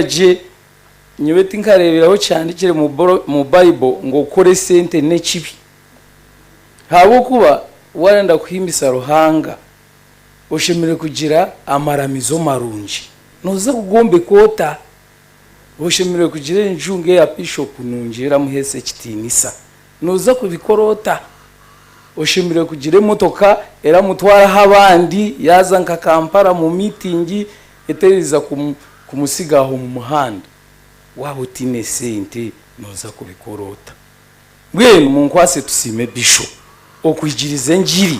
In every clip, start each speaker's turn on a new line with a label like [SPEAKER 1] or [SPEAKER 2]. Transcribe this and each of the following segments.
[SPEAKER 1] Gye, nyowe tinkareebire ahu kihandiikire mu Bible ngu okukora esente n'ekibi. Ahabw'okuba waarenda kuhimbisa Ruhanga, oshemereire kugira amaramizo marungi. Nooza kugombeka ota? Oshemereire kugira enju nk'eya Bishop nungi eramuheesa ekitiinisa. Nooza kubikora ota? Oshemereire kugira emotoka eramutwaraho abandi yaaza nka Kampala mu miitingi eteriza kumutsiga aho omu muhanda. Waaba otaine sente nooza kubikora ota? Mbwenu munkwatse tusiime Bishop okwigiriza engiri,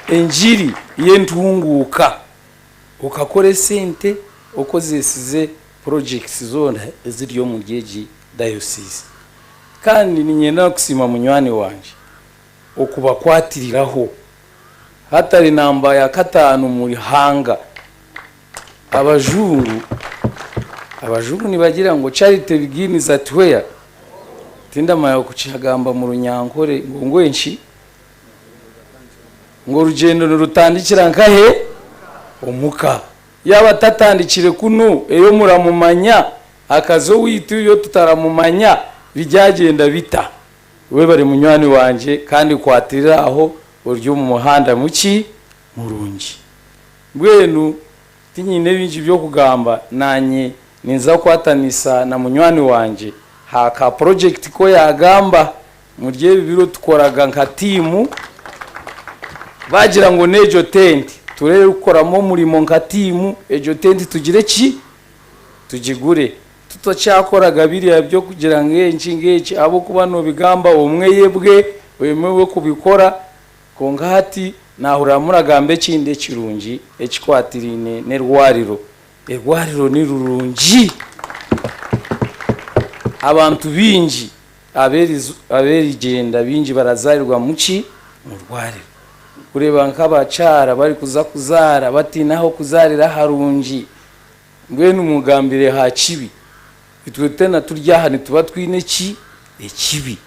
[SPEAKER 1] engiri y'entunguuka. Okakora esente okozesize projects zoona eziri omuri egi diocese. Kandi niinyenda kusiima munywani wangye okubakwatiriraho hatari namba ya kataano omu ihanga. Abajungu abajungu nibagira ngu charity begins at where? Tindamanya kukigamba mu Runyankore ngu ngwenki? Ngu orugyendo nirutandikira nkahe? Omuka. Yaaba atatandikire kunu eyo muramumanya, akaza owaitu yo tutaramumanya, biryagyenda bita? Webare munywani wangye kandi kwatirira aho ori omu muhanda muki? Murungi. Mbwenu tinyine bingi by'okugamba nanye ninza kukwatanisa na munywani wangye ha ka project ko yagamba Omuri ebi biro tukoraga nka tiimu, baagira ngu n'egyo tenti tureebe kukoramu omurimo nka tiimu, egyo tenti tugire ki? Tugigure. Tutakyakoraga biriya by'okugira ngu eki ng'eki ahabw'okuba noobigamba omwe yebwe, oyemwe kubikora, kwonka hati naahurira muragamba ekindi ekirungi ekikwatiraine n'erwariro. Erwariro ni rurungi. Abantu baingi Ab'erigyenda baingi barazaarirwa mu ki? Mu rwariro. Kureeba nk'abakyara barikuza kuzaara bataine ah'okuzaarira harungi. Mbwenu mugambire ha kibi. Itwe twena turi aha nituba twine ki? Ekibi.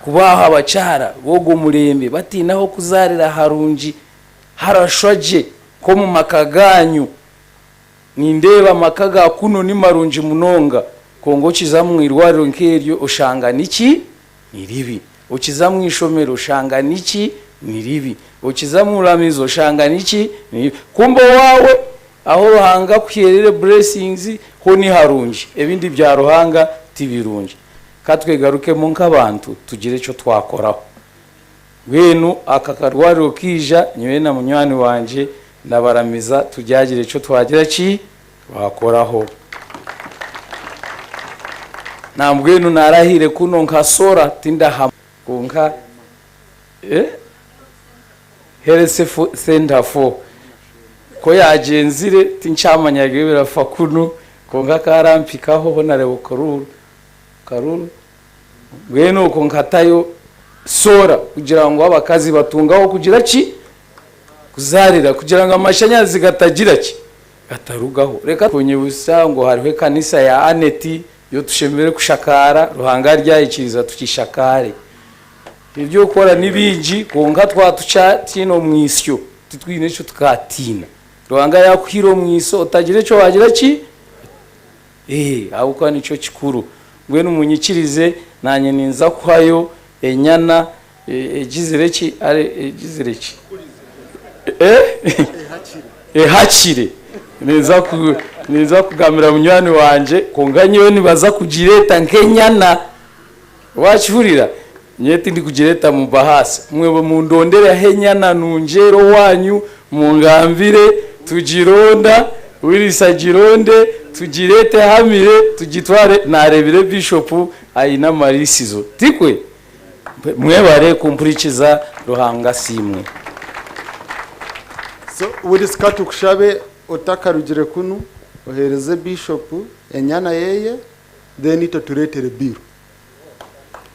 [SPEAKER 1] Kuba aho abakyara b'ogwo murembe bataine ah'okuzaarira harungi, harashwa gye nk'omu maka gaanyu. Nindeeba amaka ga kunu ni marungi munonga, kwonka okiza omu irwariro nk'eryo oshanga niki? Ni ribi. Okiza omu ishomero oshanga niki? Ni ribi. Okiza omu ruramizo oshanga niki? Ni ribi. Kumbe owaawe ahu Ruhanga akuheerire blessings ho ni harungi, ebindi bya Ruhanga ti birungi. Ka twegarukemu nk'abantu tugire eki twakoraho. Mbwenu aka karwariro kaija, nyowe na munywani wangye ndabaramiza turyagira ekyo twagira ki? Twakoraho. Nambwenu narahiire kunu nka Sora tindaha kwonka eh? Health Center for ko yagyenzire tinkyamanyaga ebirafa kunu kwonka karampikaho Honourable Karuru Karuru Mbwenu okwo nkatayo soora kugira ngu abakazi batunge ah'okugira ki? Kuzaarira kugira ngu amashanyarazi gatagira ki? Gatarugaho. Reka kunyibutsa ngu hariho ekanisa ya Aneti yo tushemereire kushakaara, Ruhanga aryayikiriza tukishakaare. Eby'okukora ni bingi kwonka twaba tukyatiina omwitsyo titwine eki tukaatiina. Ruhanga yaakuhaire omwitsyo otagira eki waagira ki? Ee, ahabw'okuba nikyo kikuru. Mbwenu munyikirize, naanye ninza kuhayo enyana egizire ki? Egizire ki? Ehakire. Ninza ku, ninza kugambira munywani wangye, kwonka nyowe nibaza kugireeta nk'enyana. Waakihurira? Nyowe tindikugireeta mu bahaasa. Mwebwe mundondereho enyana nungi eri owaanyu, mungambire, tugironda, Willis agironde, tugireete ehamire, tugitware. Naareebire Bishopu aine amariisizo, tikwe? Mwebare kumpurikiza, Ruhanga asiimwe.
[SPEAKER 2] So Willis ka tukushabe otakarugire kunu ohereze Bishop enyana yeye then itwe oturetere bill.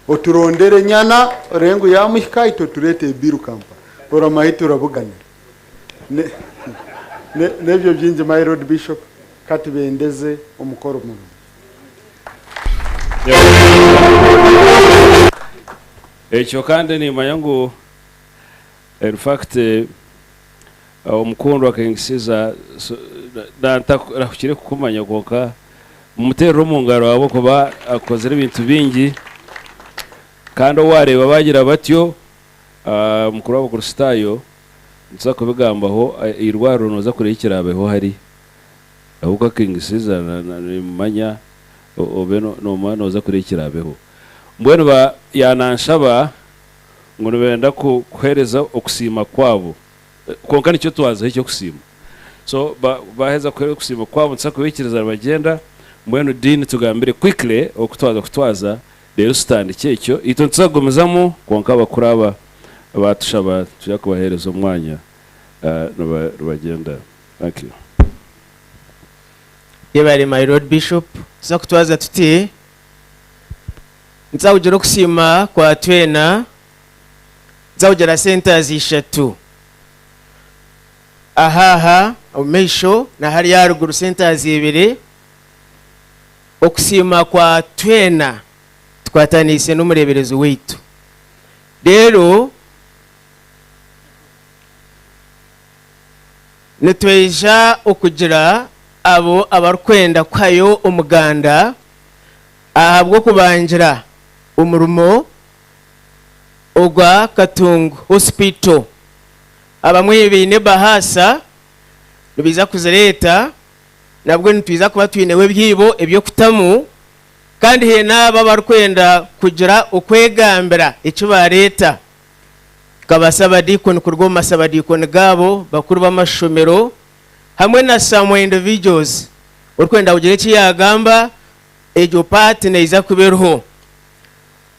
[SPEAKER 2] Oturondere enyana orebe ngu yamuhika itwe oturetere bill Kampala. Oramanya ahi turabuganira. Nebyo bingi my lord Bishop ka tubendeze omukoro murungi.
[SPEAKER 3] Ekyo kandi nimanya ngu in fact. Omukundwa King Caesar, ntarahukire kukumanya kwonka mumuteerere omu ngaro ahabw'okuba akozire ebintu bingi kandi ou waareeba baagira batyo, mukuru w'Abakristaayo, nituza kubigambaho, eirwariro nooza kureeba ekiraabeho hari. Ahabw'okuba King Caesar nimumanya obe noomanya nooza kureeba ekiraabeho. Mbwenu yaananshaba ngu nibenda kuheereza okusiima kwabo. Kwonka nikyo twazaho eky'okusiima. So baaheza kuheereza okusiima kwabo nituza kubaikiriza nibagyenda. Mbwenu Dean tugambire quickly oku twaza kutwaza reero tutandikye ekyo. Itwe nituza kugumizamu kwonka abakuru aba baatushaba nitwija kubaheereza omwanya nibagyenda. Thank you.
[SPEAKER 4] Yebare my Lord Bishop. Tuza kutwaza tuti, nituza kugira okusiima kwa twena, nituza kugira centers ishatu. Aha aha omu maisho na hariya aharuguru centers ibiri. Okusiima kwa twena tukwataniise n'omureeberezi waitu. Reero Nitwija okugira abo abarikwenda kuhayo omuganda ahabw'okubangira omurimo ogwa Katungu Hospital. Abamwe baine ebahaasa nibaija kuzireeta nabwo nitwija kuba twineho ebyibo eby'okutamu kandi haine abo abarikwenda kugira okwegambira eki baareeta. Nk'abasabadiikoni kuruga omu masabadiikoni gaabo, bakuru b'amashomero hamwe na some individuals orikwenda kugira eki yaagamba, egyo part neija kuba eriho.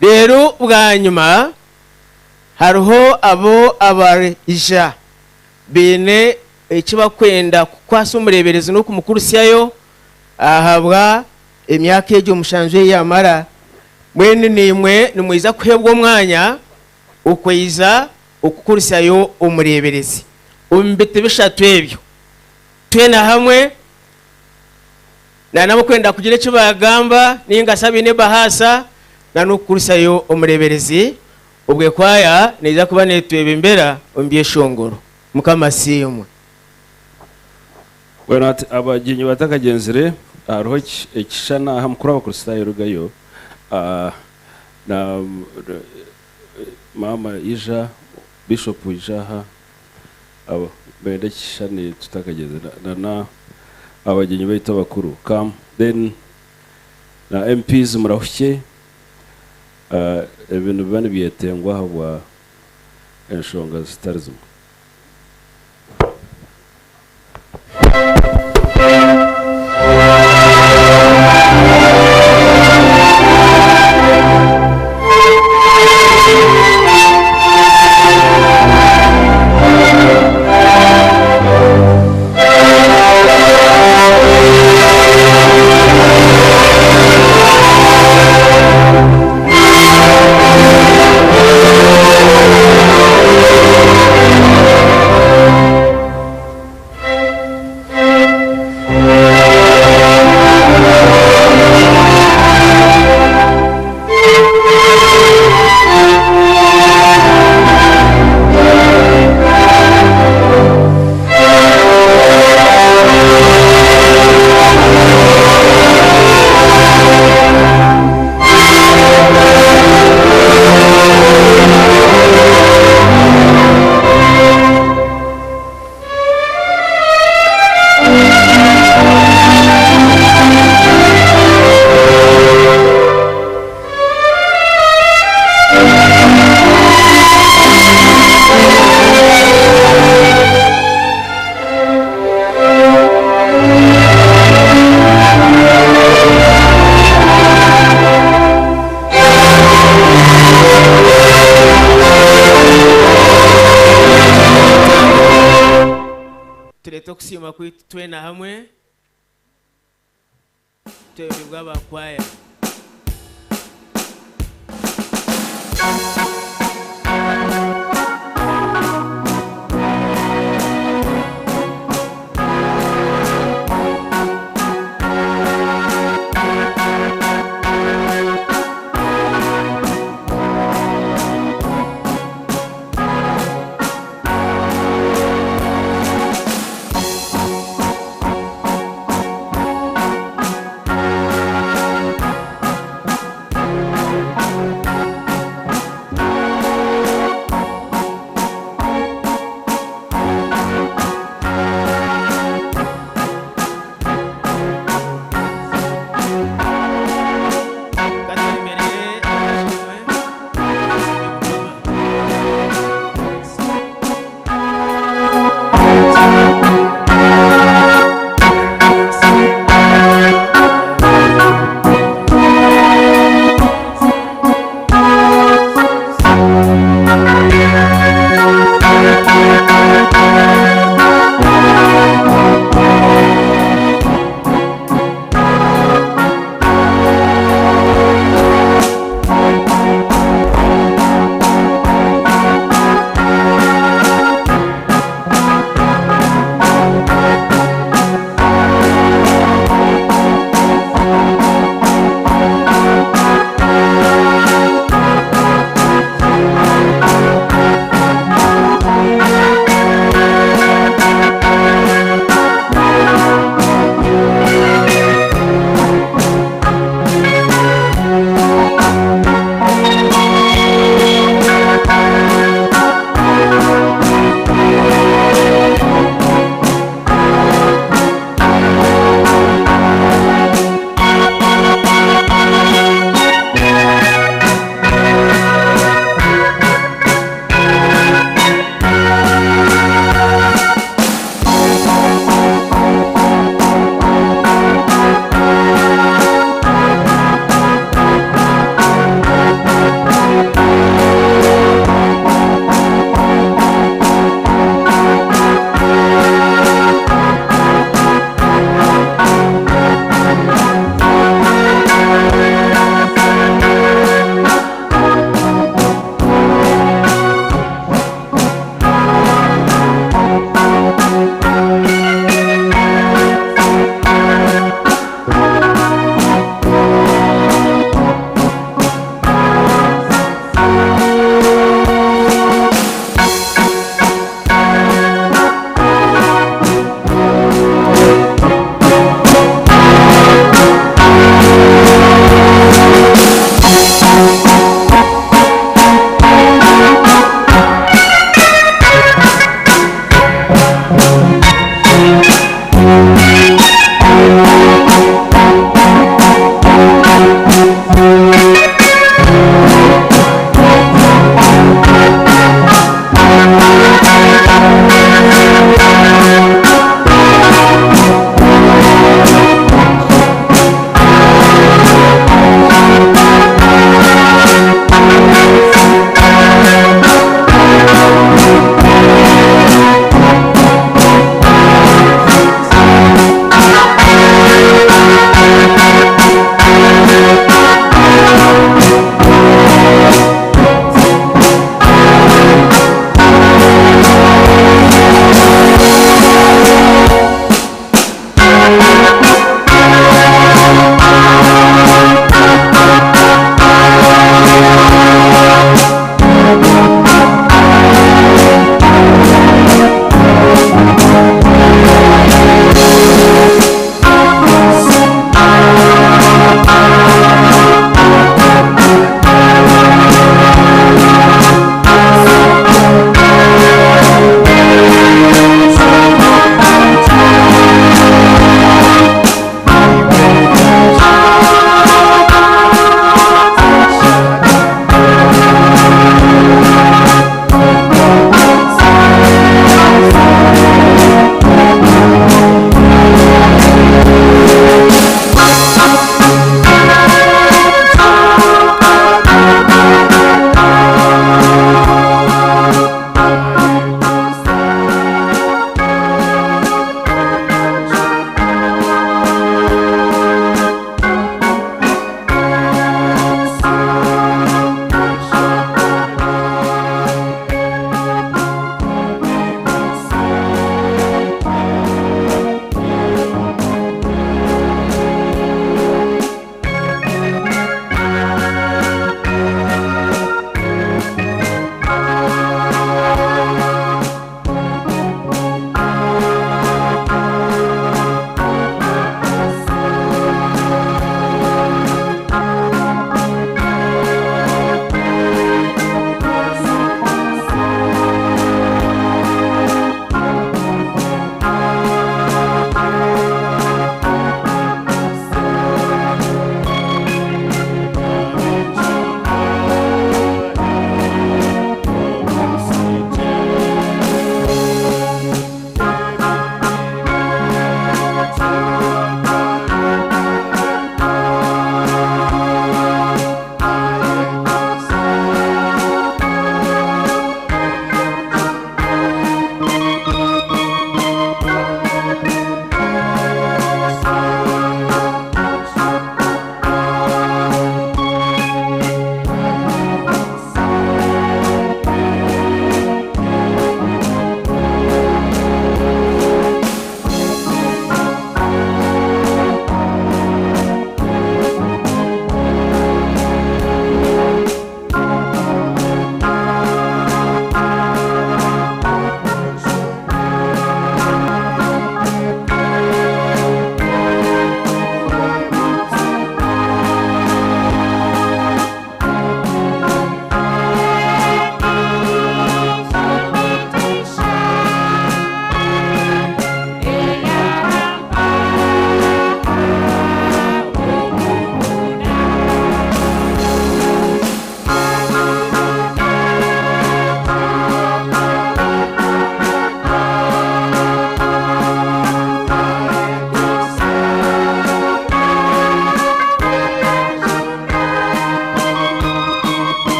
[SPEAKER 4] Reero bwanyima hariho abo abaraija baine eki barikwenda kukwasa omureeberezi n'okumukurusyayo ahabwa emyaka egyo mushanju ei yaamara. Mbwenu naimwe nimwija kuheebwa omwanya Okwija okukurisyayo omureeberezi omu biti bishatu ebyo, twena hamwe na n'abarikwenda kugira eki baagamba nainga shi abaine ebahaasa na n'okukurisyayo omureeberezi, obwo ekwaya neija kuba neetwebembera omu byeshongoro. Mukama asiimwe.
[SPEAKER 3] Mbwenu hati abagyenyi batakagyenzire, hariho ekishushani aha mukuru w'Abakristaayo rugayo. Na maama ija, bishop ija aha, abo benda ekishushani tutakagyenzire na na abagyenyi baitu abakuru come then na MPs murahukye ebi nibiba nibyetengwa ahabwa enshonga zitari zimwe.
[SPEAKER 4] Tureete okusiima kwaitu twena hamwe twebembirwe aba kwaya.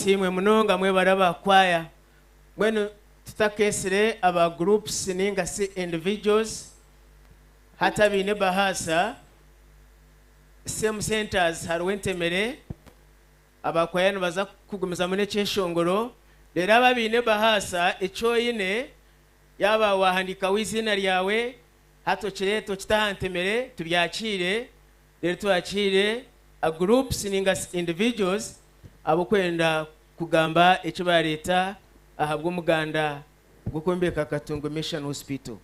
[SPEAKER 4] Kamasiimwe munonga mwebare aba kwaya. Mbwenu tutakeesire aba groups ninga si individuals hati abaine ebahaasa same centers hariho entemere aba kwaya nibaza kugumizamu n'ekyeshongoro reero abo abaine ebahaasa eki oine yaaba waahandiikaho eiziina ryawe hati okireete okite aha ntemere tubyakiire Reero twakiire a groups ninga individuals abokwenda kugamba eki bareeta ahabw'omuganda gw'okwombeka Katungu Mission Hospital.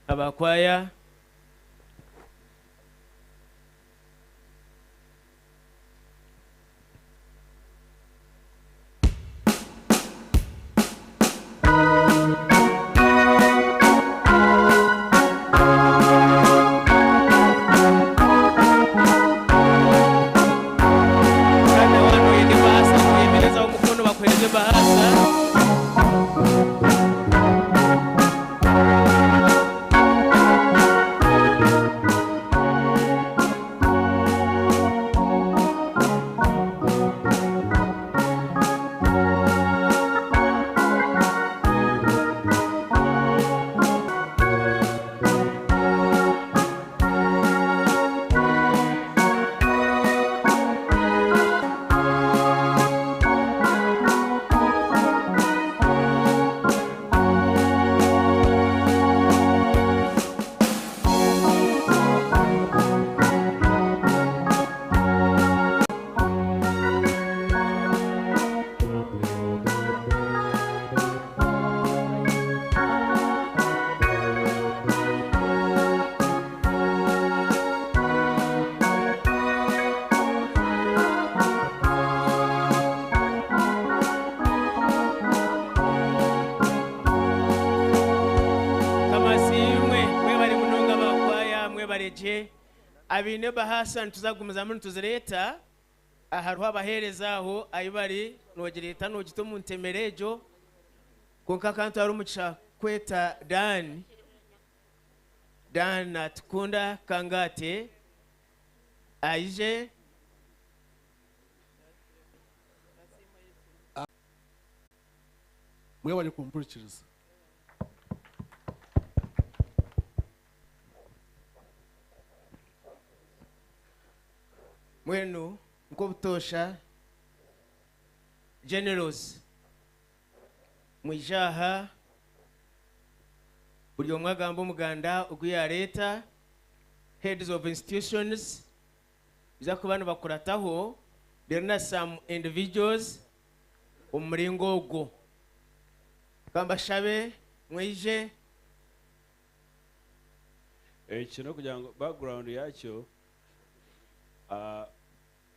[SPEAKER 4] Aba kwaya. Kandi waaba noyenda ebaasa noyemerezaho omukono bakuhereze ebaasa. Kamasiimwe mwebare munonga aba kwaya mwebare gye. Abaine ebahaasa nituza kugumizamu nituzireeta. Hariho abaheereza aho ahi bari noogireeta noogita omu ntemere egyo. Kwonka ka ntware omugisha kweta Dan. Dan Natukunda Kangate aije.
[SPEAKER 5] Mwebare kumpurikiriza.
[SPEAKER 4] Mbwenu nk'obutoosha Generals mwije aha buri omwe agambe omuganda ogu yaareeta, Heads of Institutions nibaija kuba nibakurataho reero na some individuals omu muringo ogwo. Ka mbashabe mwije.
[SPEAKER 3] Eki n'okugira ngu background yakyo,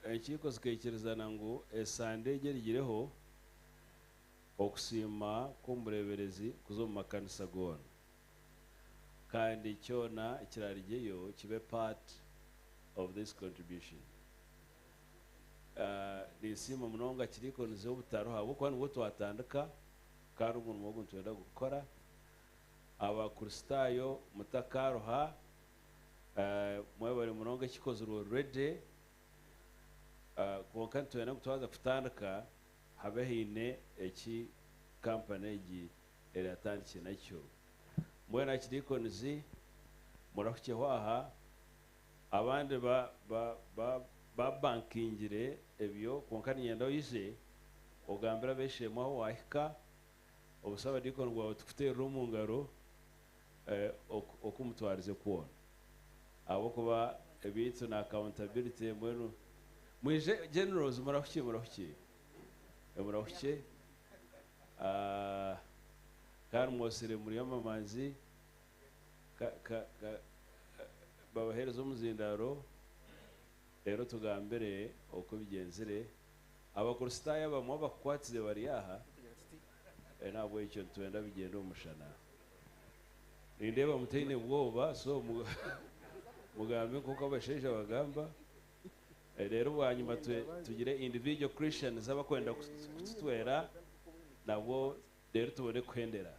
[SPEAKER 3] enkiiko zikaikirizana ngu esande egi erigireho okusiima kw'omureeberezi kuza omu makanisa goona kandi kyona ekirarugyeyo kibe part of this contribution. Ninsiima munonga Kiriikonizi obutaruha ahabw'okuba nibwo twatandika kandi omurimo ogu nitwenda kugukora. Abakristaayo mutakaruha, mwebare munonga ekikozirwe already, kwonka nitwenda ngu twaza kutandika habe haine eki company egi eratandikye nakyo. Mbwenu Archdeacons murahukyeho aha, abandi ba ba ba babankingire ebyo kwonka niinyenda oije ogambire ab'eishe-emwe ahu waahika. Obusabadiikoni bwawe tikuteerera omu ngaro oku mutwarize kwona ahabw'okuba ebyaitu na accountability mbwenu mwije generals murahukye murahukye murahukye kandi mwosire muri amamanzi ka ka ka babahereze omuzindaaro reero tugambire oku bigyenzire. Abakristaayo abamwe abakukwatize bari aha, n'ahabw'ekyo nitwenda bigyende omu mushana. Nindeeba mutaine bwoba, so mugambe nk'oku abashaija bagamba, reero bwanyima tugire individual Christians abakwenda kututwera nabwo reero tubone kuhendera.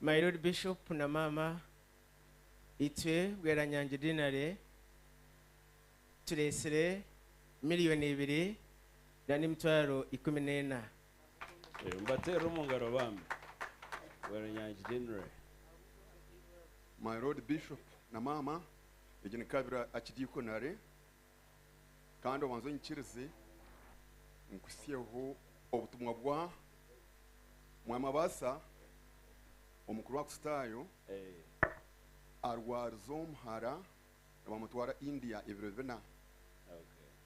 [SPEAKER 4] My Lord Bishop na Maama itwe Bweranyangi Dinary tureetsire miriyoni ibiri na n'emitwaro 14.
[SPEAKER 3] Mubateerere omu ngaro bambi. Bweranyangi General.
[SPEAKER 5] My Lord Bishop na maama, egi ni Kabira Archdeaconry kandi obanze onyikirize nkuhitsyeho obutumwa bwa Mwamabasa omukuru wa Kristaayo arwarize omuhara nibamutwara India ebiro bina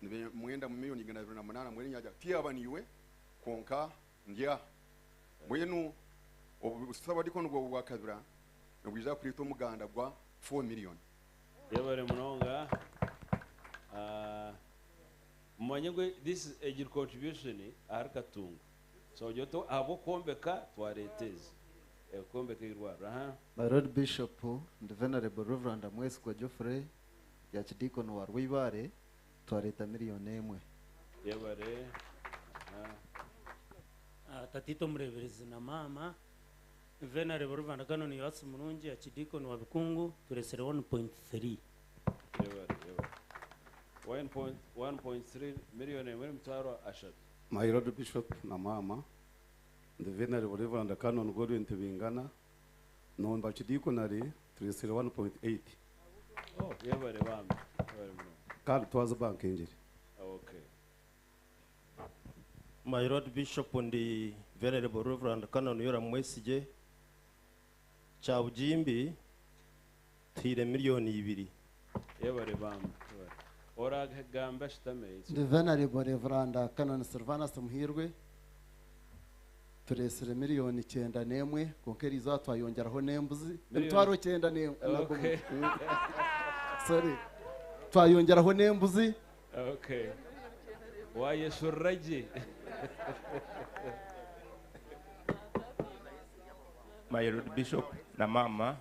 [SPEAKER 5] nibamwenda miliyoni 208 mbwenu nyagira tiyaba niiwe kwonka ndi aha mbwenu obu Sabadikoni bwawe bwa Kabira nibwija kureeta omuganda gwa 4 million.
[SPEAKER 3] Yebare munonga. Ah, mumanye ngu this is egiri contribution ahari Katungu. So ogira oti ahabw'okwombeka twareeta ezi. Eh, kwombeka eirwariro. Aha.
[SPEAKER 6] My Lord Bishop and Venerable Reverend Mwesigwa Geoffrey, Archdeacon wa Rweibare, twareeta miliyoni emwe.
[SPEAKER 3] Yebare. Aha.
[SPEAKER 7] Ah, Tataitwe omureeberezi na maama, Venerable Reverend Canon Yoasi Murungi, Archdeacon wa Bikungu, tureetsire 1.3.
[SPEAKER 3] Yebare, yebare. 1.3 miliyoni emwe n'emitwaro ashatu.
[SPEAKER 8] My Lord Bishop na mama, the Venerable Reverend Canon Godwin Tibingana, nomba Archdeaconry turesire 1.8.
[SPEAKER 3] Oh, yebare bambi. Yebare munonga.
[SPEAKER 8] Kandi twaza bankingire.
[SPEAKER 3] Okay.
[SPEAKER 9] My Lord Bishop and the Venerable Reverend Canon Yoram Mwesigye, Kyabugimbi tuhaire miliyoni ibiri.
[SPEAKER 3] Yebare bambi. Yebare. Oragamba ashutame.
[SPEAKER 6] The Venerable Reverend Canon Silvanus Muhirwe, turesire miliyoni 91, kwonka eriizooba twayongyeraho n'embuzi.
[SPEAKER 3] Miliyoni-
[SPEAKER 6] Emitwaro 91.
[SPEAKER 3] Okay.
[SPEAKER 6] Sorry. Twayongyeraho n'embuzi.
[SPEAKER 3] Okay. Wayeshurira gye.
[SPEAKER 10] My Lord Bishop na mama,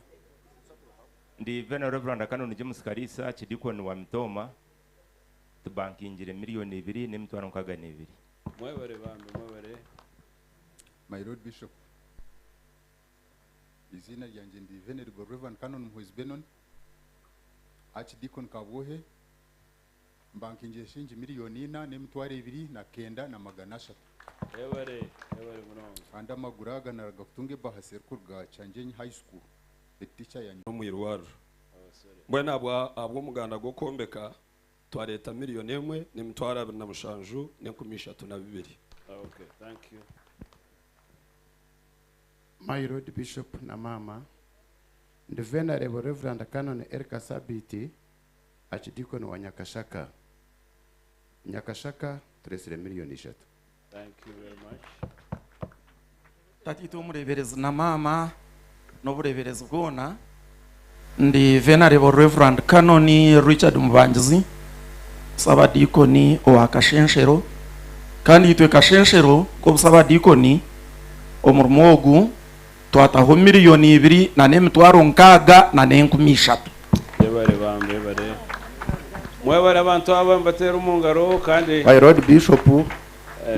[SPEAKER 10] ndi Venerable Reverend Canon James Kalisa, Archdeacon wa Mitooma, tubankingire miliyoni ibiri n'emitwaro 62.
[SPEAKER 3] Mwebare bambi, mwebare.
[SPEAKER 11] My Lord Bishop, izina ryanjye ndi Venerable Reverend Canon Muhwezi Benon, Archdeacon Kabwohe, mbankingiye shingi miliyoni ina n'emitwaro 309,300.
[SPEAKER 3] Yebare, yebare munonga.
[SPEAKER 11] Kandi amaguru aga naraga kutunga ebahasi erikuruga Kyanjenyi High School, eticha yanjye.
[SPEAKER 12] Omu irwariro. Mbwenu ahabw'omuganda gw'okwombeka twareeta miliyoni emwe n'emitwaro 27 n'enkumi ishatu na bibiri.
[SPEAKER 3] Okay, thank you.
[SPEAKER 13] My Lord Bishop na mama, the Venerable Reverend Canon Erika Sabiti, Archdeacon wa Nyakashaka. Nyakashaka turesire miliyoni 3.
[SPEAKER 3] Thank you very much.
[SPEAKER 14] Tataitwe omureeberezi na maama n'obureeberezi bwona, ndi Venerable Reverend Canon Richard Mubangizi, Sabadikoni owa Kashenshero, kandi itwe Kashenshero nk'obusabadikoni omurimo ogu twataho miliyoni 2 na n'emitwaro 60 na n'enkumi ishatu.
[SPEAKER 3] Yebare bambi, yebare. Mwebare abantu aba mbateera omu ngaro kandi.
[SPEAKER 15] My Lord Bishop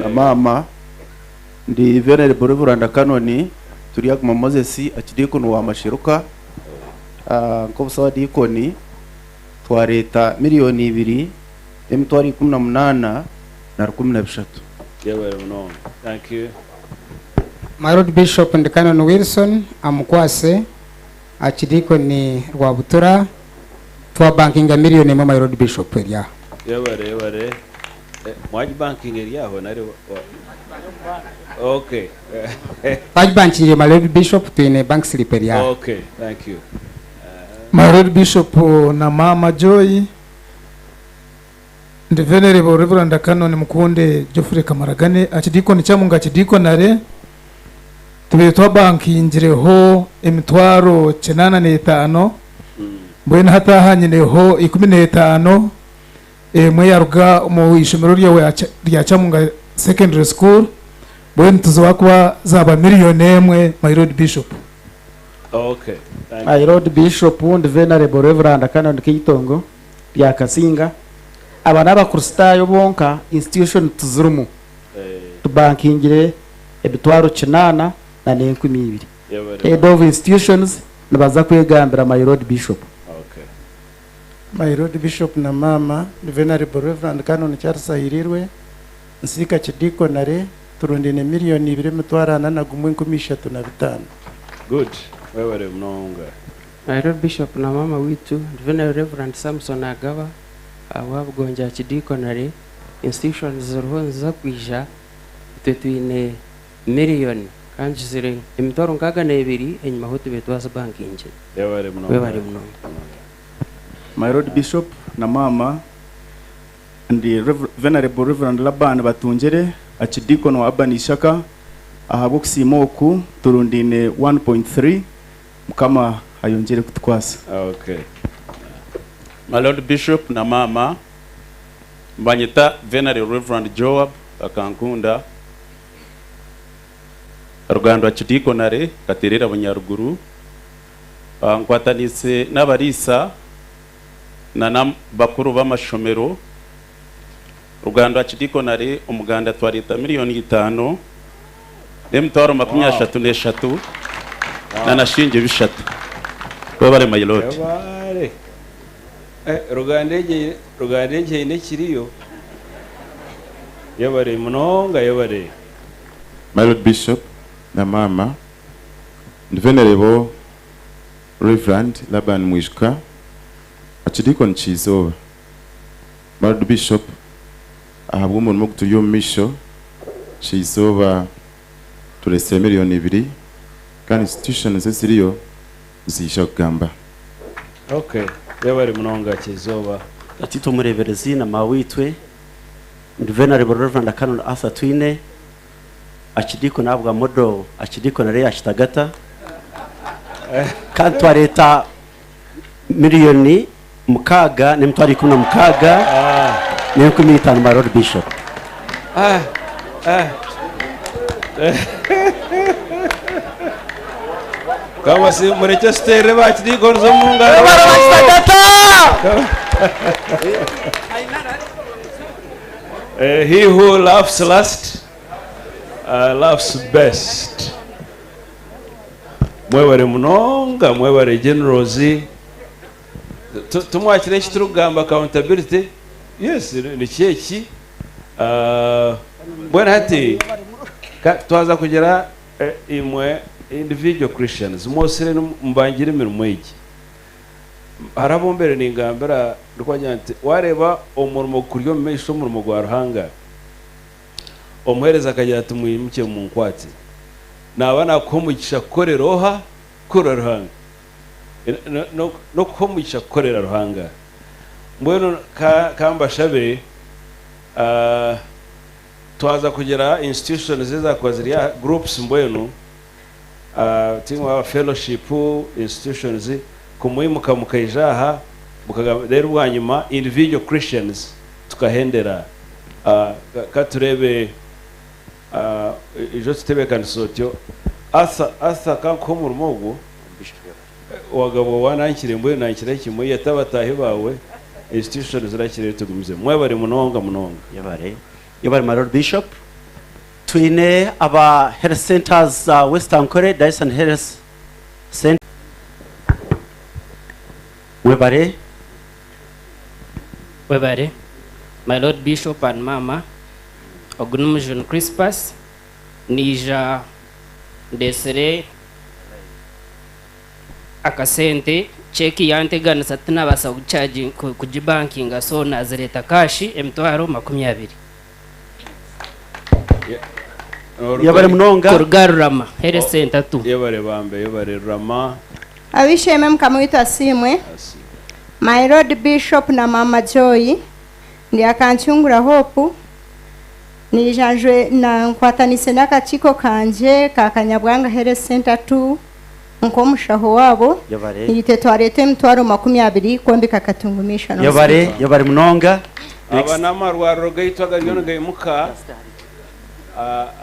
[SPEAKER 15] na mama, ndi Venerable Reverend Canon Turyaguma Moses, Archdeacon wa Mashiruka. Nk'obusabadikoni twareeta miliyoni 2 n'emitwaro 18 na 13.
[SPEAKER 3] Yebare munonga. Thank you.
[SPEAKER 16] My Lord Bishop and Canon Wilson Amukwase, Archdeacon Rwabutura, twabankinga miliyoni 1, my Lord Bishop, erya.
[SPEAKER 3] Yebare, yebare. Eh, mwagibankinga eryaho nari okay.
[SPEAKER 16] Twagibankingiye, my Lord Bishop, twine bank slip erya.
[SPEAKER 3] Okay, thank you.
[SPEAKER 17] My Lord Bishop na mama Joy, ndi Venerable Reverend Canon Mukunde Geoffrey Kamaragane, Archdeacon Kyamunga Archdeaconry, tubire twabankingireho emitwaro 85, mbwenu hatahanyineho 15, emwe yaruga mu ishomero ryawe rya Kyamunga Secondary School, mbwenu tuzoba kuba zaba miliyoni 1, my Lord Bishop.
[SPEAKER 3] Okay, thank
[SPEAKER 18] My
[SPEAKER 3] you.
[SPEAKER 18] Lord Bishop and Venerable Reverend Canon Kitongo rya Kasinga, aba n'abakristaayo bonka institution tuzirimu tubankingire emitwaro 8 na n'enkumi ibiri.
[SPEAKER 3] Yebare.
[SPEAKER 18] Head of institutions nibaza kwegambira, my Lord Bishop.
[SPEAKER 3] Okay.
[SPEAKER 13] My Lord Bishop na mama, the Venerable Reverend Canon Charles Ahirirwe, Nsiika Kidikonare turundaine 2,413,305.
[SPEAKER 3] Good, webare munonga.
[SPEAKER 19] My Lord Bishop na mama witu, Venerable Reverend Samson Agaba, wa Bugonja Archdeaconry, institutions ziriho niziza kwija, itwe twine miliyoni kandi ziri 62,000 enyima ahu tubaire twazibankingire.
[SPEAKER 3] Webare munonga.
[SPEAKER 19] Webare munonga.
[SPEAKER 15] My Lord Bishop na mama and the Venerable Reverend Laban Batungere, Archdeacon wa Urban Ishaka, ahabw'okusiima oku turundaine 1.3, Mukama ayongyere kutukwasa.
[SPEAKER 3] Okay.
[SPEAKER 20] My Lord Bishop na mama, mbanyita Venerable Reverend Joab Akankunda, Rugando Archdeaconry, Katerera Bunyaruguru. Nkwatanise n'abarisa na bakuru b'amashomero. Rugando Archdeaconry umuganda twarita 5,033,000
[SPEAKER 3] Wow.
[SPEAKER 20] na nashinge 3. Webare my Lord.
[SPEAKER 3] Webare. Rugando Rugando nekiriyo. Yebare munonga yebare.
[SPEAKER 21] My Lord Bishop na mama, Venerable Reverend Laban Mwijuka, Archdeacon Chizoba. My Lord Bishop, ahabw'umurimo guturi omu misho Chizoba turese 2,000,000 kandi institutions eziriyo zisha kugamba.
[SPEAKER 3] Okay, yebare munonga Chizoba.
[SPEAKER 22] Atito Mureberezi na mawitwe, ndi Venerable Reverend Canon Arthur Twine, Archdeacon abwa Modo, Archdeacon Rea Kitagata. Kandi twareta 6,016,000 my Lord Bishop.
[SPEAKER 3] Kama si mureke sitere ba Archdeacon zo mu ngaro. He who laughs last, laughs best. Mwebare munonga, mwebare generals. Tumwakire eki turikugamba accountability. Yes, ni kyeki. Mbwenu hati twaza kugira imwe individual Christians mwosire mbangire emirimo egi. Harabombere ningambira ndikwagira nti wareba omurimo kuri omu maisho omurimo gwa Ruhanga. Omuhereza akagira ati mwimuke mu nkwati. Naba nakuha omugisha kukorera oha kukorera Ruhanga. No kuha omugisha kukorera Ruhanga. Mbwenu kambashabe twaza kugira institutions zizakuba ziri groups mbwenu team wa fellowship institutions kumuyimuka mukaija aha mukagamba rero bwanyuma individual Christians tukahendera. Katurebe ijo tutebekaniso otyo Arthur kankuha omurimo ogwo wagabo wanankire mbwenu nankire kimwe yatabatahi bawe institution zirakire tugumize mwebare munonga munonga.
[SPEAKER 22] Yebare. Yebare my Lord Bishop. Twine aba health centers Western Ankole Dyson Health Center. Mwebare.
[SPEAKER 23] Webare. My Lord Bishop and Mama, Ogunumujun Crispus, nija ndesere akasente cheki yanteganisa tinabasa kucharge kujibankinga so nazireta kashi 20,000.
[SPEAKER 22] Yabare munonga.
[SPEAKER 23] Kurugarurama health center tu.
[SPEAKER 3] Yabare bambe yabare rama.
[SPEAKER 24] Abisheme mkamwita asimwe. My Lord Bishop na Mama Joy ndi akanchungura hope nijanjwe na nkwatanise n'akakiko kanje ka Kanyabwanga Health Center 2 nkomushaho wabo niyite twarete 20,000 kombika katungumisha no.
[SPEAKER 22] Yabare yabare munonga.
[SPEAKER 3] Aba namarwariro gaitwa gariyo gaimuka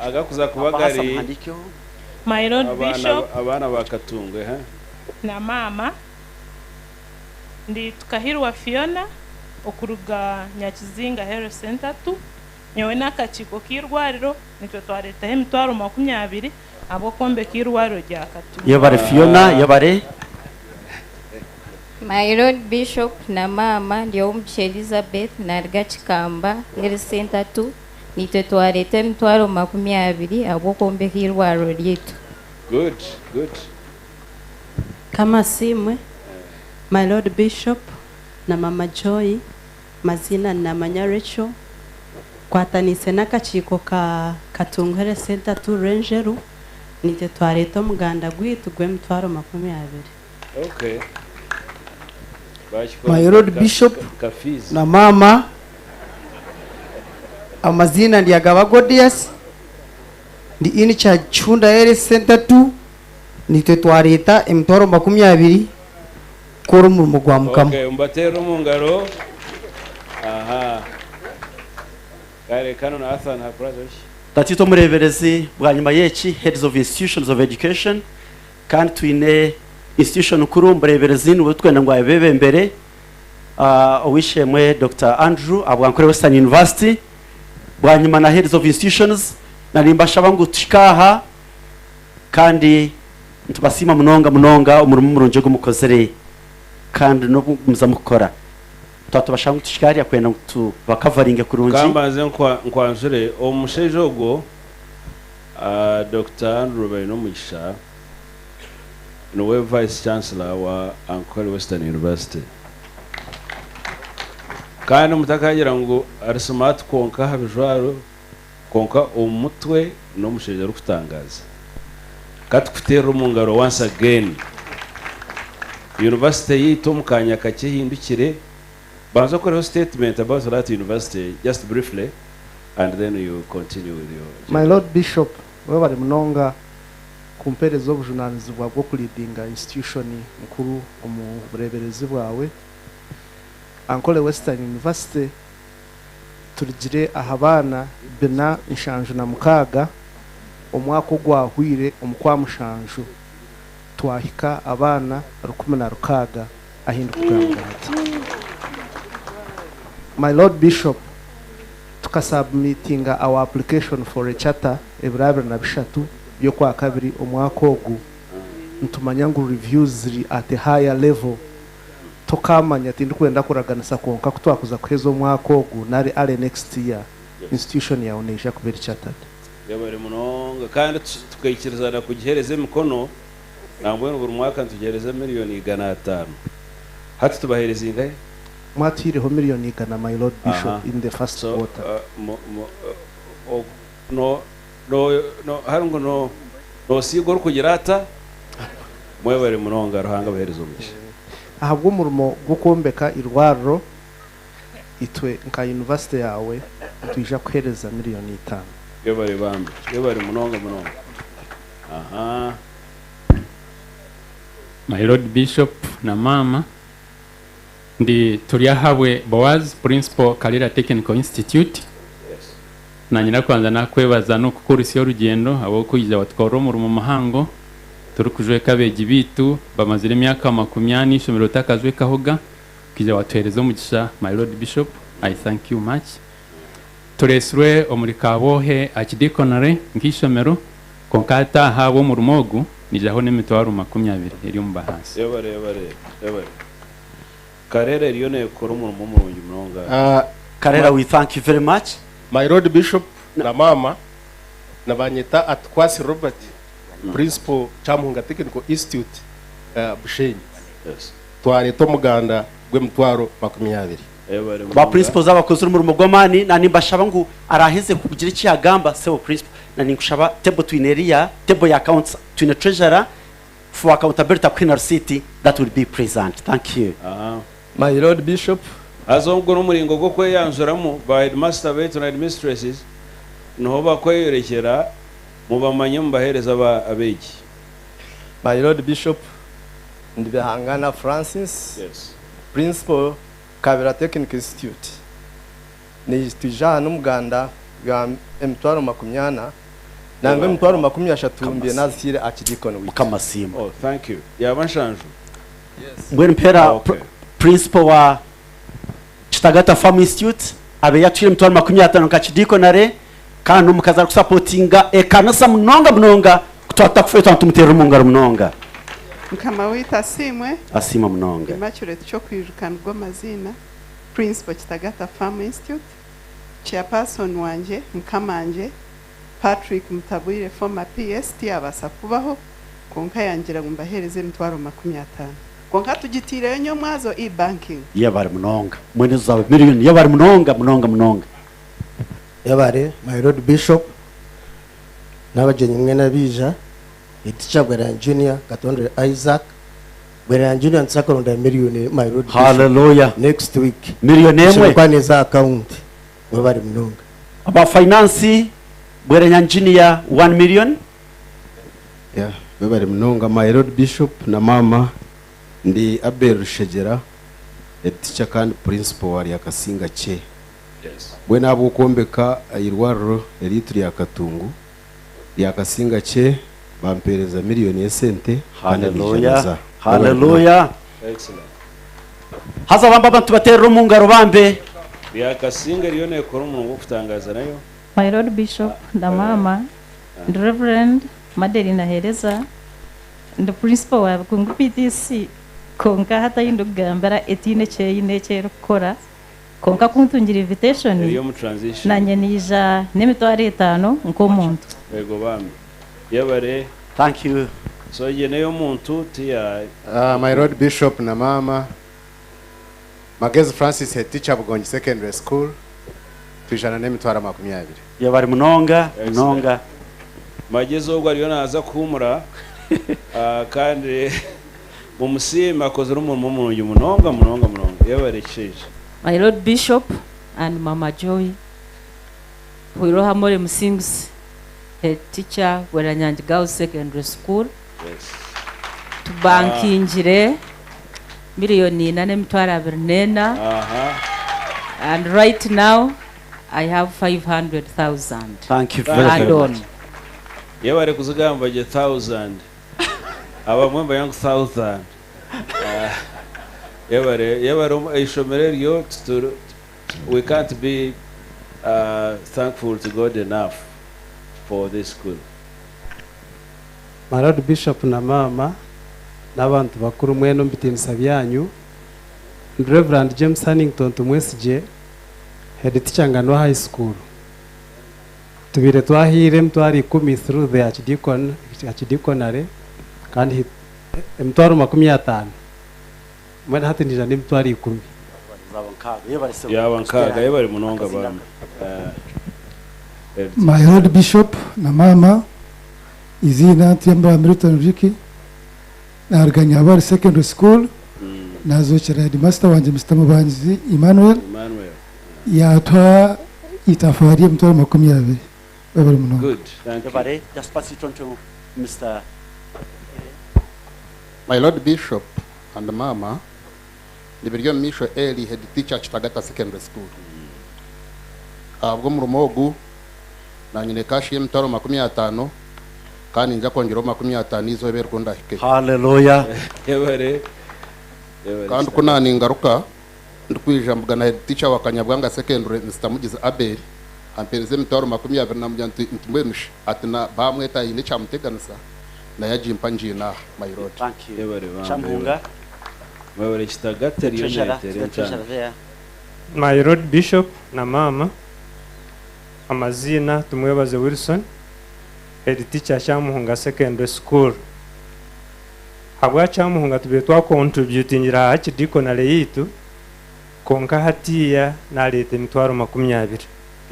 [SPEAKER 3] agakuza kubagari.
[SPEAKER 25] My Lord Bishop
[SPEAKER 3] abana bakatungwe ha
[SPEAKER 25] na mama ndi Tukahirwa Fiona okuruga Nyakizinga Health Center 2 nyowe n'akakiko k'irwariro nitwe twaretaho 20,000 abo kombeka irwariro rya Katungu.
[SPEAKER 22] Yabare Fiona yabare.
[SPEAKER 26] My Lord Bishop na mama ndi Omugisha Elizabeth narga Kikamba Health Center 2
[SPEAKER 1] Nitwe twareeta emitwaro 20 ahabw'okwombeka eirwariro ryaitu.
[SPEAKER 3] Good, good.
[SPEAKER 2] Kama Simwe, my Lord Bishop na Mama Joy, mazina namanya Rachel, kwatanise n'akakiiko ka Katungu Health Center 2 Rwenjeru, nitwe twareeta omuganda gwaitu gw'emitwaro 20.
[SPEAKER 3] Okay.
[SPEAKER 4] My Lord Bishop
[SPEAKER 3] Ka fees.
[SPEAKER 4] na mama, amazina ndi Agaba Godias, ndi in charge Chunda Health Center 2, nitwe twareeta emitwaro 20 kukora omurimo gwa Mukama.
[SPEAKER 3] Okay, mbateere omu ngaro. Aha. Kare kano na Arthur ntakurazo ki?
[SPEAKER 22] Tatito omureeberezi bwanyuma y'eki heads of institutions of education, kandi twine institution nkuru omureeberezi niwe twenda ngu abebembere, owishemwe Dr. Andrew abwankore Western University. Bwanyuma na heads of institutions narimbashaba ngu tushikaha, kandi ntubasiima munonga munonga omurimo murungi ogumukozere kandi n'okugumiza mukukora. Twatubashaba ngu tushikaharya kwenda ngu tubakavaringe kurungi.
[SPEAKER 3] Kambanze nkwanzure omushaija ogwo, Dr. Andrew Bainomugisha niwe Vice Chancellor wa Ankole Western University, kandi mutakagira ngu ari smart kwonka aha bijwaro kwonka omutwe n'omushaija arikutangaza. Katukuteerera omu ngaro once again. University yaitu omu kanya kakye ehindukire. Banza okoreho statement about that university just briefly, and then you continue with your
[SPEAKER 5] My Lord Bishop, webale munonga kumpereza obujunanizibwa bw'okulidinga institution nkuru omu bureberezi bwawe. Ankole Western University turigire aha baana 476 omwaka ogwahwire omu kwa mushanju twahika abaana 106 ahinduka kugamba. My Lord Bishop, tukasubmitinga our application for a charter ebiro 23 by'okwa kabiri omwaka ogu. Ntumanya ngu reviews ziri at a higher level, tokamanya tindikwenda kuraganisa kwonka kutwakuza kuheza omwaka ogu nari early next year institution yawe neija kuba eri chartered.
[SPEAKER 3] Yabari munonga, kandi tukaikirizana kugihereza emikono nambwenu buri mwaka nitugihereza miliyoni 500. Hati tubahereza ingahe?
[SPEAKER 5] Mwatuhireho miliyoni 100, my Lord Bishop, in the first
[SPEAKER 3] So,
[SPEAKER 5] quarter.
[SPEAKER 3] No no no hari ngo no nosiga orikugira ata mwebare munonga. Ruhanga bahereza omugisha.
[SPEAKER 5] Ahabw'omurimo gw'okwombeka irwariro, itwe nka university yawe nitwija kuhereza miliyoni 5.
[SPEAKER 3] Yebare bambi, yebare munonga munonga. Aha.
[SPEAKER 7] My Lord Bishop na mama, ndi Turyahabwe Boaz, Principal, Kalira Technical Institute. Nanyina kwanza nakwebaza n'okukurisa orugendo ahabw'okwija watwara omurimo muhango turikujweka abeegi biitu bamazire emyaka 40 ishomero otakajwekahoga kija watuhereza omugisha. My Lord Bishop, I thank you much. Turesirwe omuri Kabwohe Archdeaconry nk'ishomero, konka hataha omurimo ogu nijaho n'emitwaro 20 eri omu bahansi.
[SPEAKER 3] Yebare, yebare, yebare. Karera eriyo nekora omurimo murungi munonga.
[SPEAKER 22] Karera, we thank you very much.
[SPEAKER 26] My Lord Bishop na mama, nabanyeta Atkwasi Robert, Principal, Kyamuhunga Technical Institute, Bushenyi. Twareta omuganda gw'emitwaro 20.
[SPEAKER 3] Yebare
[SPEAKER 22] Ba
[SPEAKER 3] munonga.
[SPEAKER 22] Principals abakozi umurimo gw'amaani, na nimbashaba ngu araheze kugira eki yagamba sebo principal, na ninkushaba table twine eriya table ya accounts, twine treasurer for accountability akwina receipt that will be present. Thank you.
[SPEAKER 3] Aha.
[SPEAKER 27] My Lord Bishop.
[SPEAKER 3] Haza ogwo n'omuringo gw'okweyanjuramu ba headmaster baitu na headmistresses, niho bakweyorekyera mubamanye mubahereza abeegi.
[SPEAKER 27] My Lord Bishop, Ndibihangana Francis, Principal, Kabera Technical Institute. Nitwija n'umuganda gwa emitwaro 40 nangwa emitwaro 30 mbye nazishyire Archdeacon witu.
[SPEAKER 22] Mukamasima.
[SPEAKER 3] Oh, thank you. Yaba nshanju.
[SPEAKER 22] Mbwenu mpera principal wa Kitagata Farm Institute abe yatwire emitwaro 50 nka kidikonare, kandi n'omukazi arikusupportinga ekanisa munonga munonga kutwata kufe tumuterera omu ngaro munonga.
[SPEAKER 28] Mukama waitu asiimwe.
[SPEAKER 22] Asiima munonga.
[SPEAKER 28] Immaculate Kyokwijukanirwa amazina, Principal, Kitagata Farm Institute. Chairperson wangye mukamangye Patrick Mutabwire former PS tiyabaasa kubaho kwonka yangira ngu mbaheereze emitwaro 50. Kwonka tugitiireyo nyomwazo e-banking.
[SPEAKER 22] Yebare munonga. Mwene zawe million yebare munonga munonga munonga.
[SPEAKER 6] Yebare my lord bishop n'abagyenyi mwena abaija, teacher Bweranya Junior Katondere Isaac Bweranya Junior nituza kuronda million my lord bishop.
[SPEAKER 22] Hallelujah.
[SPEAKER 6] Next week.
[SPEAKER 22] Million emwe.
[SPEAKER 6] Tushobora kuba neza account. Mwebare munonga.
[SPEAKER 22] Aba finance Bweranya Junior 1 million.
[SPEAKER 8] Yeah, mwebare munonga my lord bishop na mama ndi Abel Rushegyera head teacher kandi principal wa Ryakasinga C.
[SPEAKER 3] Yes.
[SPEAKER 8] Mbwenu ahabw'okwombeka eirwariro eriitu rya Katungu Ryakasinga C bampereza million y'esente kandi
[SPEAKER 22] Hallelujah.
[SPEAKER 8] naija naza.
[SPEAKER 22] Hallelujah.
[SPEAKER 3] Excellent.
[SPEAKER 22] Haza bambe abantu baterera omu ngaro bambe.
[SPEAKER 3] Ryakasinga eriyo neekora omurimo gw'okutangaza nayo.
[SPEAKER 9] My Lord Bishop na mama, ndi Reverend Madeline Ahereza, ndi principal wa Bukungu PTC, konka hatayi ndikugambira etiine ekyeyine ekyerikukora, konka kuntungira invitation,
[SPEAKER 3] Eri omu transition.
[SPEAKER 9] nanye niija n'emitwaro 50 nk'omuntu.
[SPEAKER 3] Ego bambi. Yebare.
[SPEAKER 22] Thank you.
[SPEAKER 3] So ye neyo muntu tiya
[SPEAKER 13] My Lord Bishop na mama Magezi Francis head teacher Bugongi Secondary School twijana n'emitwaro 20.
[SPEAKER 22] Yebare munonga munonga.
[SPEAKER 3] Magezi ogwo ariyo naaza kuhumura kandi mumusiime akozire omurimo murungi munonga munonga munonga. Yebare kishaija.
[SPEAKER 10] My Lord Bishop and Mama Joy, Hwiroha More Musings, head teacher, Bweranyangi Girls Secondary School.
[SPEAKER 3] Yes.
[SPEAKER 10] Tubankingire miliyoni ina n'emitwaro abiri n'ena. And right now, I have 500,000.
[SPEAKER 22] Thank you very, very
[SPEAKER 10] Add on.
[SPEAKER 22] much.
[SPEAKER 3] Yebare kuzigamba gye 1000. Abamwe mbayangu 1000. Yebare, yebare ishomero eryo we can't be thankful to God enough for this school.
[SPEAKER 11] My Lord Bishop na mama n'abantu bakuru mwene omu byanyu, ndi Reverend James Hannington Tumwesigye, head teacher Nganwa High School. Tubire twahire emitwaro 10 through the archdeaconry kandi emitwaro 50. Mwene hati nija n'emitwaro 10.
[SPEAKER 3] Yaba nkaga yebare munonga bambi.
[SPEAKER 12] My Lord Bishop na mama izina Ntiyamba Milton Riki naruganya abari secondary school nazokera headmaster wanje Mr Mubanzi Emmanuel.
[SPEAKER 3] Emmanuel.
[SPEAKER 12] Yatwa itafari emitwaro 20. Babari munonga.
[SPEAKER 3] Good. Thank you.
[SPEAKER 22] Yebare, just pass it on to Mr.
[SPEAKER 14] My Lord Bishop and Mama, Nibiryo Misho Eli, head teacher Kitagata Secondary School. Ahabwo omurimo ogu nanyine kashi y'emitwaro 50 kandi nja kwongeraho 50 izooba erikunda hike.
[SPEAKER 22] Hallelujah.
[SPEAKER 3] Yebare. Yebare.
[SPEAKER 14] Kandi ku naningaruka ndikwija mbugana head teacher wa Kanyabwanga Secondary Mr Mugizi Abel ampereza emitwaro 20 namugira nti mbwenushi ati na bamweta yine kyamuteganisa naye agimpa ngiina my lord.
[SPEAKER 22] Thank you.
[SPEAKER 3] Yebare bambi.
[SPEAKER 22] Chamuhunga.
[SPEAKER 3] Mwebare Kitagata eriyo
[SPEAKER 22] Treasurer,
[SPEAKER 3] neetere
[SPEAKER 22] the treasurer
[SPEAKER 3] entaano.
[SPEAKER 22] there.
[SPEAKER 16] My Lord Bishop na mama, amazina Tumwebaze Wilson, head teacher Kyamuhunga Secondary School. Habwa Kyamuhunga tubire twakontributingira aha archdeaconry yitu, konka hatiya naleeta emitwaro 20.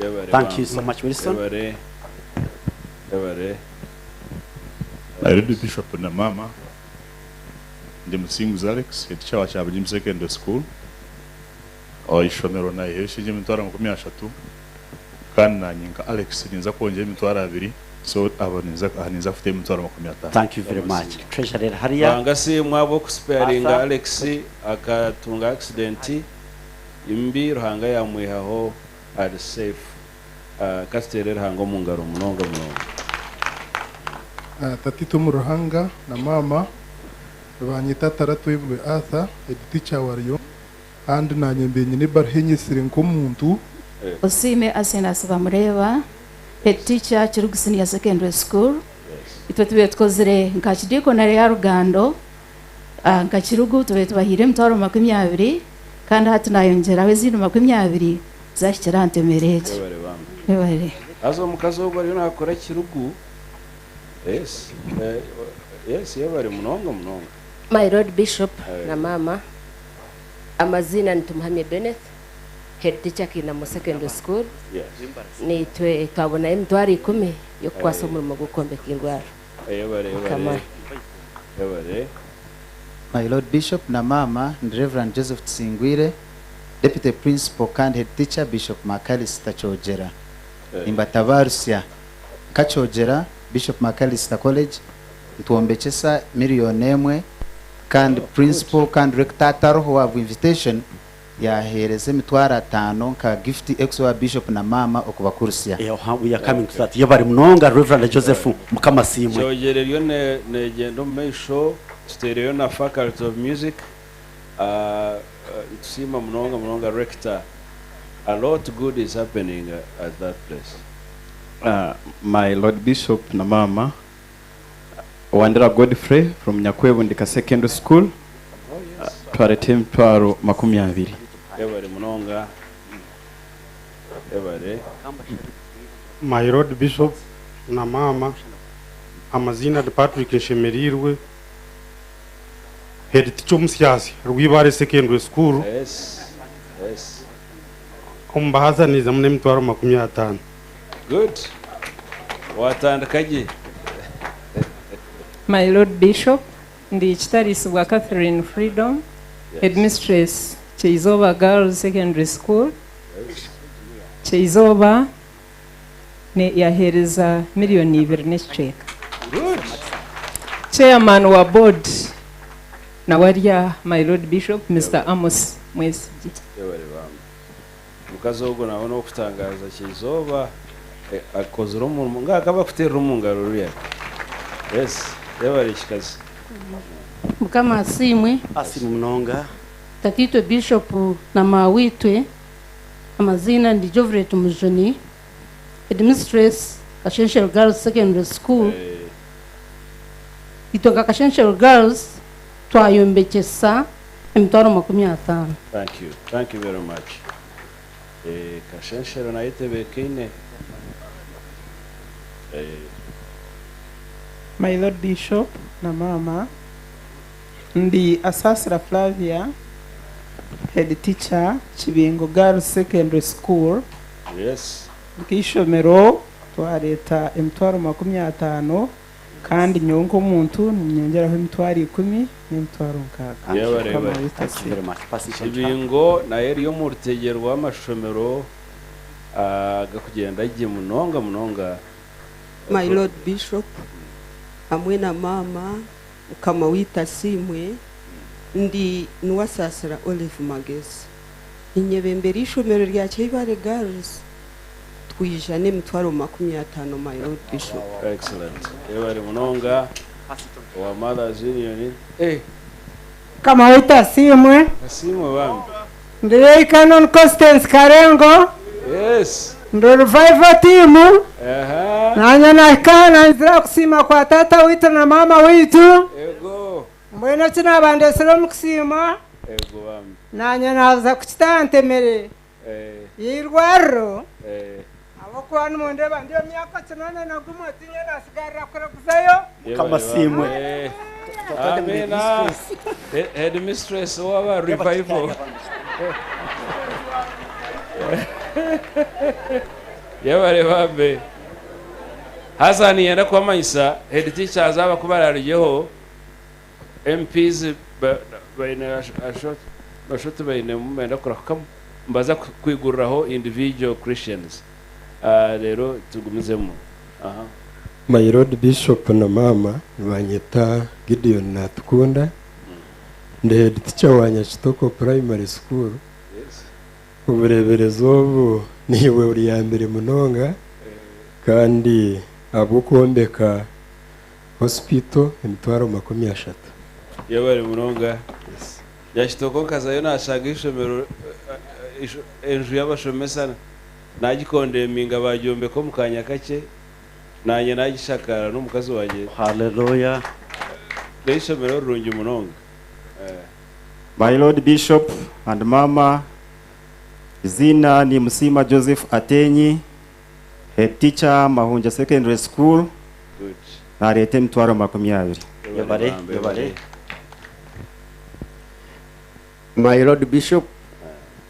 [SPEAKER 3] Yebare
[SPEAKER 22] Thank you
[SPEAKER 3] bambi.
[SPEAKER 22] so much, Wilson.
[SPEAKER 3] Yebare. Yebare.
[SPEAKER 29] My Lord Bishop na mama, ndi Musinguzi Alex, head teacher wa Kyabugimu Secondary School. Ishomero naihesheje emitwaro 30 kandi nanye nka Alex ninza kwongera emitwaro 2 so abo ninza aha ninza kufite emitwaro 50.
[SPEAKER 22] Thank you very much. Treasurer hariya.
[SPEAKER 3] Banga si mwabo kusparinga
[SPEAKER 22] Arthur.
[SPEAKER 3] Alex akatunga accident imbi Ruhanga yamwihaho ari safe. Kasitere Ruhanga omu ngaro munonga munonga.
[SPEAKER 30] Tatito mu Ruhanga na mama banyita Taratwibwe Arthur, head teacher waryo kandi nanye mbe nyine barhenyesire nk'omuntu.
[SPEAKER 31] Osime Asenas Bamureba, head teacher Kirugu Senior Secondary School. Itwe tube tukozire nka kidikonare ya Rugando, nka Kirugu tube tubahire emitwaro 20 kandi hati nayongeraho ezindi 20 Zahikira aha ntemere egi.
[SPEAKER 3] Webare bambi.
[SPEAKER 31] Webare.
[SPEAKER 3] Haza omukazi ogwo ariyo nakora kirugu. Yes. Yes, yebare munonga munonga.
[SPEAKER 1] My Lord Bishop
[SPEAKER 3] Aye.
[SPEAKER 1] na mama, amazina ni Tumuhamye Bennett, head teacher Kinamo Secondary School.
[SPEAKER 3] Yes.
[SPEAKER 1] Nitwe twabona emitwaro 10 yokukwasa
[SPEAKER 3] Aye.
[SPEAKER 1] omurimo gw'okwombeka irwaro.
[SPEAKER 3] Yebare
[SPEAKER 1] Mukama.
[SPEAKER 3] yebare. Yebare.
[SPEAKER 2] My Lord Bishop na mama ndi Reverend Joseph Tsingwire, Deputy Principal kandi Head Teacher Bishop Macalister Kyogera. Nimbatabarusya nka Kyogera Bishop Macalister College ntwombekesa 1 million kandi principal kandi rector ataroho wa invitation yahereza 50,000 nka gift ex wa bishop na mama okubakurusya.
[SPEAKER 22] We are coming to that. Yebare munonga Reverend Joseph, Mukama asiimwe.
[SPEAKER 3] Kyogera eriyo negenda omu maisho, tuteereyo na Faculty of Music. Nitusiima munonga munonga rector. A lot good is happening at that place.
[SPEAKER 15] My Lord Bishop na mama, Wandera Godfrey from Nyakwebundika Secondary School. Twarete 20,000.
[SPEAKER 3] Yebare munonga. Yebare.
[SPEAKER 17] My Lord Bishop na mama, amazina ni Patrick Nshemerirwe, head teacher omusyasi Rwibare Secondary School.
[SPEAKER 3] Yes.
[SPEAKER 17] Omubahaza mune 250,000.
[SPEAKER 3] Good. Watandika gye.
[SPEAKER 18] My Lord Bishop, ndi Kitarisibwa Catherine Freedom, Headmistress, Kyeizoba Girls Secondary School. Kyeizoba ne yahereza 2.5 million.
[SPEAKER 3] Good.
[SPEAKER 18] Chairman wa board nawarya, my Lord Bishop, Mr. Amos Mwesigi.
[SPEAKER 3] Yebare bambi. Mukazi ogwo nawe n'okutangaza Kyeizoba akozire omurimo ngakaba kuteerera omu ngaro ruriya. Yes, yebare kikazi.
[SPEAKER 19] Mukama asiimwe.
[SPEAKER 22] Asiimwe munonga.
[SPEAKER 19] Tatitwe Bishop na mawitwe, amazina ndi Jovret Mujuni, headmistress, Kashenshero Girls Secondary School. Itwe nka Kashenshero Girls twayombekesa 50,000.
[SPEAKER 3] Thank you. Thank you very much. Kashenshero nayo tebeekaine.
[SPEAKER 28] My Lord Bishop na mama, ndi Asasira Flavia, head teacher, Kibingo Girls Secondary School. Nk'ishomero twareta 250,000 kandi nyowe nk'omuntu ninyongeraho 10,000 n'60,000.
[SPEAKER 3] Yebare
[SPEAKER 28] Mukama
[SPEAKER 3] yebare.
[SPEAKER 28] witase.
[SPEAKER 22] Thank you very much. Pastor
[SPEAKER 3] Kibingo nayo eriyo omu rutegero rw'amashomero gakugenda gye munonga munonga.
[SPEAKER 20] My Lord Bishop hamwe na mama, Mukama witasimwe, ndi Nuwasasira Olive Magezi, inyebembera ishomero rya Kyebare Girls, twija n'250,000, my Lord Bishop.
[SPEAKER 3] Excellent. Yebare munonga wa Mothers Union.
[SPEAKER 21] Kama witasimwe.
[SPEAKER 3] Asiimwe bambi.
[SPEAKER 21] Ndi Canon Constance Karengo. Ndi revival team. Nanye nahika nanzira kusiima kwa tata witu na mama witu. Mbwenu eki nabandesire omu kusiima,
[SPEAKER 3] Ego bambi.
[SPEAKER 21] nanye naza kukita ntemere y'irwariro ahabwokuba nimundeba ndi emyaka 81, tinye nasigarira kure kuzayo.
[SPEAKER 22] Mukama asiimwe.
[SPEAKER 3] Amina. Headmistress waba revival. Yebare bambe. Haza niyenda kwamanyisa head teachers aba kubarariyeho MPs baine bashoto baine mumenda kurakamu mbaza kwiguriraho individual Christians. Rero tugumizemu. Aha.
[SPEAKER 23] My Lord Bishop na mama, banyeta Gideon Natukunda, ndi head teacher wa Nyakitoko Primary School. Obureberezi obu niwe uri ya mbere munonga kandi abw'okwombeka hospital 30,000.
[SPEAKER 3] Yebare munonga. Nyakitoko nkazayo nashanga ishomero enju y'abashomesa nagikondeminga bagyombeka omu kanya kakye, nanye nagishakara n'omukazi wangye.
[SPEAKER 22] Hallelujah.
[SPEAKER 3] N'ishomero rirungi munonga.
[SPEAKER 24] My Lord Bishop and Mama,
[SPEAKER 4] Izina ni Musiima Joseph Atenyi, head teacher Mahunja Secondary School.
[SPEAKER 3] Good.
[SPEAKER 4] Nareeta emitwaro 20.
[SPEAKER 22] Yebare, yebare.
[SPEAKER 5] My Lord Bishop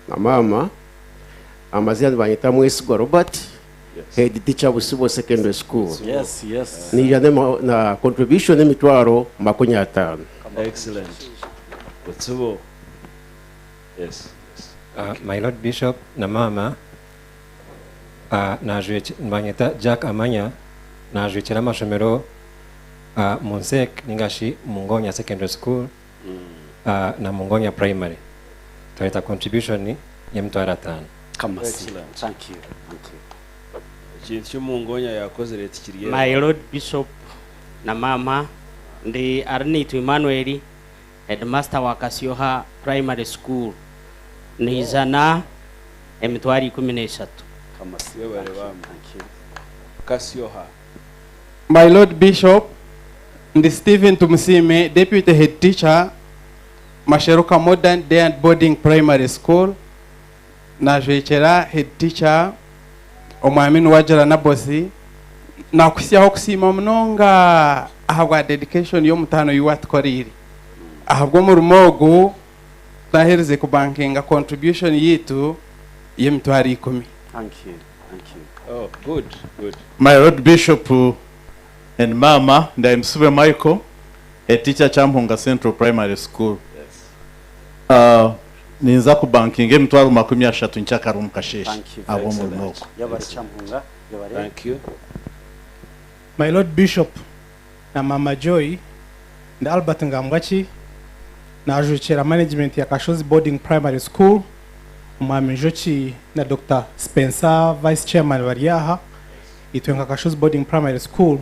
[SPEAKER 5] na mama, amazina nibanyeta Mwesigwa Robert, head teacher Busibo Secondary School.
[SPEAKER 22] Yes.
[SPEAKER 5] Nija na contribution emitwaro 50.
[SPEAKER 3] Excellent. Butsibo. Yes.
[SPEAKER 6] My Lord Bishop na mama, nibanyeta Jack Amanya, najwekera amashomero Munsek ningashi Mungonya Secondary School na Mungonya Primary. Twaleta contribution y'emitwaro 5.
[SPEAKER 22] Kamasi.
[SPEAKER 3] Excellent.
[SPEAKER 22] Thank you. Thank you.
[SPEAKER 3] Ekintu ky'omungonya yakozere tikiri.
[SPEAKER 7] My Lord Bishop na mama, ndi Arnitu Emmanuel, headmaster wa Kasioha Primary School. Nizana emitwaro 13.
[SPEAKER 3] Kamasi. Kasioha.
[SPEAKER 10] My Lord Bishop, ndi Stephen Tumusime, Deputy Head Teacher, Masheruka Modern Day and Boarding Primary School. Najwekera Head Teacher Omwami Wajara Nabosi. Nakusyaho kusiima munonga ahabwa dedication y'omutaano yuwatukoreire. Ahabwa omurimo ogu twaheereze kubankinga contribution yitu y'emitwaro 10.
[SPEAKER 22] Thank you. Thank you.
[SPEAKER 3] Oh, good, good.
[SPEAKER 8] My Lord Bishop and Mama, Ndaimsube Michael, a teacher Chamhunga Central Primary School.
[SPEAKER 3] Yes.
[SPEAKER 8] Ninza kubankinga emitwaro 30 nkyakara omu kasheeshe.
[SPEAKER 22] Thank you.
[SPEAKER 8] Ab'omurimo ogwo.
[SPEAKER 22] Yabare Chamhunga, yabare.
[SPEAKER 3] Thank you.
[SPEAKER 9] My Lord Bishop na Mama Joy na Albert Ngambwachi najwekera management ya Kashozi Boarding Primary School, Umwami Njoki na Dr. Spencer Vice Chairman bari aha. Itwe nka Kashozi Boarding Primary School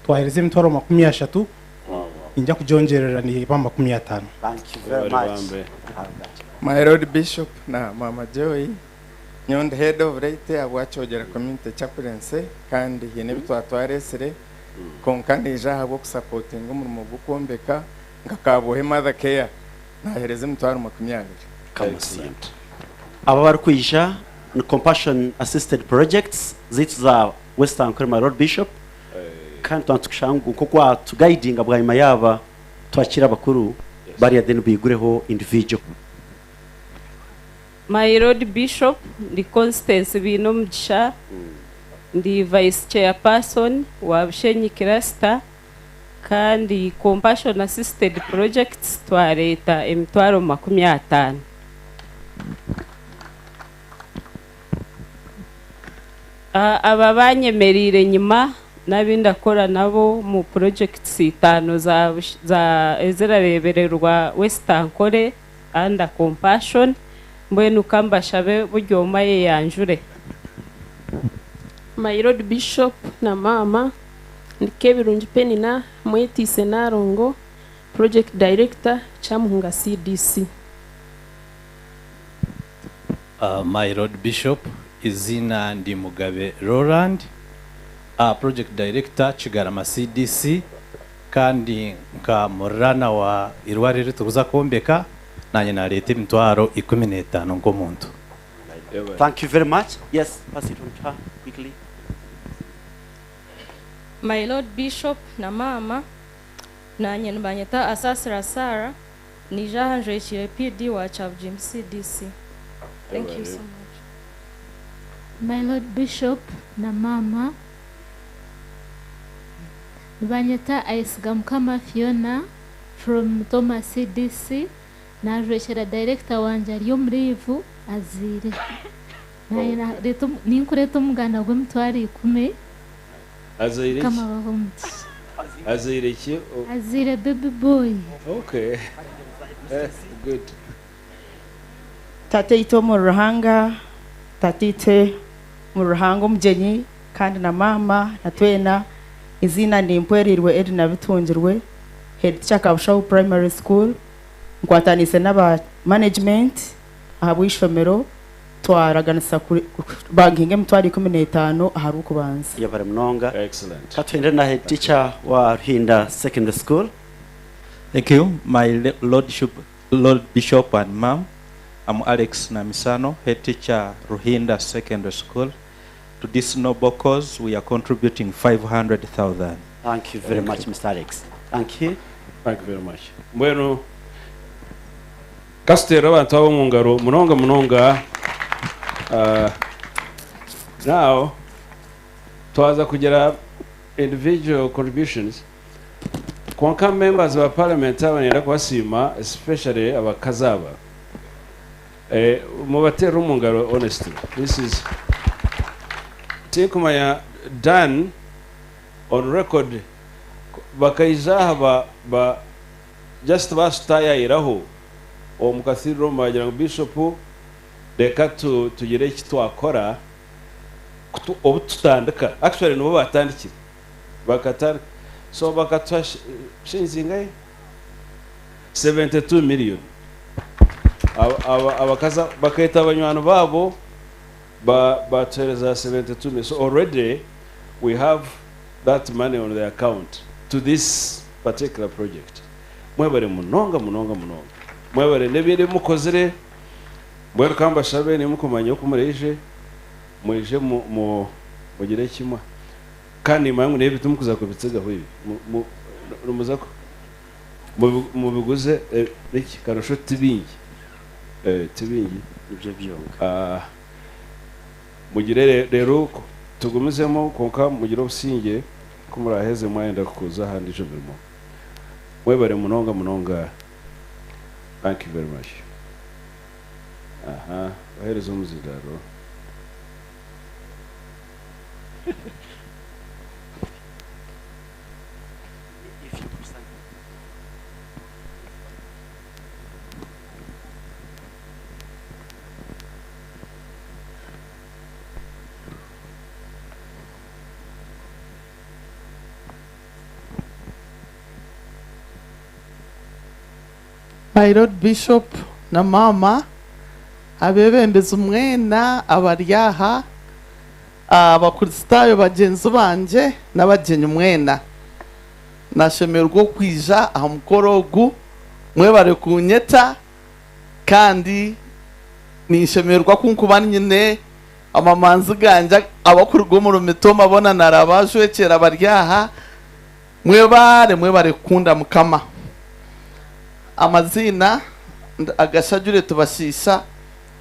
[SPEAKER 9] twahereza emitwaro 30, inja kujongerera ni ba 50.
[SPEAKER 22] Thank you very much.
[SPEAKER 13] My Lord Bishop na Mama Joy, nyondi head of rate abwakyogera community chaplaincy kandi hine ebitwatwaresire konka nija ahabwo kusapotinga omurimo gw'okwombeka nka Kabohe Mother Care nahereza emitwaro 20.
[SPEAKER 22] Kamasi. Aba barikwija ni Compassion Assisted Projects zitu za Western Kuri My Lord Bishop. Kandi twatukushanga nko kwa tuguidinga bwanyuma yaba twakira abakuru bariya then bigureho individual.
[SPEAKER 18] My Lord Bishop, ndi Constance Binomugisha, ndi Vice Chairperson wa Bushenyi Cluster, kandi Compassion Assisted Projects twareta emitwaro 50. Aba banyemerire nyuma n'abindakora nabo mu projects 5 za ezirarebererwa Western Kore under Compassion, mbwenu kambashabe buryoma ye yanjure.
[SPEAKER 24] My Lord Bishop na mama, ndi Kebirungi Penina Mwetise Narongo, Project Director Chamuhunga CDC.
[SPEAKER 25] My Lord Bishop, izina ndi Mugabe Roland, Project Director Kigarama CDC, kandi nka murana wa irwarire tukuza kwombeka nanye nareta emitwaro 15 nk'omuntu.
[SPEAKER 22] Thank you very much. Yes, pass it on to her quickly.
[SPEAKER 26] My Lord Bishop na mama, nanye nibanyeta Asasira Sarah, nija hanjwekire PD wa Chabjim CDC. Thank you so much.
[SPEAKER 28] My Lord Bishop na mama, nibanyeta Aisiga Mukama Fiona from Thomas CDC, najwekera director wanje ari omurivu azire. Ninkureta omuganda gw'emitwaro 10.
[SPEAKER 3] Azire
[SPEAKER 28] Kama baho mugisha.
[SPEAKER 3] Azire ki?
[SPEAKER 28] Azire baby boy.
[SPEAKER 3] Okay. Good.
[SPEAKER 29] Tate ito mu ruhanga, tatite mu ruhanga omugyenyi kandi na mama na twena, izina ni Mpwerirwe Edna Bitungirwe, head teacher Kabushaho Primary School, nkwatanise n'aba management ahabw'ishomero twaraganisa bankinga emitwaro 15 ahari okubanza.
[SPEAKER 22] Yabare munonga.
[SPEAKER 3] Excellent.
[SPEAKER 22] Katwende na head teacher wa Ruhinda Secondary School.
[SPEAKER 30] Thank you, my Lordship, Lord Bishop and Mom.
[SPEAKER 1] I'm Alex Namisano, head teacher, Ruhinda Secondary School. To this noble cause, we are contributing 500,000.
[SPEAKER 22] Thank you very much, Mr. Alex. Thank you.
[SPEAKER 3] Thank you very much. Mbwenu kasitera abantu abo mu ngaro munonga munonga. Now twaza kugira individual contributions, konka members ba parliament aba nenda kubasiima, especially abakazi aba, mubateera omu ngaro. Honestly, this is tinkumanya done on record. Bakaija aha ba just basutayayiraho omu cathedral, bagira ngu, "Bishop, reka tugire eki twakora." Obu tutandika, actually nibo batandikire, bakatandika, so bakatuha shilingi 72 million. Abakazi baketa abanywani babo batuhereza 72 million. So already we have that money on the account to this particular project. Mwebare munonga munonga munonga, mwebare n'ebindi mukozire. Mbwenu kambashabe nimukumanya oku mureije mwije mugire kimwe, kandi mangu n'ebi tumukuza kubitsigaho ibi numuza mubiguze iki karusho tibingi, tibingi.
[SPEAKER 22] Ibyo byonka.
[SPEAKER 3] Mugire rero tugumizemo, konka mugire obusinge ko muraheze mwayenda kuza ahandi ijo mirimo. Mwebare munonga munonga. Thank you very much. Aha bahereza omuzindaro.
[SPEAKER 2] My Lord Bishop na mama, abebembezi mwena abari aha, abakristaayo bagyenzi bangye n'abagyenyi mwena, nashemererwa okwija aha mukoro ogu. Mwebare kunyeta, kandi ninshemererwa kunkuba nyine amamanzi ganje abakuruga omu Rumitoma bona narabajwekyera bari aha. Mwebare, mwebare kukunda Mukama. Amazina agashajure tubashiisha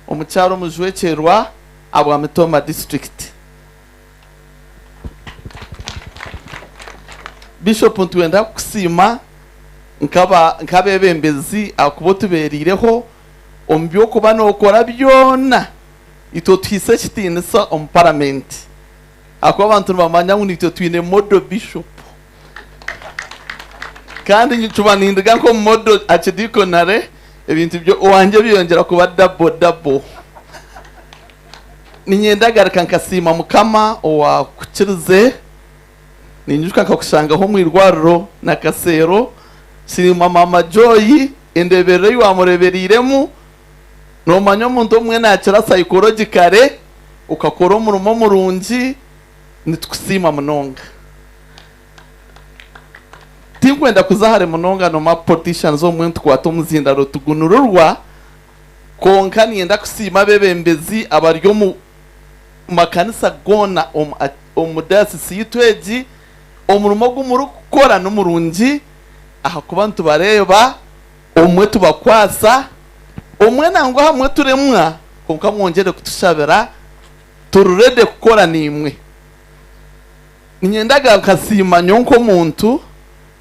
[SPEAKER 2] omukyaro omujwekyerwa abwa Mitoma District. Bishop, ntwenda kukusiima nkaba nk'abebembezi akuba otuberiireho omu by'okuba nookora byona. Itwe tuhise ekitiinisa omu paramenti akuba abantu nibamanya ngu nitwe twine model bishop, kandi ncuba nindiga nk'omu model archdiaconary, ebintu byo owanje byongera kuba double double. Ninyendagaruka nkasiima Mukama owakukirize. Ninjuka nkakushangaho omu irwariro na Kaseero. Siima Mama Joy, endeberero ei wamurebereiremu. Nomanya omuntu omwe nakira psychologically, ukakora omurimo murungi. Nitukusiima munonga. Tinkwenda kuza hare munonga noma politicians omwe ntukwata omuzindaro tugunururwa, konka niyenda kusiima abebembezi abari omu makanisa gona omu diocese yitu egi. Omurimo gumurikukora n'omurungi, ahakuba nitubareeba omwe tubakwasa omwe nangwa hamwe turemwa, konka mwongyere kutushabira, tururede kukora nimwe. Ninyendaga nkasiima nyowe nk'omuntu,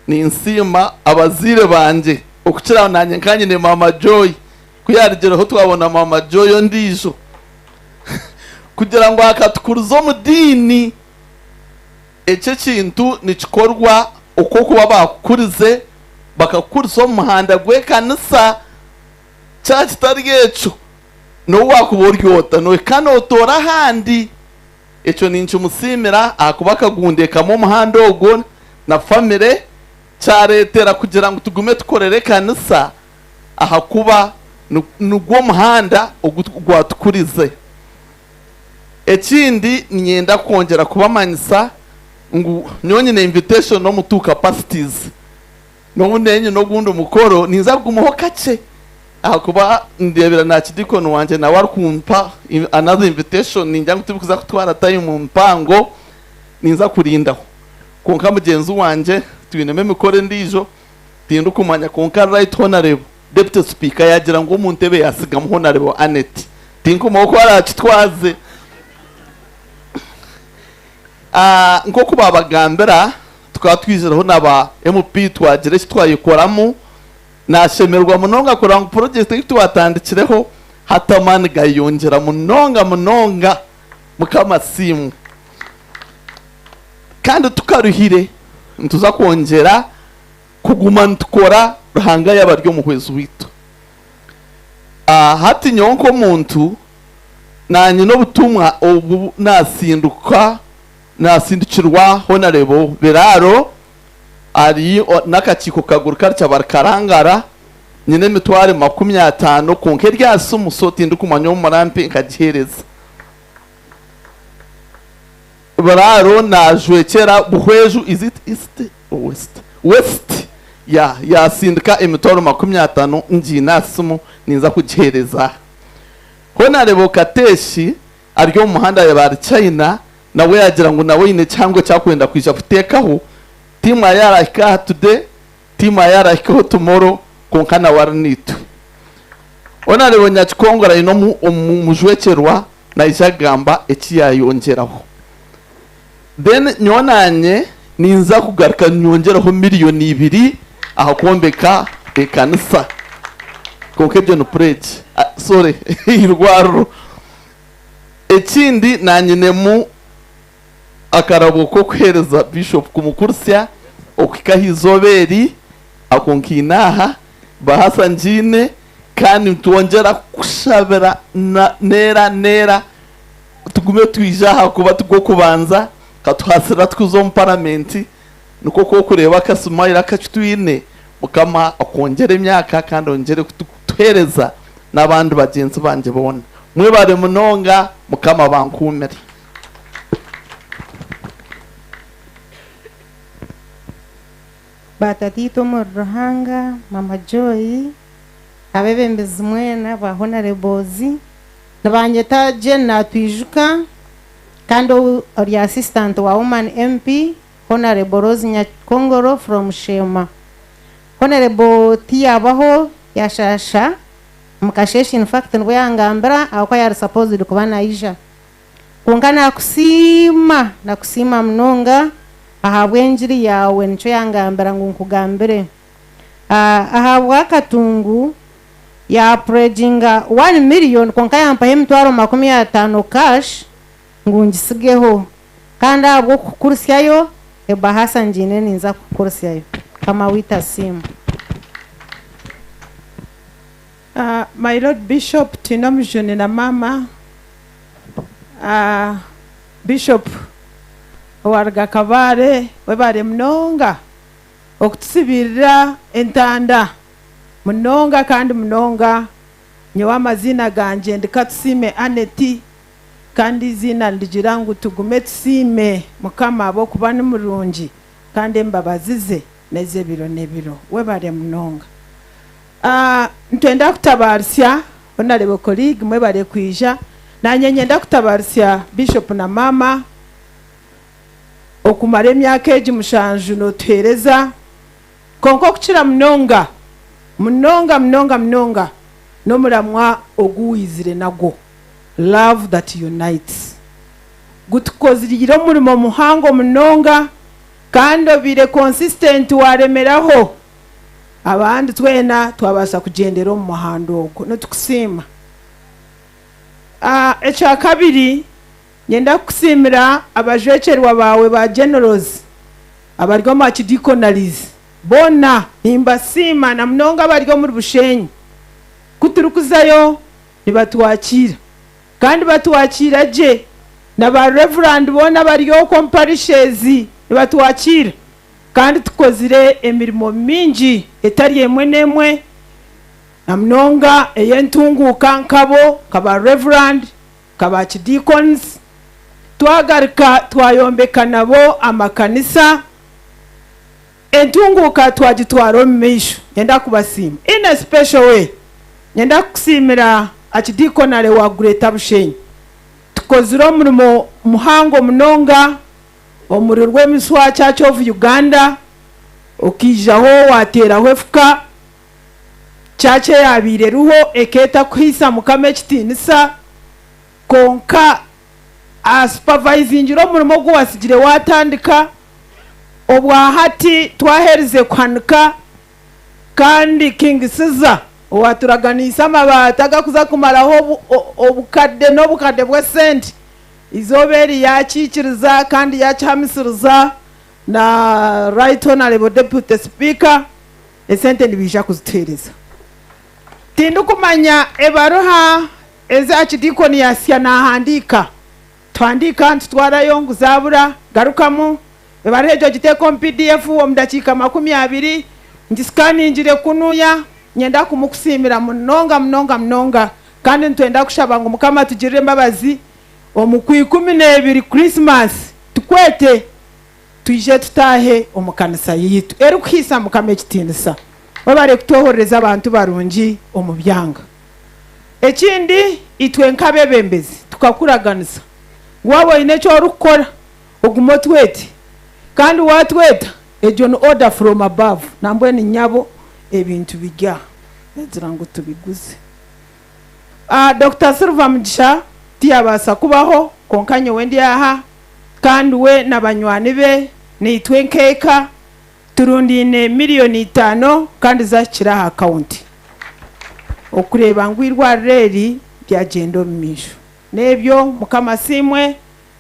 [SPEAKER 2] ninsiima abaziire bangye okukira nanye nkanyine Mama Joy kuyarigireho twabona Mama Joy ondiijo kugira ngu akatukuruza omu diini. Ekyo ekintu nikikorwa okwo kuba bakukurize, bakakukuriza omu muhanda gw'ekanisa. Kya kitari ekyo n'obu wakuba oryota nohika notoora ahandi. Ekyo ninkimusiimira ahakuba akagundekamu omuhanda ogwo na famire, kyareetera kugira ngu tugume tukorere ekanisa, ahakuba nigwo muhanda ogu gwatukurize. Ekindi, ninyenda kwongyera kubamanyisa ngu nyowe nyine invitation n'omu two capacities, n'obu nenye n'ogundi mukoro ninza kugumaho kakye. Ahakuba ndeebire na archdeacon wangye nawe arikumpa another invitation, ningira ngu tibikuza kutwara time mpango, ninza kurindaho. Kwonka mugyenzi wangye twinemu emikoro endiijo, tindikumanya kwonka Right Honourable Deputy Speaker yaagira ngu omu ntebe yaatsigamu Honourable Annet. Tinkumanya oku araakitwaze. Nk'oku baabagambira, tukaba twizireho na ba MP twagira eki twayekoramu. Naashemererwa munonga kureba ngu purojekiti ei twatandikireho hati amaani gayeyongyera munonga munonga. Mukama asiimwe. Kandi tukaruhire nituza kwongyera kuguma nitukora Ruhanga yaaba ari omuhwezi waitu. Hati nyowe nk'omuntu naanye n'obutumwa obu naasinduka naasindikirwa Honarebo Biraaro ari n'akakiiko kaguru karikya barikarangara nyine emitwaro 50 kwonka eri aha simu so tindikumanya ou murampe nkagiheereza. Biraaro naajwekyera Buhweju is it east or west? West ya yaasindika emitwaro 50 ngiine aha simu ninza kugiheereza. Honarebo Kateeshi ari omu muhanda yaaba ari China nawe yaagira ngu nawe aine kihango eki arikwenda kwija kuteekaho, tiimu ayi araahike aha today, tiimu ayi araahikeho tomorrow kwonka nawe ari naitwe. Honarebo Nyakikongoro aine omujwekyerwa naija kugamba eki yaayongyeraho. Then nyowe naanye ninza kugaruka nyongyereho miriyoni ibiri aha kwombeka ekanisa. Kwonka ebyo ni pledge, sorry eirwariro. Ekindi naanyinemu akarabo k'okuheereza Bishop kumukurisya okuhika aha izooba eri, ako nkaine aha, bahasa ngiine kandi nitwongyera kukushabira na neera neera tugume twije aha kuba tigw'okubanza katuhasira tukuza omu paramenti nikwo kwokureeba akasimayiro akaki twine Mukama akwongyere emyaka kandi ongyere kutuheereza n'abandi bagyenzi bangye boona. Mwebare munonga Mukama abankuumire.
[SPEAKER 11] Ba tataitwe omuri Ruhanga, Mama Joy, abebembezi mwena ba Honourables, nibanyeta Jane Natwijuka kandi ori assistant wa Woman MP Honourable Rose Nyakongoro from Sheema. Honourable tiyabaho yashasha omukasheshe infact nibwo yangambira ahabw'okuba yari supposed kuba naija. Kwonka nakusiima, nakusiima munonga ahabw'engiri yaawe nikyo yangambira ngu nkugambire. Ahabwa Katungu ya pledginga one million kwonka yampaho emitwaro 50 cash ngu ngisigeho kandi ahabw'okukukurisyayo ebahasa ngiine ninza kukukurisyayo. Mukama waitu asiimwe.
[SPEAKER 28] My Lord Bishop Twinomujuni na Maama Bishop owaruga Kabale webare munonga okutusibiirira entanda munonga kandi munonga. Nyowe amaziina gangye ndi Katusiime Annet kandi eiziina nirigira ngu tugume tusiime Mukama ahabw'okuba ni murungi kandi embabazi ze n'ez'ebiro n'ebiro. Webare munonga. Nitwenda kutabaaritsya Honarebo colleague mwebare kwija. Nanye nyenda kutabaaritsya Bishop na Maama okumara emyaka egi mushanju notuheereza kwonka okukira munonga munonga munonga munonga n'omuramwa ogu waizire nagwo Love that unites gutukoziriire omurimo muhango munonga kandi obaire consistent waremeraho Abandi twena twabaasa kugyendera omu muhanda ogwo. Nitukusiima. Ekya kabiri, niinyenda kukusiimira abajwekyerwa baawe ba Generals abari omu Archdeaconaries boona. Nimbasiima na munonga abari omuri Bushenyi. Ku turikuzayo nibatwakiira kandi batwakiira gye. Na ba Reverand boona abari okwo omu parishes nibatwakiira. Kandi tukozire emirimo mingi etari emwe n'emwe, na munonga ey'entunguuka nkabo, nka ba Reverand, nka ba Archdeacons. Twagaruka twayombeka nabo amakanisa. Entunguuka twagitwara omu maisho. Nyenda kubasiima in a special way.
[SPEAKER 12] Nyenda kukusiimira Archdeaconry wa Greater Bushenyi. Tukozire omurimo muhango munonga omuri Rwemiswa Church of Uganda, okaijaho wateeraho efuka, church eyabaire eriho ekeeta kuhaisa Mukama ekitiinisa, kwonka asupervisingire omurimo ogu watsigire watandika, obwahati twaherize kuhanika Kandi King Caesar owaturaganiise amabaati agakuza kumaraho obukadde n'obukadde bw'esente, eizooba eri yakiikiriza kandi yakihamisiriza na Right Honourable Deputy Speaker, esente nibaija kuzituheereza. Tindikumanya ebaruha ezi Archdeacon yasya nahandiika. Tuhandiika nitutwarayo ngu zaabura, garukamu ebaruha egyo ogiteeke omu PDF omu dakiika 20, ngisikaaningire kunuya. Nyenda kumukusiimira munonga munonga munonga kandi nitwenda kushaba ngu Mukama atugirire embabazi omu Kwikumineebiri Christmas tukwete twije tutaahe omu kanisa yaitu erikuhaisa Mukama ekitiinisa. Webare kutwohorereza abantu barungi omu byanga. Ekindi, itwe nk'abeebembezi tukakuraganisa ngu waaba oine eki orikukora ogume otwete kandi waatweta egyo ni order from above nambwenu nyabo ebintu biri aha ndagira ngu tubiguze. Dokita Silver Mugisha tiyabaasa kubaho kwonka nyowe ndi aha kandi we na banywani be naitwe nk'eka Turundaine miriyoni itano kandi zahikire aha akawunti okureeba ngu eirwariro eri ryagyenda omu maisho. N'ebyo Mukama asiimwe,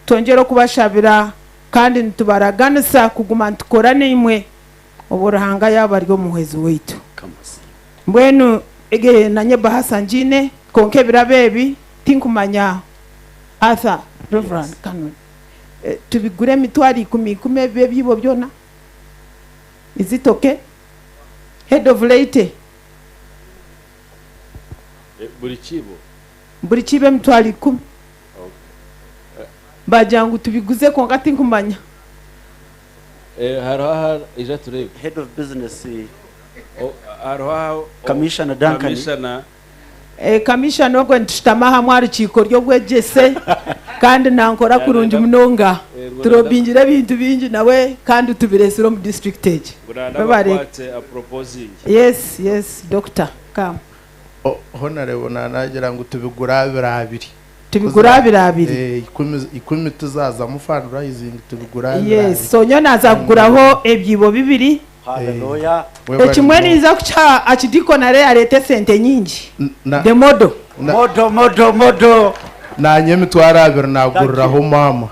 [SPEAKER 12] twongyere okubashabira kandi nitubaraganisa kuguma nitukora naimwe obwo Ruhanga yaaba ari omuhwezi waitu. Mbwenu nanye bahasa ngiine kwonka ebirabo ebi tinkumanya Arthur, Rev. Canon. Tubigure emitwaro ikumi ikumi ebi ebyibo byona? Is it okay? Head of laity.
[SPEAKER 3] Buri kiibo?
[SPEAKER 12] Buri kiibo emitwaro ikumi. Bagira ngu tubiguze kwonka tinkumanya.
[SPEAKER 3] Hariho aha ija tureebe.
[SPEAKER 22] Head of business.
[SPEAKER 3] Hariho aha.
[SPEAKER 22] Commissioner Duncan.
[SPEAKER 3] Commissioner.
[SPEAKER 12] Kamishana ogwe nitushutama hamwe aha rukiiko ry'obwegyese kandi nankora kurungi munonga. Turobingire ebintu bingi nawe kandi tubireetsire omu disiturikiti egi. Webare. Yes, yes, doctor, come.
[SPEAKER 30] Honarebo nanagira ngu tubigure abiri abiri.
[SPEAKER 12] Tubigure abiri abiri.
[SPEAKER 30] Ikumi tizazamu fundraising tubigure abiri abiri.
[SPEAKER 12] Yes, so nyowe naaza kuguraho ebyibo bibiri.
[SPEAKER 22] Hallelujah.
[SPEAKER 12] Ekimwe ninza kukiha Archdeaconare areete esente nyingi. The model.
[SPEAKER 22] Modo modo modo.
[SPEAKER 30] Nanye emitwaro abiri naguriraho maama.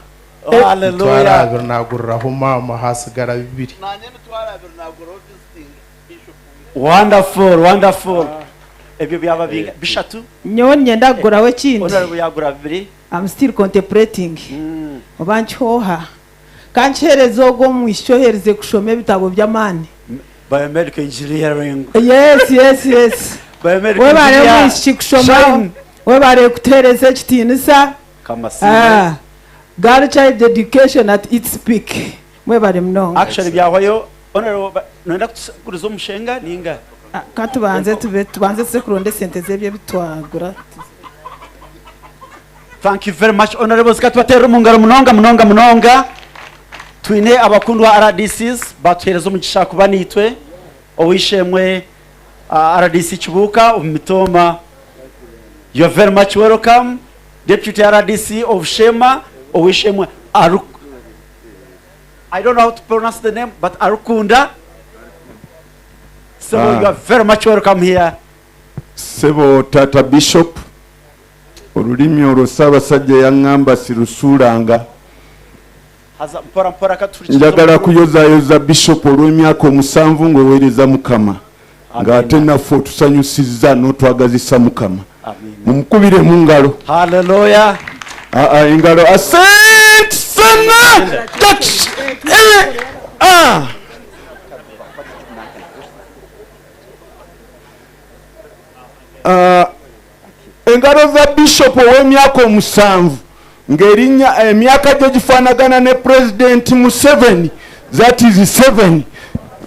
[SPEAKER 22] Oh, hallelujah.
[SPEAKER 30] Emitwaro abiri naguriraho maama hasigara bibiri.
[SPEAKER 22] Wonderful, wonderful. Ebyo byaba binga bishatu.
[SPEAKER 12] Nyowe niinyenda kuguraho ekindi.
[SPEAKER 22] Honorable yagura bibiri.
[SPEAKER 12] I'm still contemplating. Oba nkihooha. Ka nkiheereze ogwo omwishiki oherize kushoma ebitabo by'amaani.
[SPEAKER 22] Biomedical engineering.
[SPEAKER 12] Yes, yes, yes.
[SPEAKER 22] Biomedical
[SPEAKER 12] Webare
[SPEAKER 22] engineer.
[SPEAKER 12] omwishiki kushoma.
[SPEAKER 22] Shine.
[SPEAKER 12] Webare kutuheereza ekitiinisa.
[SPEAKER 22] Kamasiime.
[SPEAKER 12] Ah, girl child education at its peak. Mwebare munonga.
[SPEAKER 22] Actually byahwayo honorable ba- noyenda kutuguruza omushenga ninga?
[SPEAKER 12] Ka tubanze tube tubanze tuze kuronda esente z'ebyo ebi twagura.
[SPEAKER 22] Thank you very much honorables katubaterere omu ngaro munonga munonga munonga. Twine abakundwa RDCs batuhereza omugisha kuba naitwe ow'eishe-emwe RDC Kibuuka omu Mitooma. You are very much welcome. Deputy RDC of Sheema ow'eishe-emwe Aru I don't know how to pronounce the name but Arukunda. So you are very much welcome here.
[SPEAKER 14] Ssebo taata Bishop, Olulimi olwo Ssaabasajja yangamba sirusuulanga.
[SPEAKER 22] Haza mpora mpora katuhurikize
[SPEAKER 14] Njagala
[SPEAKER 22] omukuru.
[SPEAKER 14] kuyozayoza Bishop olw'emyaka omusanvu ng'oweereza Mukama ng'ate
[SPEAKER 22] Amiina.
[SPEAKER 14] naffe otusanyusizza n'otwagazisa Mukama.
[SPEAKER 22] Amiina.
[SPEAKER 14] Mumukubire mu ngalo.
[SPEAKER 22] Hallelujah.
[SPEAKER 14] Aa, engalo. Asante sana. Jackson. Eh, ah. Ah, engalo za Bishop ow'emyaka omusanvu ng'erinnya emyaka gye gifaanagana ne Pulezidenti Museveni, that is seven,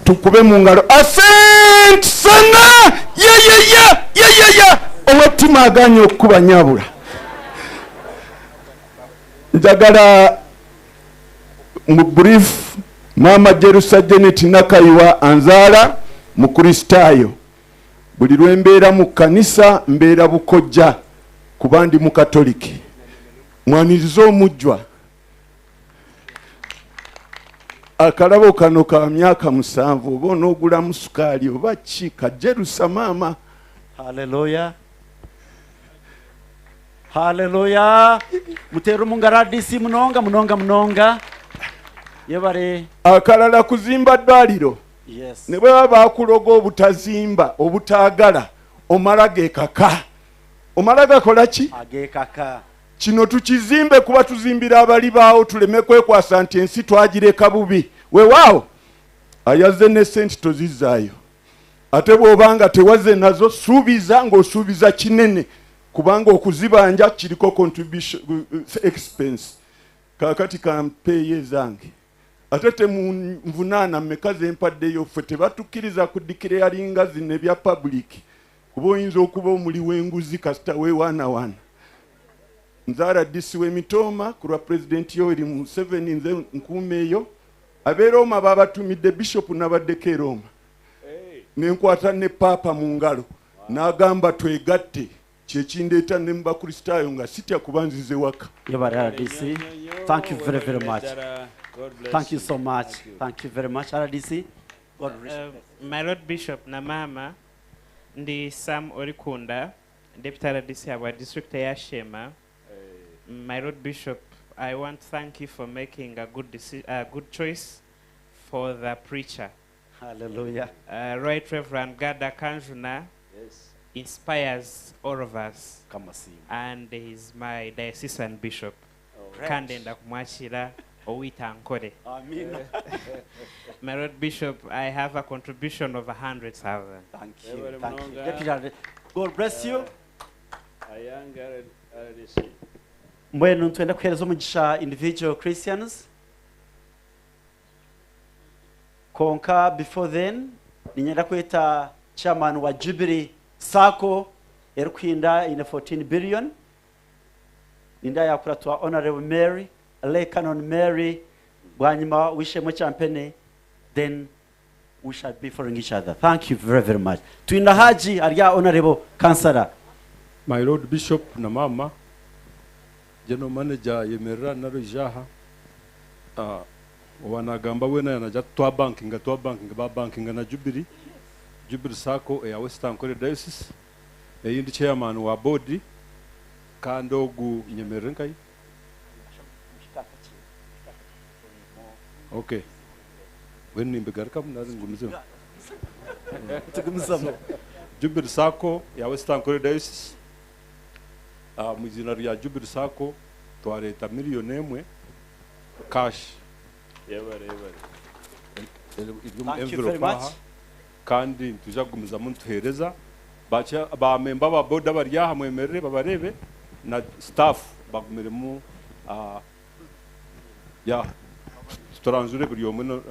[SPEAKER 14] tukube mu ngalo. Asante sana. Ye, ye, ye, ye, ye, ye. Owettima aganye okukuba nyabula. Njagala mu brief, Maama Jerusa Janet Nakayiwa anzaala, Mukristaayo. Buli lwe mbeera mu kkanisa mbeera bukojja kuba ndi Mukatoliki. Mwanirize omujjwa. Akalabo kano ka myaka 7, oba onoogulamu sukaali oba ki, ka Jerusa maama.
[SPEAKER 22] Haleluya. Haleluya. Muteere omu ngaro RDC munonga munonga munonga. Yebare.
[SPEAKER 14] Akalala kuzimba ddwaliro.
[SPEAKER 22] Yes.
[SPEAKER 14] Ne bwe baba bakuloga obutazimba, obutaagala, omala geekaka. Omala gakola ki?
[SPEAKER 22] Ageekaka.
[SPEAKER 14] Kino tukizimbe kuba tuzimbira abalibaawo, tuleme kwekwasa nti ensi twagireka bubi. Weewaawo, ayazze ne ssente tozizzaayo. Ate bw'obanga tewazze nazo, suubiza ng'osuubiza kinene, kubanga okuzibanja kiriko contribution, expense. Kaakati kampeeyo ezange. Ate temunvunaana mmeka ze mpaddeyo, ffe tebatukkiriza kudeclaringa zino ebya public, kuba oyinza okuba omuli w'enguzi kasita weewaanawaana. Nze RDC w'emitooma ku lwa Pulezidenti Yoweri Museveni, nze nkuuma eyo. Ab'e Roma babatumidde Bishop, nabaddeko e Roma. Ne nkwata ne Paapa mu ngalo, n'agamba twegatte, kye kindeeta ne mu Bakristaayo nga sitya kuba nzize waka.
[SPEAKER 22] Yebare RDC. Thank you very, very much. Thank you so much. Thank you very much, RDC. God bless you.
[SPEAKER 4] My Lord Bishop na mama, ndi Sam Orikunda, Deputy RDC wa district ya Shema. My Lord Bishop, I want to thank you for making a good choice for the preacher.
[SPEAKER 22] Hallelujah.
[SPEAKER 4] Right Reverend Gada Kanjuna
[SPEAKER 3] Yes.
[SPEAKER 4] inspires all of us.
[SPEAKER 22] Kamasimu.
[SPEAKER 4] And he's my diocesan bishop.
[SPEAKER 22] Right.
[SPEAKER 4] Kandi ndakumwakira owita nkore.
[SPEAKER 22] Amina.
[SPEAKER 4] My Lord Bishop, I have a contribution of 100,000.
[SPEAKER 22] Thank you. Thank you. Deputy RDC, God bless you.
[SPEAKER 3] Ayanga RDC.
[SPEAKER 22] Mbwenu nitwenda kuheereza omugisha individual Christians. Konka before then, ninyenda kweta chairman wa Jubilee Sacco erikuhinda ine 14 billion. Ninda yakuratwa Honorable Mary, Lay Canon Mary, bwanyima wishemwe champene, then we shall be following each other. Thank you very, very much. Twina Haji arya Honorable Councillor.
[SPEAKER 5] My Lord Bishop na mama, General Manager yemerera na Rujaha. Wanagamba wena yanaja twa banking, twa banking, ba banking na Jubilee. Jubilee Sacco ya West Ankole Diocese. Eyindi chairman wa board kandi ogu nyemerere nkai. Okay. Weni nimbegaruka nazi ngumizemu.
[SPEAKER 22] Tugumizamu.
[SPEAKER 5] Jubilee Sacco ya West Ankole Diocese. Mu izina rya Jubilee Sacco twareta miliyoni 1 cash.
[SPEAKER 3] Yebare, yebare.
[SPEAKER 5] Iri mu
[SPEAKER 22] Thank you very
[SPEAKER 5] envelope
[SPEAKER 22] much.
[SPEAKER 5] aha. Kandi nituja kugumizamu nituheereza. Bacha ba memba ba board bari aha mwemerere babarebe na staff bagumiremu, ya turanzure buri omwe no,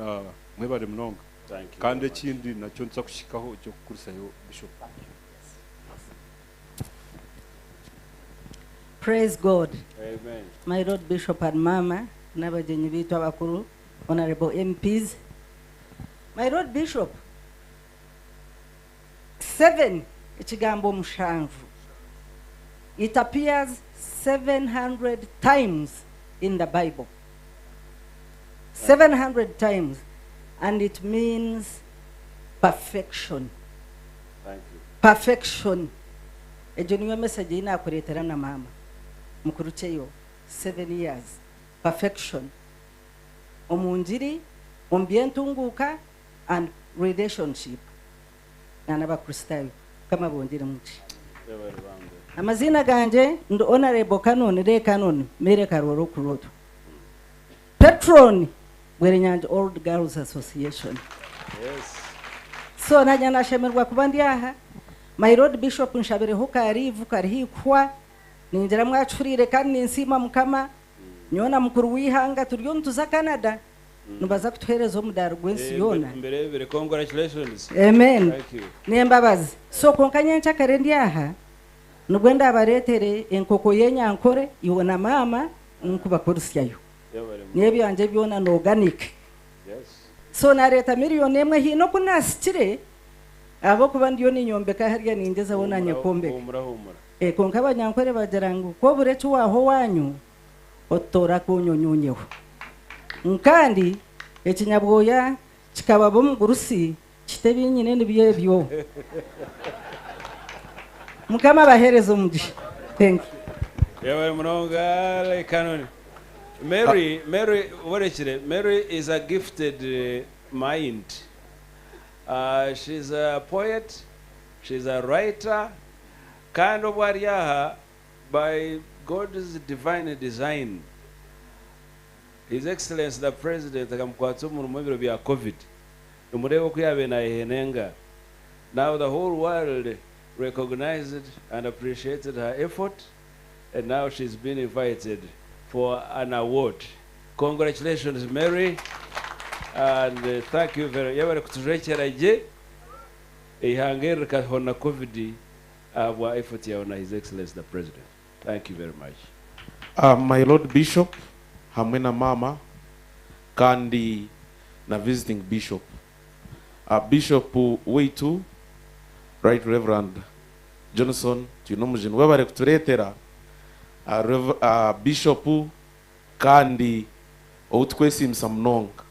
[SPEAKER 5] mwebare munonga.
[SPEAKER 3] Thank you
[SPEAKER 5] Kandi
[SPEAKER 3] very much.
[SPEAKER 5] ekindi nakyo nza kushikaho ekyo kukurisayo Bishop.
[SPEAKER 15] Praise God.
[SPEAKER 3] Amen.
[SPEAKER 15] My Lord Bishop and Mama, n'abagenyi bitu abakuru, Honorable MPs. My Lord Bishop, 7, ekigambo 7. It appears 700 times in the Bible. 700 times. And it means perfection.
[SPEAKER 3] Thank you.
[SPEAKER 15] Perfection. Ejo niyo message inakuretera na mama. Mukuru cheyo, 7 years. Perfection. Omunjiri, ombyentunguka, and relationship. Na n'Abakristayo, kama bongere muki. Amazina ganje ndi Honorable Canon Ray Canon Mere Karoro Kuroto. Patron Bwerenyanja Old Girls Association.
[SPEAKER 3] Yes.
[SPEAKER 15] So najya nashemerwa kuba ndi aha. My Lord Bishop nshabireho karivu karihikwa ninjira mwacurire kandi ninsima mukama nyona mukuru wihanga turiyo ntuza Canada nubaza kutuhereza omudaro gwensi yona.
[SPEAKER 3] Mbere mbere, congratulations.
[SPEAKER 15] Amen.
[SPEAKER 3] Thank you.
[SPEAKER 15] Nembabazi. So konka nyencha kare ndi aha. Nibwo ndabareetere enkoko y'enyankore iwe na maama nkubakorisyayo. N'ebyangye byona ni organic. So nareeta miliyoni emwe hiine oku naasikire ahabw'okuba ndiyo ninyombeka harya ningyezaho naanye kwombeka.
[SPEAKER 3] Humura humura.
[SPEAKER 15] Eh, kwonka abanyankore bagira ngu ku obura eki waaha owaanyu, otoora akunyunyunyeho. Kandi ekinyabwoya kikababa omugurusi kiti ebi nyine nibyo ebyo. Mukama abaheereze omugisha. Thank you.
[SPEAKER 3] Yebare munonga Canon. Mary, Mary, Borekire, Mary is a gifted mind. She's a poet, she's a writer, kandi obu ari aha, by God's divine design, His Excellency the President akamukwatsa omurimo ebiro bya Covid. Nimureeba oku yaabaire naayehenenga. Now the whole world recognized and appreciated her effort and now she's been invited for an award. Congratulations Mary and thank you very yebare kutujwekyera gye eihanga eri rikahona Covid ahabwa effort yawe na His Excellency the President. Thank you very much.
[SPEAKER 6] My Lord Bishop hamwe na maama kandi na visiting bishop. Bishop waitu Right Reverend Johnson Twinomujuni webare kutureetera Rev Bishop kandi ou tukwesiimisa munonga.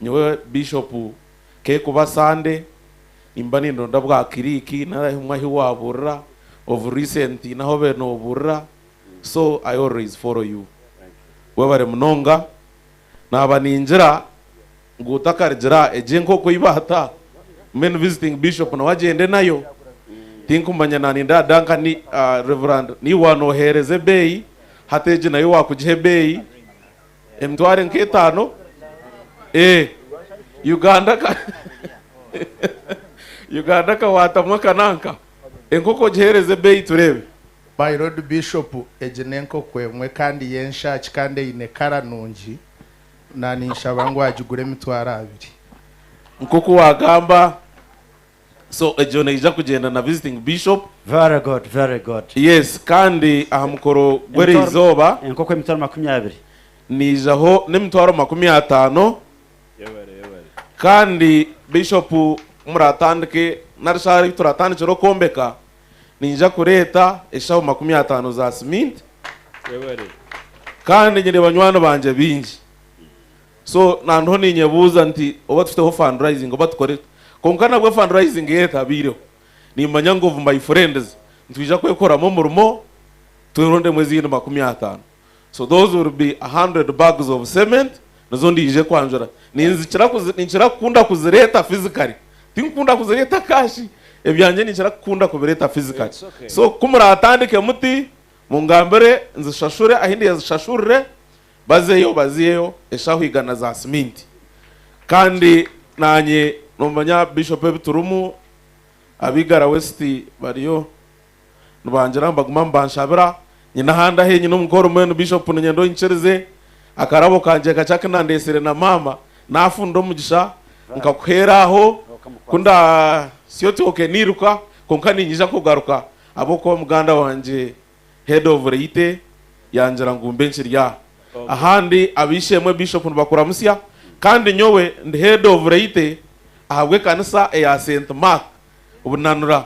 [SPEAKER 6] Nyowe Bishop kekuba Sunday nimba nindonda bwa kiriiki nari ahimwe ahi waburira of recent naho obaire noburira so I always follow you. Webare munonga naba ningira ngu otakarigira egi enkoko ei baata mbwenu visiting bishop nawe agyende nayo tinkumanya naninda Duncan Reverend niiwe wanohereza ebeeyi hati egi nayo wakugiha ebeeyi emitwaro nk'etaano eh Uganda ka Uganda kawatamu akananka enkoko ogihereze ebeeyi tureebe.
[SPEAKER 7] My Lord Bishop egi n'enkoko emwe kandi y'enshaaki kandi eine kara nungi na ninshaba ngu agigure emitwaro abiri.
[SPEAKER 6] Nk'oku wagamba so egyo neija kugyenda na visiting bishop.
[SPEAKER 22] Very good, very good.
[SPEAKER 6] Yes kandi aha mukoro gw'erizooba.
[SPEAKER 22] Enkoko emitwaro 20.
[SPEAKER 6] Niijaho n'emitwaro 50. Kandi Bishop muratandike nari shi ahu turatandikire okwombeka niinyija kureeta eshaho 50 za siminti. Kandi nyine banywani bangye baingi. So nandiho ninyebuuza nti oba tuteho fundraising oba tukore tuta. Kwonka nabwo fundraising yaaba etabaireho, nimanya ngu of my friends nitwija kwekoramu omurimo twerondemu ezindi 50. So those will be 100 bags of cement nizo ndiije kwanjura. Ninzikira kuzi ninkira kukunda kuzireeta physically. Tinkukunda kuzireeta cash, ebyangye ninkira kukunda kubireeta physically.
[SPEAKER 3] It's okay.
[SPEAKER 6] So ku muratandike muti mungambire nzishashure ahi ndizishashurire bazeyo baziheyo eshaho 100 za siminti. Kandi naanye nomanya Bishop ebi turimu ab'Igara West bariyo nibangira nibaguma nibanshabira nyine ahandi ahi nyine omukoro mbwenu Bishop niinyenda onyikirize akarabo kangye kakye aku nandetsire na maama nafunda omugisha nkakuheera aho ku ndasyotoke niiruka kwonka niinyija kugaruka ahabw'okuba muganda wangye Head of Reite yangira ngu mbe nkiri aha. Ahandi ab'eishe-emwe Bishop nibakuramutsya kandi nyowe ndi Head of Reite ahabw'ekanisa eya Saint Mark Bunanura.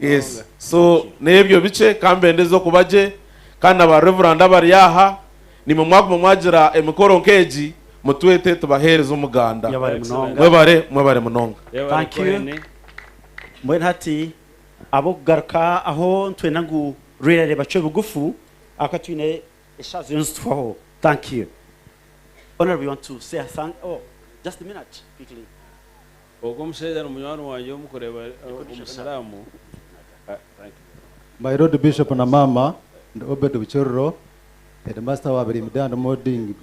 [SPEAKER 6] Yes. So n'ebyo bikye ka mbendeze okuba gye kandi na ba Reverand abari aha naimwe mwaguma mwagira emikoro nk'egi mutwete tubaheereze omuganda.
[SPEAKER 22] Yebare munonga.
[SPEAKER 6] Mwebare, mwebare munonga.
[SPEAKER 22] Thank you. Mbwenu hati ab'okugaruka aho nitwenda ngu rwirare bacwe bugufu ahakuba twine eshaaha ziriyo nizituhwaho. Thank you. Honorable, you want to say a thank? Oh, just a minute, quickly.
[SPEAKER 3] Ogwo omushaija ni munywani wangye ou mukureeba omusiraamu. Thank you.
[SPEAKER 10] My Lord Bishop na Mama ndi Obed Buchorro, headmaster wa Birimi Day and Boarding,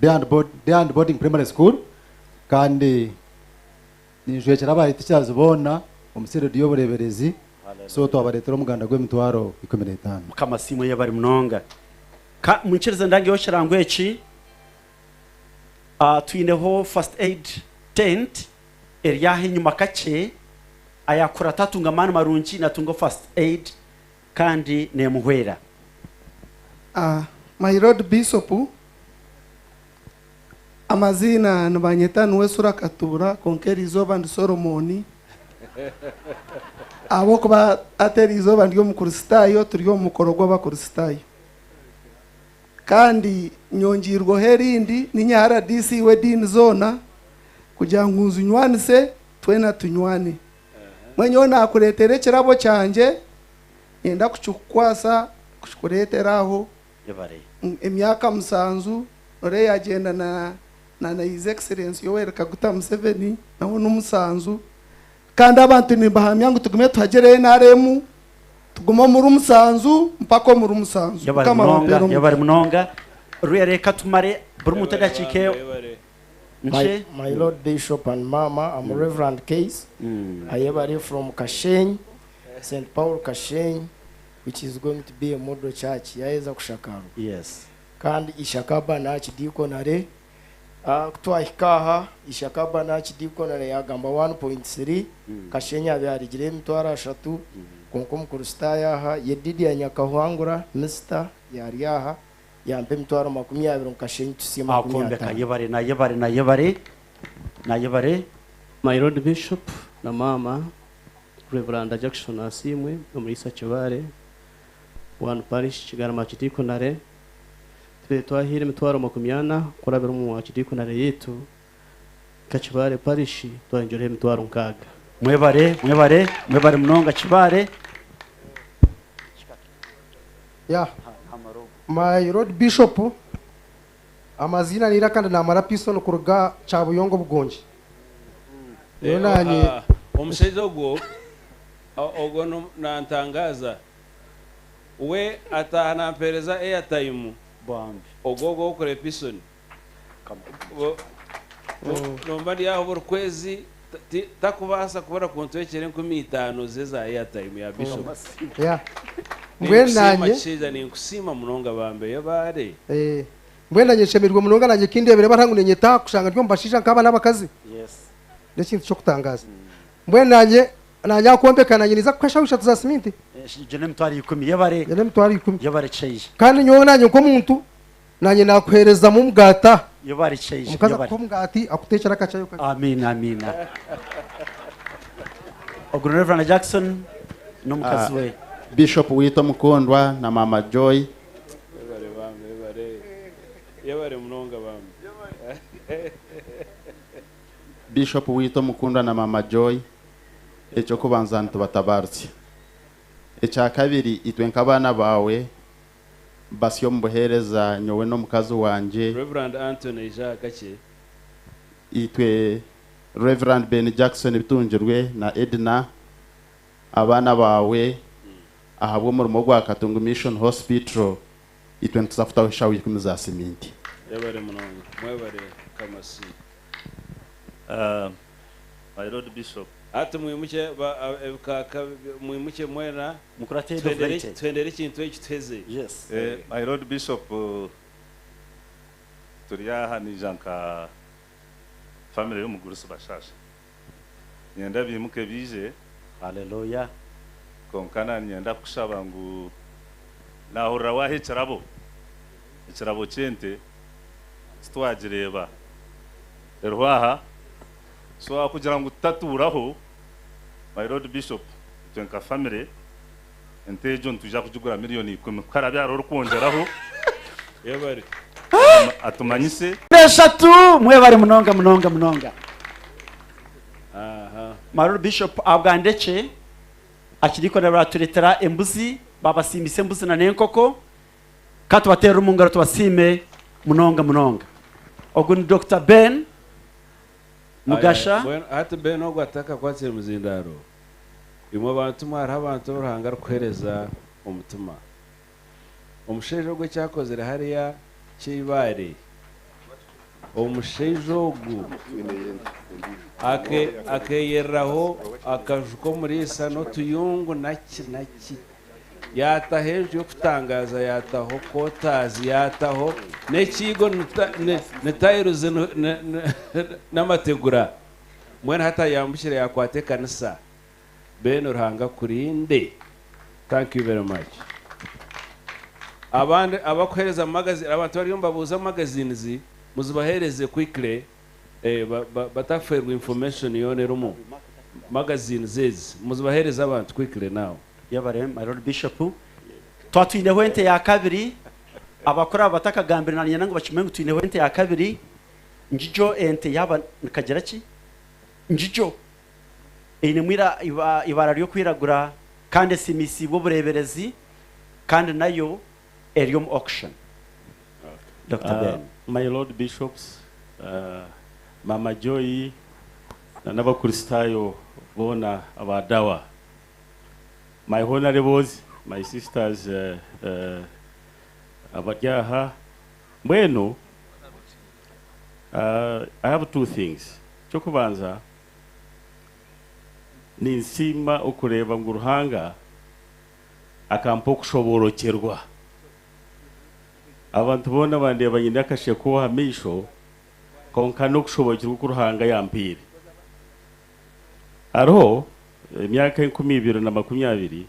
[SPEAKER 10] Day and Board, Day and Boarding Primary School, kandi ninjwekyera aba teachers boona omu field y'obureeberezi, so twabareetera omuganda gw'emitwaro 15.
[SPEAKER 22] Mukama asiimwe yebare munonga. Ka munkirize ndangeho ekirango eki. Twineho first aid tent eri aha enyima kakye, ayakurata atunga amaani marungi natunga first aid. Kandi nemuhwera.
[SPEAKER 8] My Lord Bishop, amazina nibanyeta niwe Sura Katura, konka eriizooba ndi Solomoni, ahabw'okuba hati eriizooba ndi omukristaayo, turi omu mukoro gw'abakristaayo. Kandi nyongiirweho erindi, ninye RDC w'ediini zoona, kugira ngu nzinywanise twena tunywane. Mbwenu nyowe naakureetera ekirabo kyangye, nyenda kukikukwasa, kukikureetera aho.
[SPEAKER 22] Yebare.
[SPEAKER 8] Emyaka 7 ore yagyenda na His Excellency Yoweri Kaguta Museveni, nawe n'omusanzu. Kandi abantu nimbahamya ngu tugume tuhagire NRM, tugume omuri 7 mpaka omuri 7.
[SPEAKER 22] Yebare
[SPEAKER 8] Mukama
[SPEAKER 22] munonga,
[SPEAKER 8] abampere
[SPEAKER 22] yebare munonga. Reka tumare buri muntu edakika nche.
[SPEAKER 9] My Lord Bishop and Mama, I'm Reverend Case. Ayebare from Kashenyi, St. Paul Kashenyi, which is going to be a model church. Yaeza kushakaru. Kandi ishakaba na archdeaconry, twahika aha ishakaba na archdeaconry yagamba 1.3. Kashenyi abyarigire emitwaro 3, konka omukristaayo aha Yedidia Nyakahwangura Mr yari aha yampa emitwaro 20 Kashenyi tusiima makumi
[SPEAKER 22] Akombeka.
[SPEAKER 9] ataano.
[SPEAKER 22] Yebare na yebare na yebare na yebare.
[SPEAKER 13] My Lord Bishop na Mama, Reverend Jackson Asimwe, Omulisa Kibare, One Parish, Kigarama Archdeaconry. Tube twahire emitwaro 40 kurabira omu Archdeaconry yitu Kakibare Parish, twahingiraho emitwaro 60.
[SPEAKER 22] Mwebare, mwebare, mwebare munonga Kibare.
[SPEAKER 16] Yeah. My Lord Bishop, amazina nira kandi namara Pison kuruga Kyabuyongo Bugongi. Rero nanye
[SPEAKER 3] Omushaija ogwo ogwo nantangaza we ataha nampereza airtime.
[SPEAKER 22] Bambi.
[SPEAKER 3] Ogwo ogwo okora Pison nomba ndi aho buri kwezi takubaasa kubura kuntwekera 5000 ze za airtime ya Bishop.
[SPEAKER 16] Yeah. Mbwenu
[SPEAKER 3] Ninkusiima
[SPEAKER 16] nanye
[SPEAKER 3] kishaija, ninkusiima munonga bambe yebare.
[SPEAKER 16] Mbwenu nanye nshemererwe munonga nanye kindebere barangu nenyeta kushanga ndi omu bashaija nk'aba n'abakazi. N'ekintu ky'okutangaza. Mbwenu nanye akombeka nanye niza kukweshaho 3 za siminti.
[SPEAKER 22] Jene emitwaro 10 yebare.
[SPEAKER 16] Jene emitwaro 10.
[SPEAKER 22] Yebare kishaija.
[SPEAKER 16] Kandi nyowe nanye nk'omuntu nanye nakuherezamu omugata.
[SPEAKER 22] Yebare kishaija.
[SPEAKER 16] Omukazi
[SPEAKER 22] Yebare.
[SPEAKER 16] akuha omugati akutekyera akachayo kake.
[SPEAKER 22] Amina, amina. Ogwo ni Reverend Jackson n'omukazi we.
[SPEAKER 17] Bishop witwa Mukundwa na Mama Joy.
[SPEAKER 3] Yebare bambe, yebare. Yebare munonga bambe.
[SPEAKER 17] Bishop witwa Mukundwa na Mama Joy, ekyo kubanza ntubatabarutse. Ekya kabiri, itwe nk'abaana bawe basyo mu buheereza nyowe n'omukazi wanje.
[SPEAKER 3] Reverend Anthony Jacques Kache.
[SPEAKER 17] Itwe Reverend Ben Jackson Bitungirwe na Edna, abaana bawe ahabw'omurimo gwa Katungu Mission Hospital, itwe ntituzafutaho eshaho 10 za siminti.
[SPEAKER 3] Yebare munonga, mwebare kamasi.
[SPEAKER 19] My Lord Bishop.
[SPEAKER 3] Ati mwimuke ebikaka mwimuke mwena.
[SPEAKER 22] Mukurate Dovete.
[SPEAKER 3] Twendere ekintu eki tuheze.
[SPEAKER 22] Yes.
[SPEAKER 19] My Lord Bishop, turi aha nija nka family y'omugurusi bashasha. Nyenda bimuke bije.
[SPEAKER 22] Hallelujah.
[SPEAKER 19] Konka nanyenda kushaba ngu nahurira waha ekirabo. Ekirabo ky'ente titwagireba. Eriho aha. So akugira ngu tutaturaho, My Lord Bishop, itwe nka family ente egyo nitwija kugigura miliyoni 10. Karabyara orikwongyeraho.
[SPEAKER 3] Yebare.
[SPEAKER 19] Atumanyise.
[SPEAKER 22] 3 mwebare munonga munonga munonga.
[SPEAKER 3] Aha.
[SPEAKER 22] My Lord Bishop abwandeke akiriko baraturetera embuzi babasimbise embuzi na n'enkoko katubaterera omu ngaro tubasiime munonga munonga. Ogwo ni Dr. Ben Mugasha.
[SPEAKER 3] Hati Ben ogwo ataka kwatsire muzindaro. Imwe abantu mwariho abantu Ruhanga arikuhereza omutima. Omushaija ogwo ekyakozire hariya Kibaare. Omushaija ogu akeyereraho akaju k'omuriisa n'otuyungu naki naki. Yataho enju y'okutangaza, yataho kotazi, yataho n'ekiigo nitayiruze n'amategura. Mbwenu hati ayambukire yakwata ekanisa. Bene Ruhanga kurinde. Thank you very much. Abandi abakuhereza magazine, abantu bariyo mbabuuza magazines, muzibahereze quickly, bataferwa information yoona erimu magazines ezi, muzibahereze abantu quickly now.
[SPEAKER 22] Yabare, my Lord Bishop. Twatwineho ente ya kabiri, abakora abatakagambira nanyena ngu bakimanye ngu twineho ente ya kabiri. Njijo ente yaba nikagira ki? Njijo einemu ibara ryokwiragura kandi esimisibwe obureberezi kandi nayo eri omu auction. Dr. Ben.
[SPEAKER 19] My Lord Bishops, Mama Joy na n'Abakristayo bona abadawa, my honorables, my sisters, abaryaha mbwenu, I have two things. Kyokubanza, ninsiima okureba ngu Ruhanga akampa okushoborokerwa. Abantu boona bandeeba nyine akasheko aha maisho, konka n'okushoborokerwa oku Ruhanga yampiire. Hariho emyaka 2020,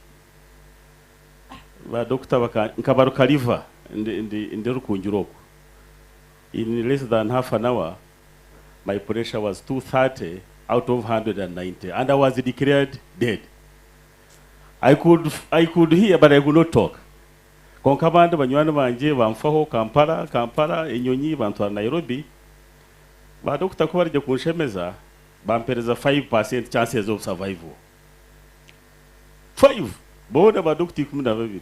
[SPEAKER 19] ba dokita nkabaruka liver ndi Rukungiri okwo. In less than half an hour, my pressure was 230 out of 190, and I was declared dead. I could hear, but I could not talk. Konka abandi banywani banje bamfaho Kampala, enyonyi bantwara Nairobi. Ba dokita ko barije kunshemeza, bampereza 5% chances of survival. 5 bona ba dokita 12.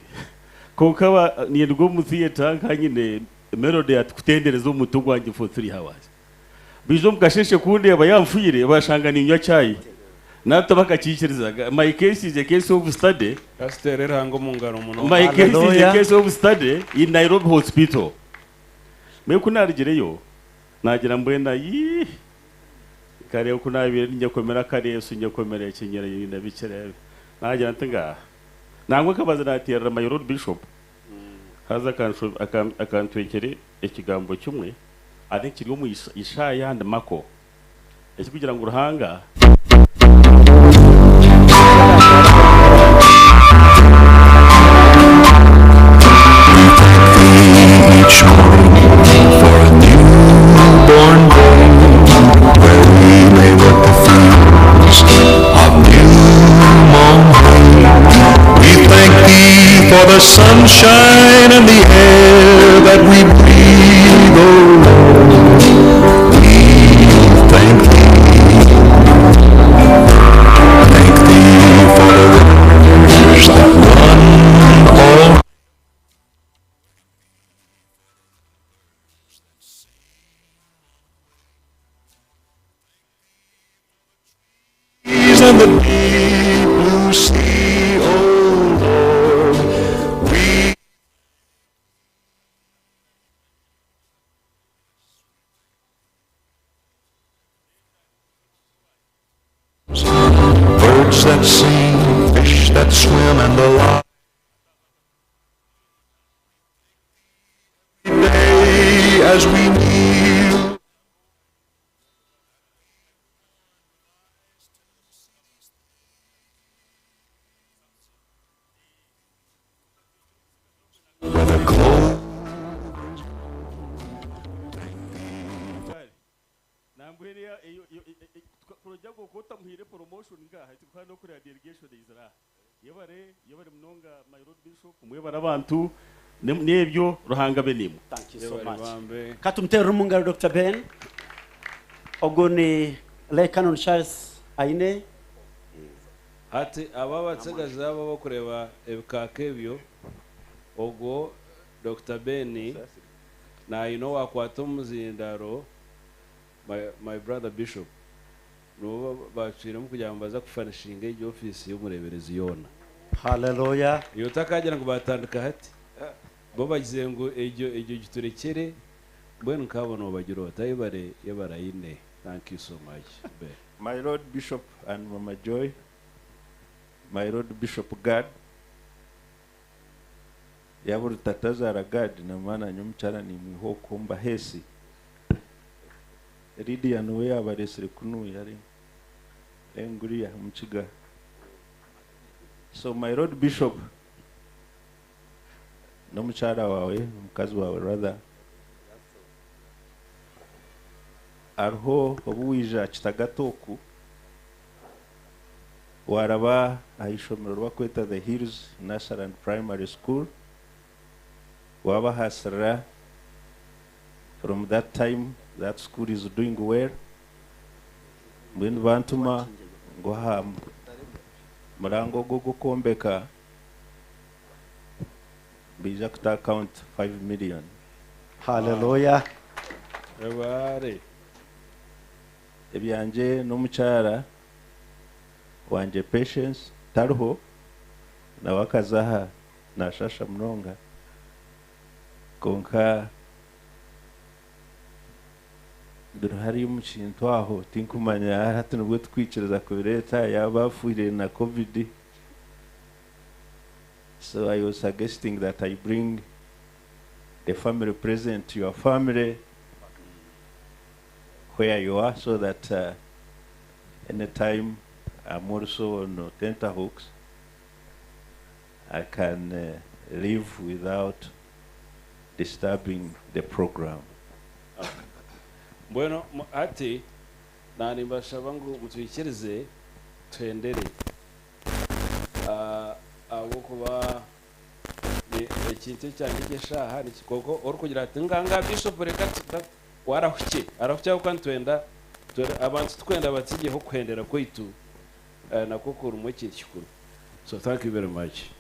[SPEAKER 19] Konka nirwo mu theater nkanyine melody ati kutendereza omuntu gwanjye for 3 hours. Bijo mukasheshe kunde bayamfire bashanga ninywa chai. Nato bakakikirizaga. My case is a case of study.
[SPEAKER 3] Pastor Erango mungaro muno.
[SPEAKER 19] My case is a case of study in Nairobi Hospital. Mwe kunarigireyo nagira mbwena yi kare kunabire nyakomera kare Yesu nyakomera kinyera yinda bikere. Nagira ntinga. Nangwe kabaza natira my Lord Bishop. Haza akantwekere ekigambo kimwe ate kiri mu Ishaya and Mako. Ekikugira ngu Ruhanga
[SPEAKER 1] each morning for a newborn day, where we may work the fields of new mown hay. We thank thee for the sunshine and the air that we breathe, O Lord. We thank thee. Thank thee for the rivers that run all and the deep blue sea, O Lord, we birds that sing, fish that swim, and the light day as we kneel.
[SPEAKER 19] Kutamuhire promotion ngaha tukana no kurya delegation izra yebare munonga my Lord Bishop mwebare abantu nebyo Ruhanga benimu.
[SPEAKER 22] Thank you so much. Katumtere mungaro Dr. Ben. Ogoni le Canon Charles Aine.
[SPEAKER 3] Ati aba batsagaza abo bakureba ebikaka ebyo ogwo Dr. Ben na ino wakwata omuzindaro my brother Bishop nubo baciremo kugira ngo baza kufanishinga iyo office y'umureberezi yona.
[SPEAKER 22] Hallelujah.
[SPEAKER 3] Iyo takagira ngo batandika hati bo bagize ngo ejyo giturekere mbwenu nkabona bagira batayibare yabarayine. Thank you so much.
[SPEAKER 18] My Lord Bishop and Mama Joy, my Lord Bishop Gad, yaburi tatazara Gad na maana nyumchara ni mwihoko mbahesi Lydia nuwe yabaresire kunu yari enguriya mukiga. So my Lord Bishop, N'omukyara wawe, omukazi wawe rather. Hariho obu wija Kitagata oku, waraba aha ishomero ribakweta The Hills Nursery and Primary School, wabahasirira. From that time that school is doing well. Mbwenu bantuma ngu aha murango ogu ogw'okwombeka baija kuta account 5 million.
[SPEAKER 22] Hallelujah.
[SPEAKER 3] Ebare.
[SPEAKER 18] Ebyangye n'omukyara wangye Patience tariho, nawe akaza aha nashasha munonga, konka biri hariya omu kintu aho tinkumanya hati nibwo tukwikiriza kubireeta yaba afiire na COVID. So I was suggesting that I bring the family present to your family where you are, so that anytime I'm also on tenterhooks, I can live without disturbing the program.
[SPEAKER 3] Bueno, ati nani mbashaba ngu mutwikirize twendere abo kuba ekintu ekyange ky'eshaaha nikikoko orikugira ati nganga bishop reka warahuke arahuke aho kandi twenda abantu tukwenda batsigeho kuhendera kwaitu nako kurimu ekintu kikuru. So thank you very much.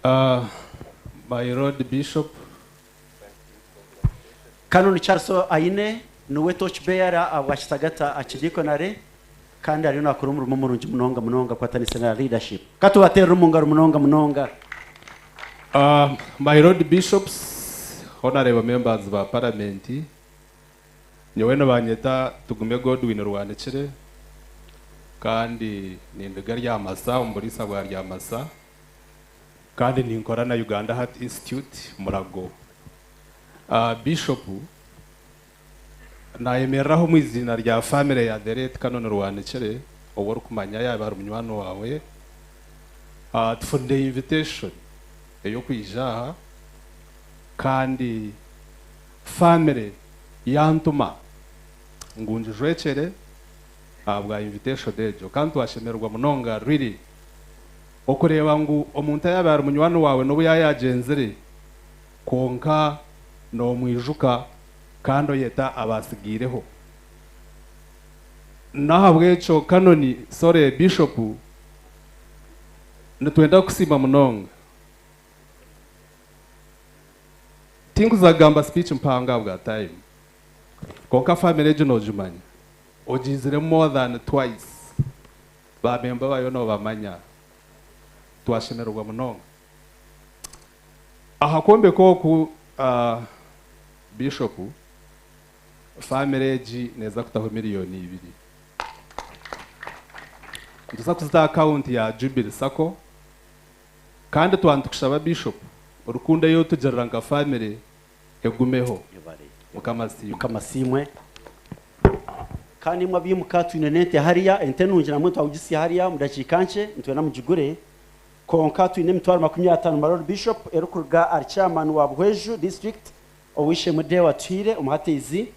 [SPEAKER 2] My Lord Bishop
[SPEAKER 22] Canon Charles Aine niwe torch bearer abwa Kitagata Archdeaconry kandi ariyo nakora umurimo murungi munonga munonga kwatanisa na leadership. Katubaterera omungaro munonga munonga.
[SPEAKER 2] My Lord Bishops, honorable members ba parliament, nyowe nabanyeta Tugume Godwin Rwanikire kandi nindiga Ryamasa omurisa bwa Ryamasa kandi ninkora na Uganda Heart Institute Murago. Bishop nayemereraho mu izina rya family ya The Late Canon Rwanikire owo orikumanya yaba ari munywani wawe. Tufunde invitation eyo kwija aha kandi family yantuma ngu njwecere bwa invitation ejo kandi twashemererwa munonga really okureba ngu omuntu yaba ari munywani wawe n'obu yayagenzire konka nomwijuka kandi oyeta abasigireho. Nahabwekyo Canon sorry Bishop nitwenda kusima munonga. Tinkuzagamba speech mpanga bwa time konka family ejo nojumanya ogizire more than twice bamemba bayo no bamanya twashemererwa munonga. Aha kombeko ku Bishop family egi neza kutaho miliyoni 2 ntuza kuzita account ya Jubilee Sacco kandi twantukushaba Bishop urukundo yo tugerera nka family egumeho.
[SPEAKER 22] Mukamasimwe kandi mwa bimuka twine nente hariya ente nungi namwe twawugisi hariya mudakika nce ntwe namujigure konka twine emitwaro 50 my Lord Bishop erukuruga ari chairman wa Buhweju district owishe mude watwire umuhatizi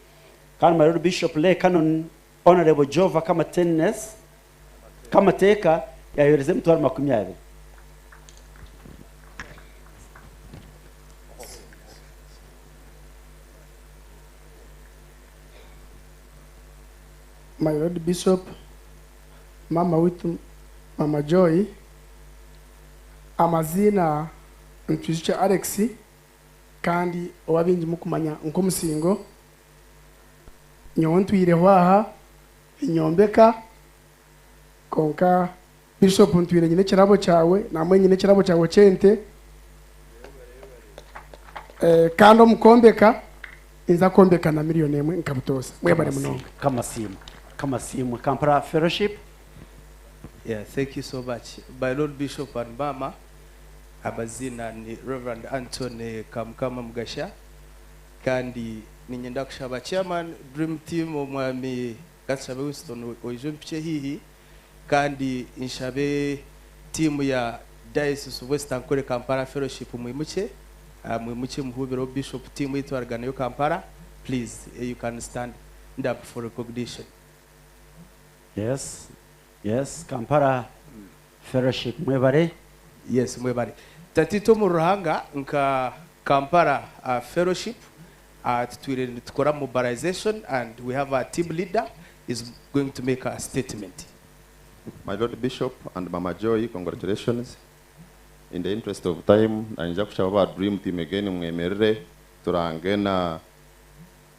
[SPEAKER 22] kandi my Lord Bishop le Canon Honorable Jova kama tennis kamateka yayoreze emitwaro 20.
[SPEAKER 8] My Lord Bishop, mama witu Mama Joy, amazina ntwizice Alex kandi owabingi mukumanya nkomusingo nyowe ntwireho aha inyombeka konka Bishop ntwire nyine kirabo cyawe namwe nyine kirabo cyawe cyente kandi omukombeka inza kombeka na miliyoni 1 nkabutosa mwebare munonga.
[SPEAKER 22] Kamasimu Kamasimu Kampala Fellowship.
[SPEAKER 11] Yeah, thank you so much. My Lord Bishop and Mama, amazina ni Reverend Anthony Kamukama Mugasha kandi ninyenda kushaba chairman Dream Team omwami Gatsabe Winston oije mpiche hihi kandi inshabe team ya Diocese of West Ankole Kampala Fellowship mwimuche. Mwimuke muhubireho Bishop team yitwaragana nayo Kampala. Please, you can stand up for recognition.
[SPEAKER 22] Yes, Kampala Fellowship mwebare.
[SPEAKER 11] Yes, mwebare. Tatito mu Ruhanga nka Kampala Fellowship tutwire nitukora mobilization, and we have our team leader is going to make a statement.
[SPEAKER 20] My Lord Bishop and Mama Joy, congratulations. In the interest of time, nanja kushaba ba Dream Team again mwemerere turange na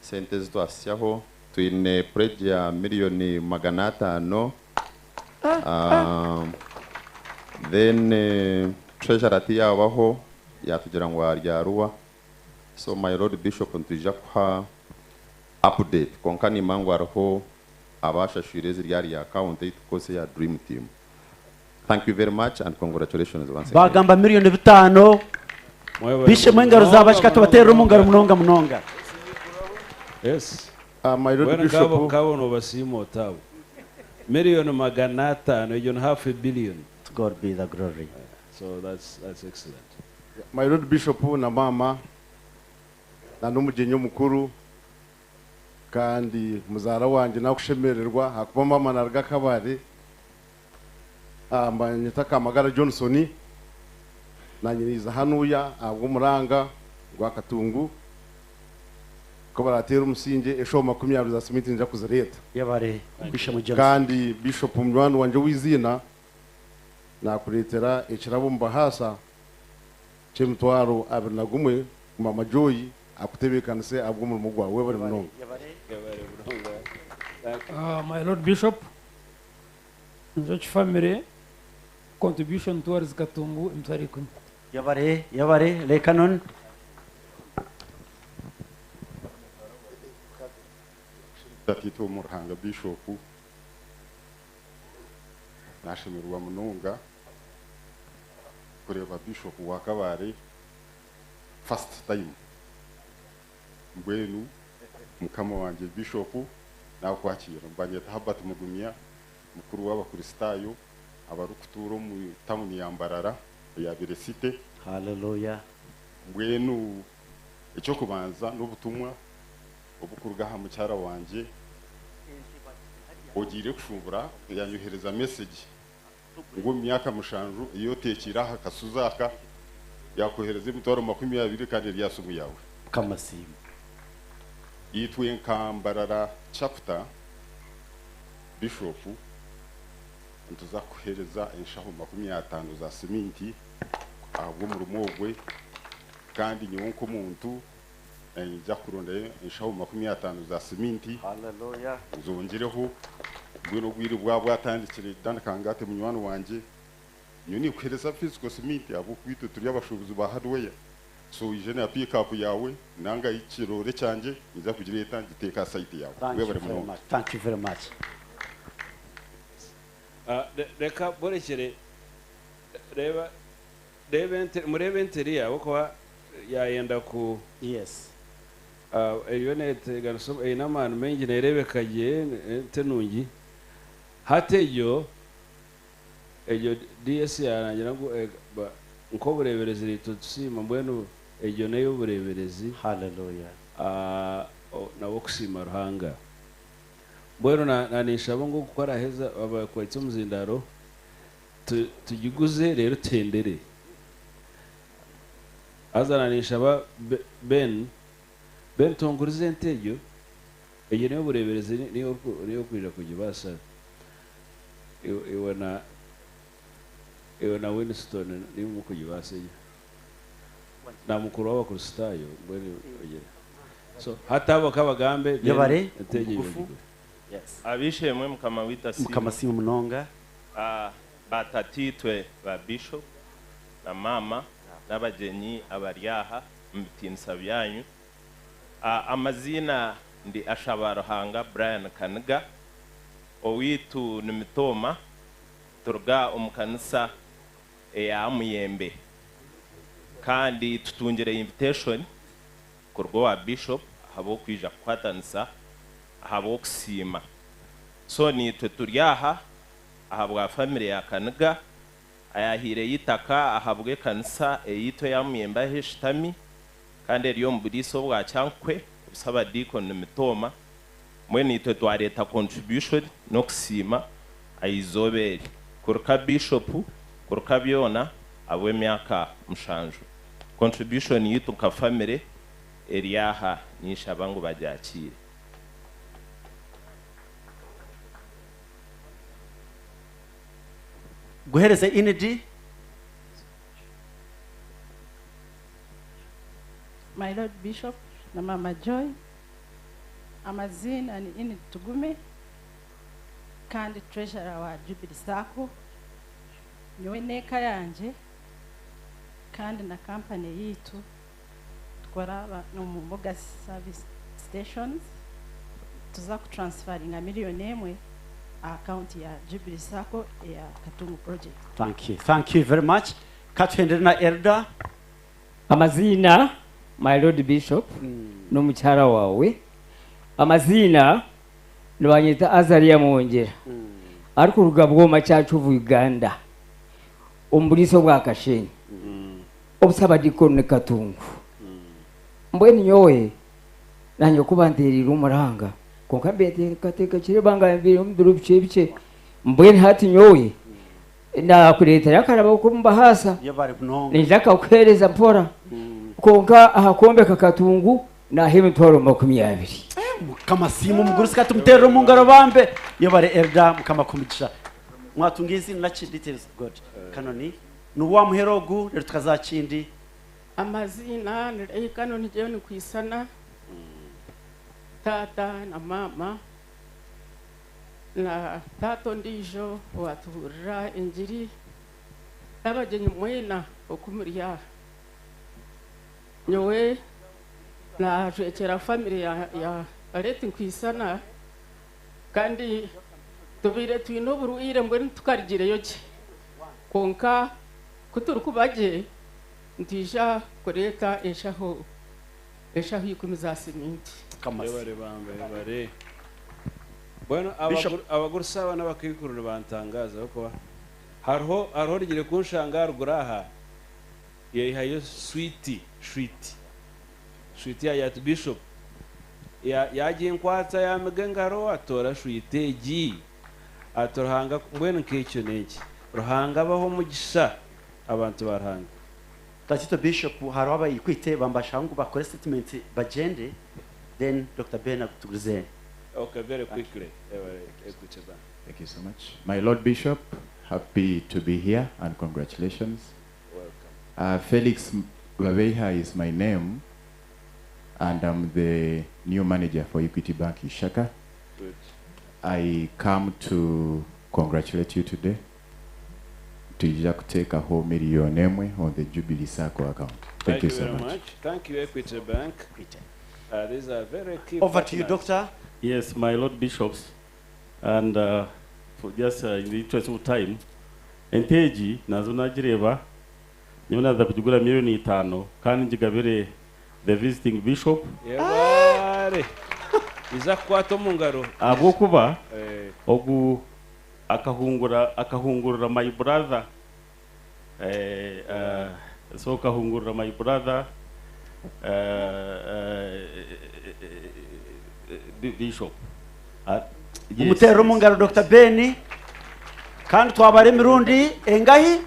[SPEAKER 20] sente zitwasyaho twine pledge ya 500,000,000. Then treasurer ati yabaho yatugira ngo aryaruwa. So my Lord Bishop ntija kuha update konka nimangwa ariho abashashwire ziri ya account itukose ya Dream Team. Thank you very much and congratulations once again.
[SPEAKER 22] Bagamba 5,000,000. Bishe mwengaro zabashika tubaterera omungaro munonga munonga.
[SPEAKER 3] Yes.
[SPEAKER 17] My Lord
[SPEAKER 3] Bwana
[SPEAKER 17] Bishop.
[SPEAKER 3] Kabo, kabo no basimo tabo. 500,000,000, even half a billion.
[SPEAKER 22] To God be the glory.
[SPEAKER 3] So that's excellent.
[SPEAKER 17] My Lord Bishop na mama na n'umugenyi mukuru kandi muzara wanje nakushemererwa hakuba mama narga kabare mbanyeta Kamagara Johnson nanyiriza hanuya abwo muranga gwa Katungu ko baratera umusinge esho 20 za simiti nja kuzireta
[SPEAKER 22] yabare Bishop Johnson.
[SPEAKER 17] Kandi Bishop mwana wanje wizina nakuretera ekirabo mbahasa cy'emitwaro 21 Mama Joy akutebekanise abwo umurimo gwawe bari munonga.
[SPEAKER 21] My Lord Bishop, Njoki family contribution towards Katungu emitwaro 10.
[SPEAKER 22] Yabare, yabare, Lekanon.
[SPEAKER 23] Tatito Murhanga Bishop nashemerwa munonga kureba Bishop wa Kabare first time mbwenu mukama wanje Bishop nakwakira mbanyeta Habert Mugumya mukuru w'abakristayo abarukutura mu town ya Mbarara ya Beresite.
[SPEAKER 22] Hallelujah.
[SPEAKER 23] Mbwenu icyo kubanza n'ubutumwa obukuruga ha mucyara wanje ogire kushumbura yanyohereza message ngo myaka 7 iyo tekira hakasuzaka yakohereza imitwaro 20 kandi ryasumu yawe
[SPEAKER 22] kamasimu
[SPEAKER 23] yitwe nkambarara chapter Bishop ntuzakuhereza inshaho 50 za siminti ahubwo mu rumogwe kandi nyewe nk'umuntu njya kuronda inshaho 50 za siminti.
[SPEAKER 22] Hallelujah.
[SPEAKER 23] Uzongereho bwino gwiri bwa bwatandikire Dan Kangate munywani wanje nyoni kuhereza physical cement abo kwitu turi abashobozi ba hardware so ijene ya pick up yawe nanga ikirore cyanje nza kugira itangiteka site yawe.
[SPEAKER 22] Thank you
[SPEAKER 23] Webare
[SPEAKER 22] very
[SPEAKER 23] munonga.
[SPEAKER 22] much. Thank you very much.
[SPEAKER 3] Reka borekere reba reba murebe enteri yabo kuba yayenda ku
[SPEAKER 22] Yes.
[SPEAKER 3] Iyo nete garuso inamanu mengi nerebekaye tenungi hateyo ejo DS yarangira ngo nko bureberezi leta tusima mbwenu ejo nayo bureberezi.
[SPEAKER 22] Hallelujah.
[SPEAKER 3] Nabo kusima Ruhanga mbwenu nanishabo ngo gukora heza abakwetse umuzindaro tugiguze rero tendere azananisha ba Ben Ben tongurize entejo ejo niyo bureberezi niyo niyo kwira kujibasa iwe na iwe na Winston niyo mukujibasa na mukuru w'abakristayo mbwenu ogere so hatabo kabagambe
[SPEAKER 22] Yabare,
[SPEAKER 3] entejo
[SPEAKER 22] mugufu.
[SPEAKER 3] yogigwe.
[SPEAKER 22] Yes.
[SPEAKER 18] Abishemwe mukama wita simu.
[SPEAKER 22] Mukama simu munonga.
[SPEAKER 18] Batatitwe ba bishop na mama n'abagenyi abaryaha mubitinsa byanyu. Amazina ndi Ashabaruhanga Brian Kaniga owitu nimitoma turuga omukanisa eya Muyembe kandi tutungire invitation kurwo wa bishop habo kwija kukwatanisa habo kusima so nitwe turyaha ahabwa family ya Kaniga ayahire yitaka ahabwe kanisa eyitwe ya Muyembe ahishitami
[SPEAKER 4] Kandi eri omu buriisa obwa Kyankukwe obusabadiikoni Mitooma. Mbwenu itwe twareeta contribution n'okusiima aha izooba eri. Kuruka Bishop, kuruka byona ahabw'emyaka mushanju. Contribution yaitu nka family eri aha, ninshaba ngu bagyakiire.
[SPEAKER 22] Guhereze Enid.
[SPEAKER 12] My Lord Bishop na Mama Joy, amaziina ni Enid Tugume kandi Treasurer wa Jubilee Sacco. Nyowe n'eka yangye kandi na kampani yaitu tukora omu mbuga service stations, tuza kutransferinga 1 million aha account ya Jubilee Sacco eya Katungu project.
[SPEAKER 22] Thank you. Thank you very much. Katuhendere na Elder.
[SPEAKER 14] Amazina, my Lord Bishop n'omukyara wawe, amazina nibanyeta Azaria Mwongera, arikuruga Bwoma Church of Uganda omu buriisa bwa Kashenyi, obusabadikoni Katungu. Mbwenu nyowe nanye kuba nterire omuranga, konka mbeteekateekakire bangambire omu biro bikye bikye. Mbwenu hati nyowe nakureetera akarabo k'omubahaasa.
[SPEAKER 22] Yebare munonga.
[SPEAKER 14] Ninja kakuheereza mpora, konka aha kwombeka Katungu naha 200,000.
[SPEAKER 22] Mukama simu mugurusi, katumuterere omu ngaro bambe. Yebare Elder, Mukama kumugisha. Mwatunga izina naki details. God. Kanoni. Nuwa muhero ogu rero tukazakindi.
[SPEAKER 24] Amazina ni Kanoni John Kwisana. Tata na mama na tato ndijo watuhurira enjiri n'abagyenyi mwena okumuri aha. Nyowe najwekyera family ya late Nkwisana, kandi tubiire twine oburwire, mbwenu tukarigireyo gye, konka kuturi kuba gye nitwija kureeta enshaho 10 za siminti.
[SPEAKER 3] Yebare bambe, yebare. Bueno,
[SPEAKER 22] Bishop.
[SPEAKER 3] Abagurusi aba n'abakaikuru nibantangaza kuba hariho rigire kunshanga haruguru aha yaihayo switi ya Bishop yaginkwatsa yamiga engaro atora switi egi ati Ruhanga. Mbwenu nk'ekyo n'eki, Ruhanga abaho omugisha abantu ba Ruhanga.
[SPEAKER 22] Tatito Bishop, hariho abayikwite bambasha ngu bakore statement bagende, then Dr. Ben akutugurize.
[SPEAKER 3] Okay, very quickly. Yebare, Equity Bank.
[SPEAKER 25] Thank you so much. My Lord Bishop, happy to be here and congratulations.
[SPEAKER 3] Welcome.
[SPEAKER 25] Felix Babeha is my name, and I'm the new manager for Equity Bank Ishaka.
[SPEAKER 3] Good.
[SPEAKER 25] I come to congratulate you today. Tuija kuteka ho 1 million on the Jubilee Sacco account. Thank you so
[SPEAKER 3] very
[SPEAKER 25] much.
[SPEAKER 3] Much. Thank you, Equity Bank. These are very key
[SPEAKER 22] Over to you,
[SPEAKER 3] partners.
[SPEAKER 22] Doctor.
[SPEAKER 19] Yes, my Lord Bishops, and for just in the interest of time, enteji nazo nagireba niyo naza kugura 5 miliyoni kandi njigabire the visiting bishop.
[SPEAKER 3] Yebare. Iza kukwata omu ngaro.
[SPEAKER 19] Ahabwokuba ogu akahungurira my brother, so akahungurira my brother, bishop. Yes.
[SPEAKER 22] Umuterere omu ngaro Dr. Ben, kandi twabara emirundi engahi.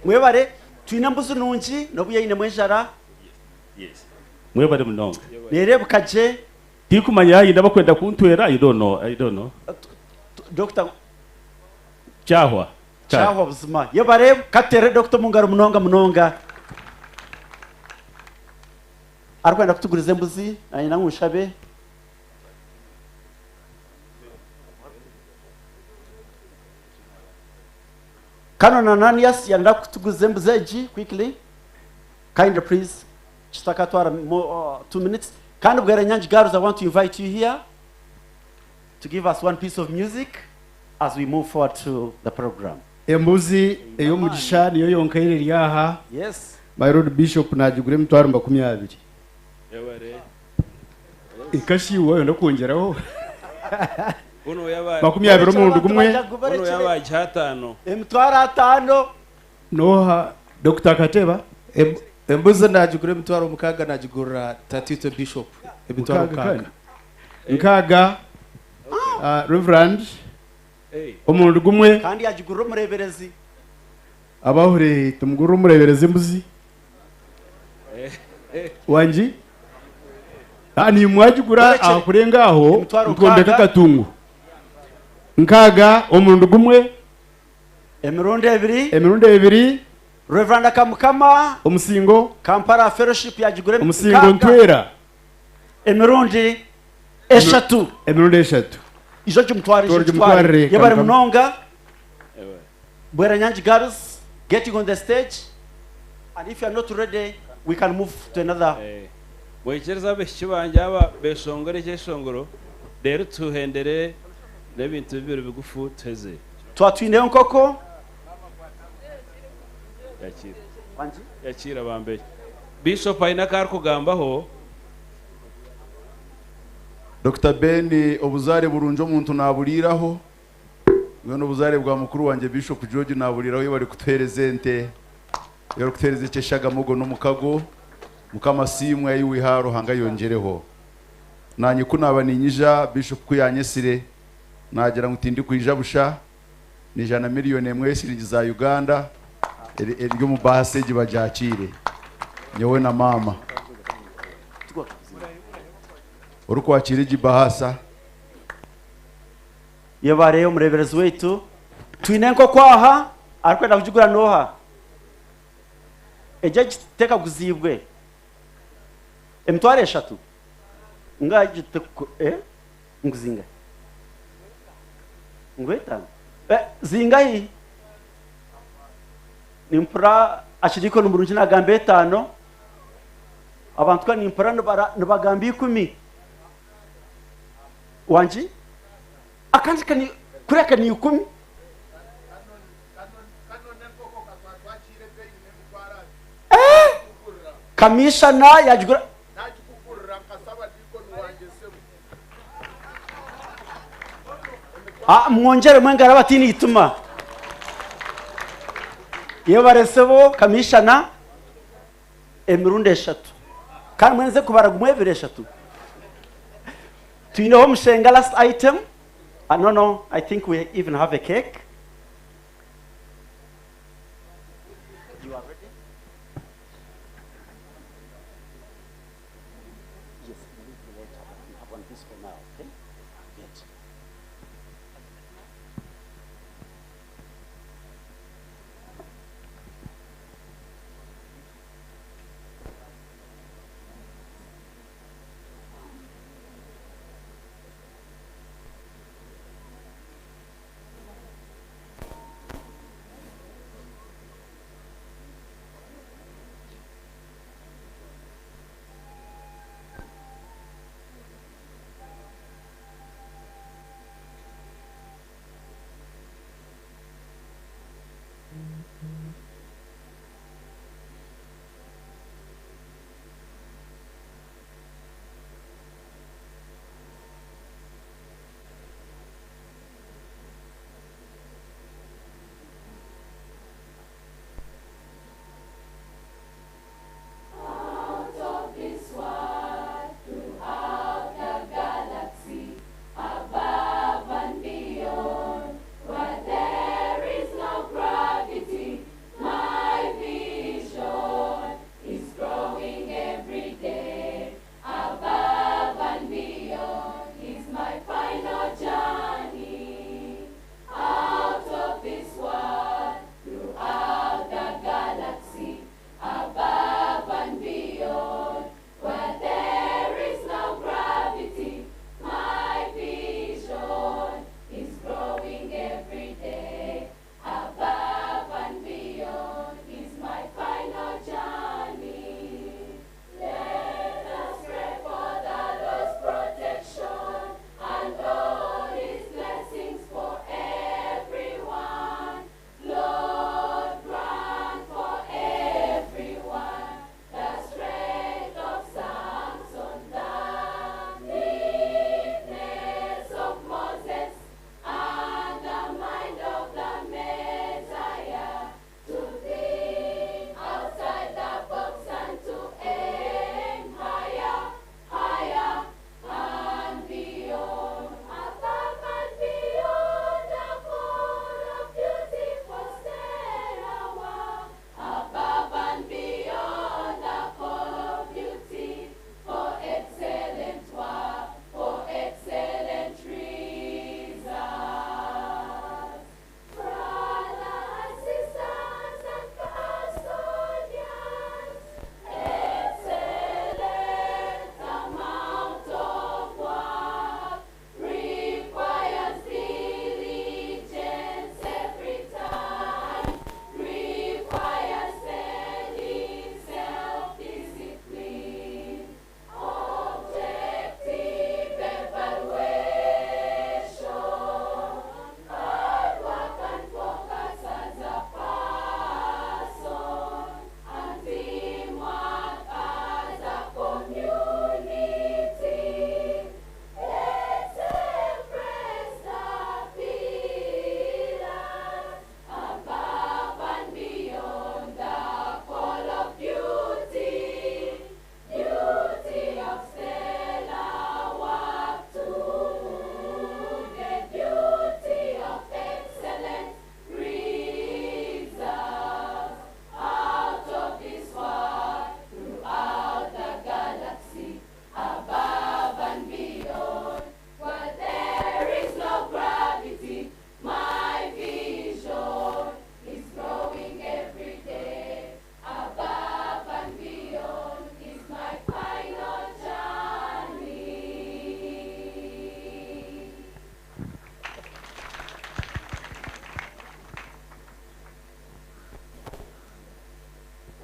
[SPEAKER 22] Mwebare, twine embuzi nungi nobu yainemu enjara.
[SPEAKER 19] Yes, mwebare munonga.
[SPEAKER 22] Nerebuka gye.
[SPEAKER 19] Tikumanya yayinda bakwenda kuntwera. I don't know, I don't know.
[SPEAKER 22] Dr.
[SPEAKER 19] Cyahwa.
[SPEAKER 22] Cyahwa buzima. Yebare, katere Dr. mungaro munonga munonga. Arikwenda kutuguriza embuzi nanyina nkushabe. Canon Ananias yanda kutuguza embuzi egi quickly. Kindly please. Chitakatwara more 2 minutes. Kandi Bwera Nyangi Girls, I want to invite you here to give us one piece of music as we move forward to the program.
[SPEAKER 5] Embuzi ey'omugisha niyo yonka eri aha.
[SPEAKER 22] Yes.
[SPEAKER 5] My Lord Bishop, nagigura 200,000.
[SPEAKER 3] Yebare.
[SPEAKER 5] Ikashiwe yonda kwongeraho.
[SPEAKER 3] Buno yabaye
[SPEAKER 5] 20 omurundi gumwe.
[SPEAKER 3] Buno yabaye 5.
[SPEAKER 22] 50,000.
[SPEAKER 5] Noha Dr. Kateba.
[SPEAKER 11] Embuzi nagigura 60,000, nagigurira tatito bishop emitwaro
[SPEAKER 6] Mukaaga
[SPEAKER 11] 60.
[SPEAKER 6] kandi? Nkaaga. Reverend, omurundi gumwe.
[SPEAKER 22] Kandi yagigurira omureberezi.
[SPEAKER 6] Abahure tumugurire omureberezi embuzi wangi. Nimwagigura ahakurenga aho
[SPEAKER 22] Emitwaro
[SPEAKER 6] ntwombeka
[SPEAKER 22] 60.
[SPEAKER 6] Katungu 60 omurundi gumwe.
[SPEAKER 22] Emirundi ebiri.
[SPEAKER 6] Emirundi ebiri.
[SPEAKER 22] Reverend Kamukama.
[SPEAKER 6] Omusingo.
[SPEAKER 22] Kampala Fellowship yagigura
[SPEAKER 6] Omusingo.
[SPEAKER 22] 60.
[SPEAKER 6] Ntwera.
[SPEAKER 22] Emirundi eshatu.
[SPEAKER 6] Emirundi eshatu.
[SPEAKER 22] Ijo gimutware.
[SPEAKER 6] Twara
[SPEAKER 22] Ijo gimutware.
[SPEAKER 6] gimutwarire,
[SPEAKER 22] Yabari
[SPEAKER 6] Kamukama.
[SPEAKER 22] munonga. Bweranyangi girls getting on the stage, and if you are not ready, we can move to another.
[SPEAKER 3] Wekyereza abishiki bangye aba beshongore ekyeshongoro, rero tuhendere n'ebintu bibiri bigufu tuheze.
[SPEAKER 22] Twatwineyo nkoko.
[SPEAKER 3] Yakira yakira bambe bishop aine akarikugambaho.
[SPEAKER 7] Dr. Ben, obuzare burungi omuntu naburiraho mbwenu obuzare bwa mukuru wanjye Bishop George naburiraho iyo bari kutuhereza ente, iyo bari kutuhereza ekyeshagamogo n'omukago. Mukama simwe ayiwiha Ruhanga yongereho. Nanye kunaba ninyija Bishop kuyanyesire nagira ngu tindi kwija busha ni 1 miliyoni siringi za Uganda eryo mu baseji bajakire nyowe na mama urikwakira ejibahasa.
[SPEAKER 22] Yebare omureberezi waitu. Twine enkoko aha, arikwenda kugigura noha? Ejya giteka guzibwe 30,000 nga nguzinga ngwetano zingahi nimpura ashiriko n'umurungi nagamba 5, abantu ka nimpura nibagamba 10 wanji akandi kani kureka ni 10. Kamishana yagigura. Mwongere mwengara batini ituma iyo baresebo kamishana emirundi eshatu kandi mwenze kubara gumwe ebiri eshatu. Tuineho mushenga last item. No, no, I think we even have a cake. You are ready? Yes, we will do later, but we have one piece for now, okay? Good.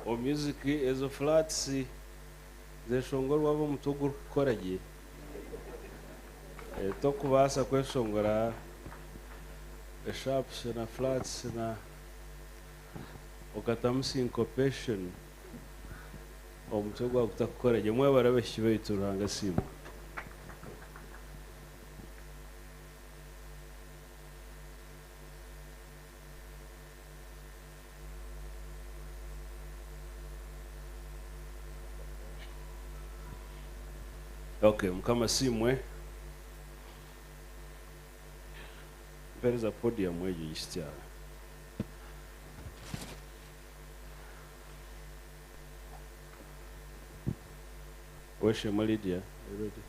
[SPEAKER 3] Omu music ezo flats zeshongorwa ab'omutwe ogurikukora gye. Tokubaasa kweshongora sharps na flats na okatamu syncopation omutwe gwawe gutakukora gye. Mwebare abaishiki baitu, Ruhanga asiimwe. Okay, Mukama asiimwe. Mpereza podium egyo gisitya. Weshema Lydia, are you ready?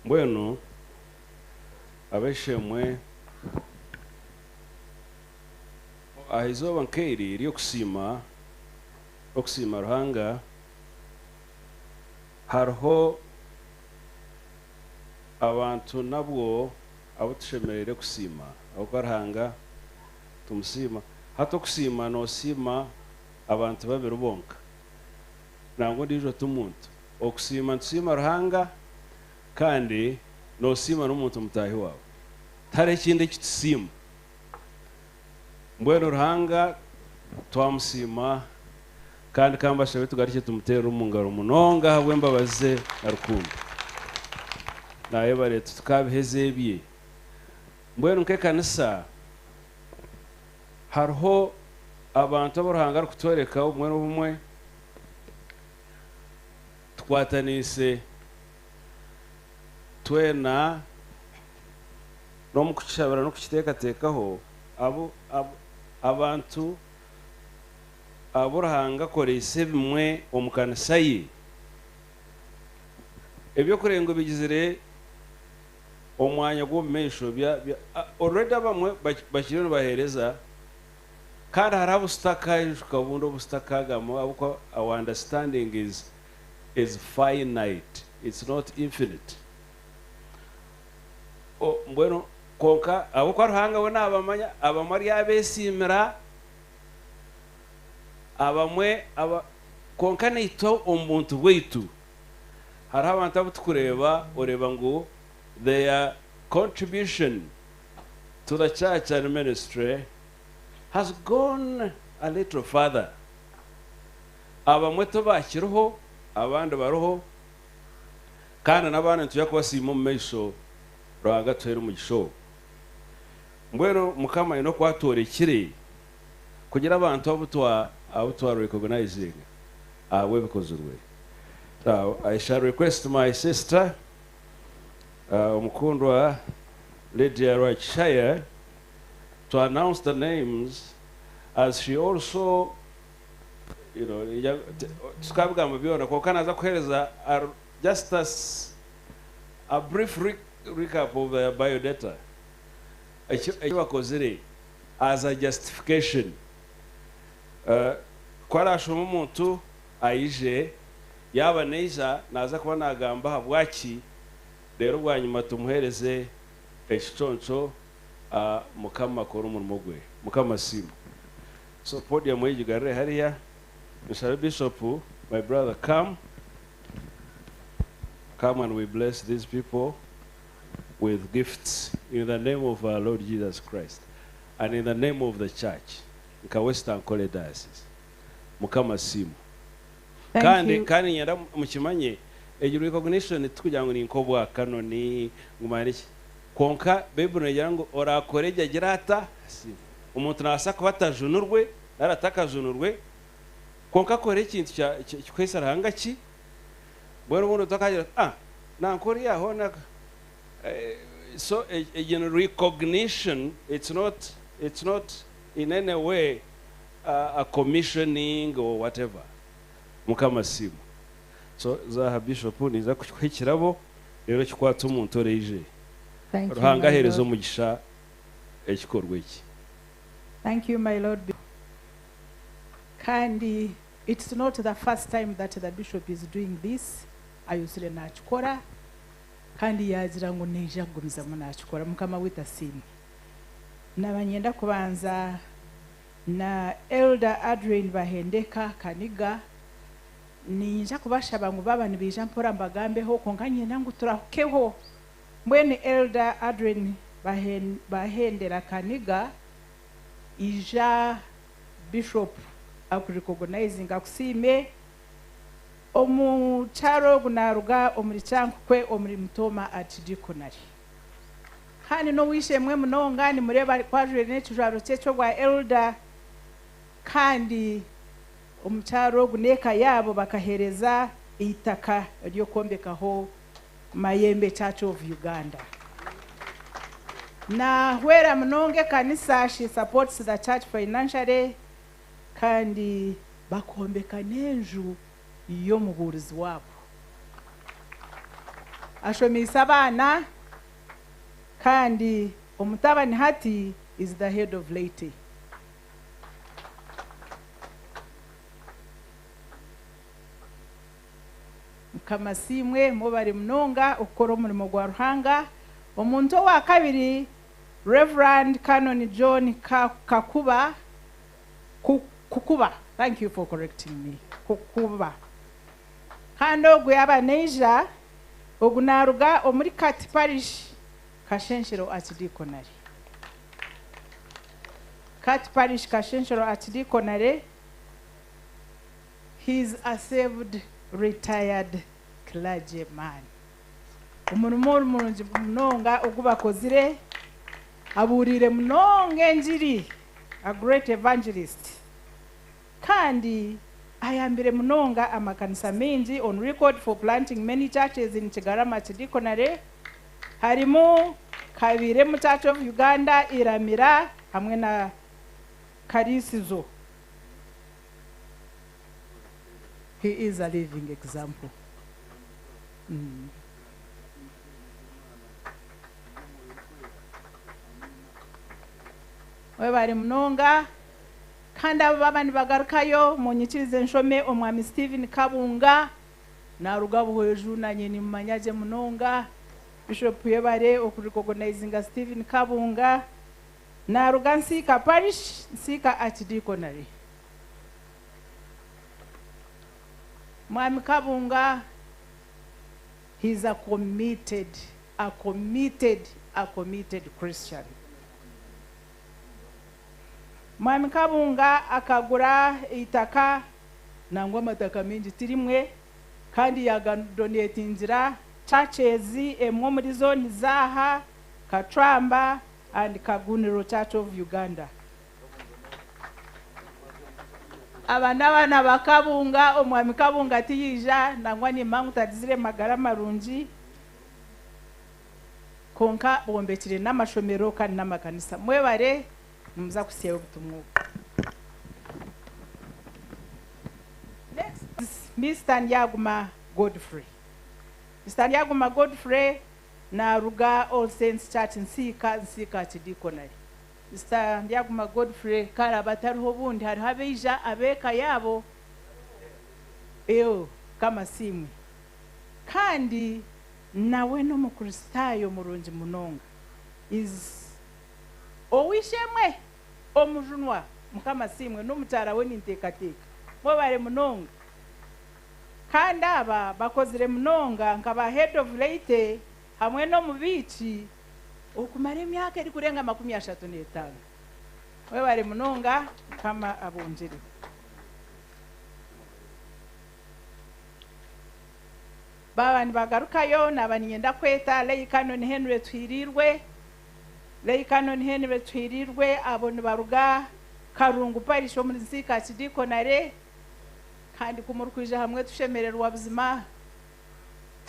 [SPEAKER 3] Mbwenu abeshemwe, aha izooba nk'eri ry'okusiima, okusiima Ruhanga, hariho abantu nabwo abo tushemereire kusiima, ahabw'okuba Ruhanga tumusiima. Hati okusiima noosiima abantu babiri bonka, nangwa ondiijo ti muntu. Okusiima nitusiima Ruhanga kandi noosiima n'omuntu mutaahi waawe. Tihariho ekindi eki tusiima. Mbwenu Ruhanga twamusiima kandi ka mbashabe tugarukye tumuteerere omu ngaro munonga ahabw'embabazi ze na rukundo. Naayebare titukabiheza ebye. Mbwenu nk'ekanisa hariho abantu abu Ruhanga arikutworeka obumwe n'obumwe tukwataniise twena n'omu kukishabira n'okukiteekateekaho abu abantu abu Ruhanga akoreise ebimwe omu kanisa ye. Eby'okureeba ngu bigizire omwanya gw'omu maisho bya, bya, already abamwe bakiriyo nibaheereza kandi hariho abu sitakaijuka obundi obu sitakagamba ahabw'okuba our understanding is, is finite, it's not infinite. O, mbwenu kwonka ahabw'okuba Ruhanga we naabamanya, abamwe aryabesiimira, abamwe aba, kwonka naitwe omu buntu bwaitu hariho abantu abu tukureeba oreeba ngu their contribution to the church and ministry has gone a little further. Abamwe tibakiriho, abandi bariho, kandi n'abandi nitwija kubasiima omu maisho, Ruhanga atuheere omugisha ogwo. Mbwenu Mukama aine oku atworekire kugira abantu abu twa abu twa recognizinga ahabw'ebikozirwe. Now I shall request my sister omukundwa Lydia Rwakishaya to announce the names as she also you know, tukabigamba byona kwonka naza kuhereza just as a brief recap of their biodata eki bakozire as a justification. Ku arashome omuntu aije, yaaba naija naaza kuba naagamba ahabwaki, reero bwanyima tumuheereze ekiconco, Mukama akore omurimo gwe. Mukama asiimwe. So podium egi gigarure hariya, nshabe Bishop, my brother, come, come and we bless these people with gifts in the name of our Lord Jesus Christ and in the name of the church nka West Ankole Diocese. Mukama asiimwe.
[SPEAKER 12] Thank
[SPEAKER 3] Kandi
[SPEAKER 12] you.
[SPEAKER 3] kandi niinyenda mukimanye egi recognition tikugira ngu ni nk'obwa Canon ngu manya ki, kwonka Baiburi neegira ngu oraakore gye agire ata? Asiimwe. Omuntu naabaasa kuba atajunirwe nari atakajunirwe kwonka akora ekintu kya kikuhaisa Ruhanga ki? Mbwenu obundi otakagira oti ah nanka ori aho na so egi ni recognition it's not it's not in any way a commissioning or whatever. Mukama asiimwe. So zaaha Bishop ninza kukuha ekirabo reero okikwatse omuntu oraije.
[SPEAKER 12] Thank you,
[SPEAKER 3] Ruhanga
[SPEAKER 12] my
[SPEAKER 3] aheereze
[SPEAKER 12] Lord.
[SPEAKER 3] omugisha ekikorwa eki.
[SPEAKER 12] Thank you, my Lord. Kandi it's not the first time that the bishop is doing this. Ayuzire nakikora.
[SPEAKER 9] Kandi yagira ngu neija kugumizamu nakikora. Mukama waitu asiimwe. Naba nyenda kubanza na Elder Adrian Bahendeka Kaniga. Ninja kubashaba ngu baba nibaija mpora mbagambeho, konka nyenda ngu turahukeho. Mbwenu Elder Adrian Bahendera Kaniga, ija Bishop akurecognizinga, akusiime. Omukyaro ogu naruga omuri Kyankukwe omuri Mutoma Archdeaconry, kandi n'owishemwe munonga. Nimureba kwajwire n'ekijwaro kye ky'obwa elder. Kandi omukyaro ogu n'eka yaabo bakahereza eitaka ry'okwombekaho Mayembe Church of Uganda. Nahwera munonga ekanisa, she supports the church financially, kandi bakombeka n'enju y'omubuurizi waabo. Ashomeise abaana, kandi omutabani hati is the head of laity. Mukama asiimwe, mubare munonga okukora omurimo gwa Ruhanga. Omuntu owa kabiri, Reverend Canon John Kakuba Kukuba, thank you for correcting me, Kukuba. Kandi ogu yaba neija, ogu naruga omuri Kati Parish, Kashenshero Archdeaconry. Kati Parish, Kashenshero Archdeaconry. He is a saved retired clergyman. Omurimo murungi munonga ogu bakozire, abuuriire munonga enjiri, a great evangelist, kandi ayambire munonga amakanisa mingi, on record for planting many churches in Kigarama Archdeaconry, harimu Kabiremu Church of Uganda, Iramira hamwe na Karisizo. He is a living example. Webare munonga. Kandi abo baba nibagarukayo, munyikirize nshome omwami Stephen Kabunga, naruga Buhweju, nanye nimumanya gye munonga. Bishop yebare okurecognizinga Stephen Kabunga. Naruga Nsiika Parish, Nsiika Archdeaconry. Mwami Kabunga, he's a committed Christian. Mwami Kabunga akagura itaka, nangwa amataka mingi tirimwe, kandi yagadonatingira churches emwe muri zone zaha Katramba and Kaguniro Church of Uganda. Aba n'abaana ba Kabunga. Omwami Kabunga tiyija, nangwa nimba tagizire magara marungi, konka bombekire n'amashomero kandi n'amakanisa. Mwebare, nimuza kusyayo obutumwa obu. Next is Mr. Nyaguma Godfrey. Mr. Nyaguma Godfrey naruga All Saints Church Nsiika, Nsiika Archdeaconry. Mr. Nyaguma Godfrey karaba atariho, obundi hariho abeija abeeka yaabo eyo kamasimwe. Kandi nawe n'omukristaayo murungi munonga, is owishemwe omujunwa. Mukama simwe n'omukyara we ninteekateeka. Mwebare munonga. Kandi aba bakozire munonga nka ba head of laity hamwe n'omubiiki okumara emyaka erikurenga 35. Mwebare munonga, Mukama abongyere. Baba nibagarukayo, naba ninyenda kweta Lay Canon Henry Twirirwe. Lay Canon Henry Twirirwe, abo nibaruga Karungu Parish omuri Nsiika Archdeaconry. Kandi kumurikwija hamwe tushemererwa buzima,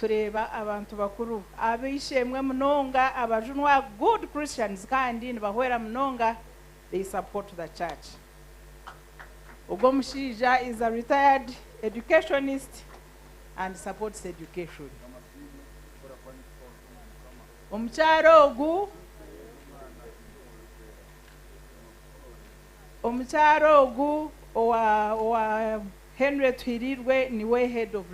[SPEAKER 9] tureeba abantu bakuru abeishemwe munonga, abajunwa, good Christians, kandi nibahwera munonga, they support the church. Ogwo omushaija is a retired educationist and supports education. Omukyaro ogu owa Henry Twirirwe niwe head of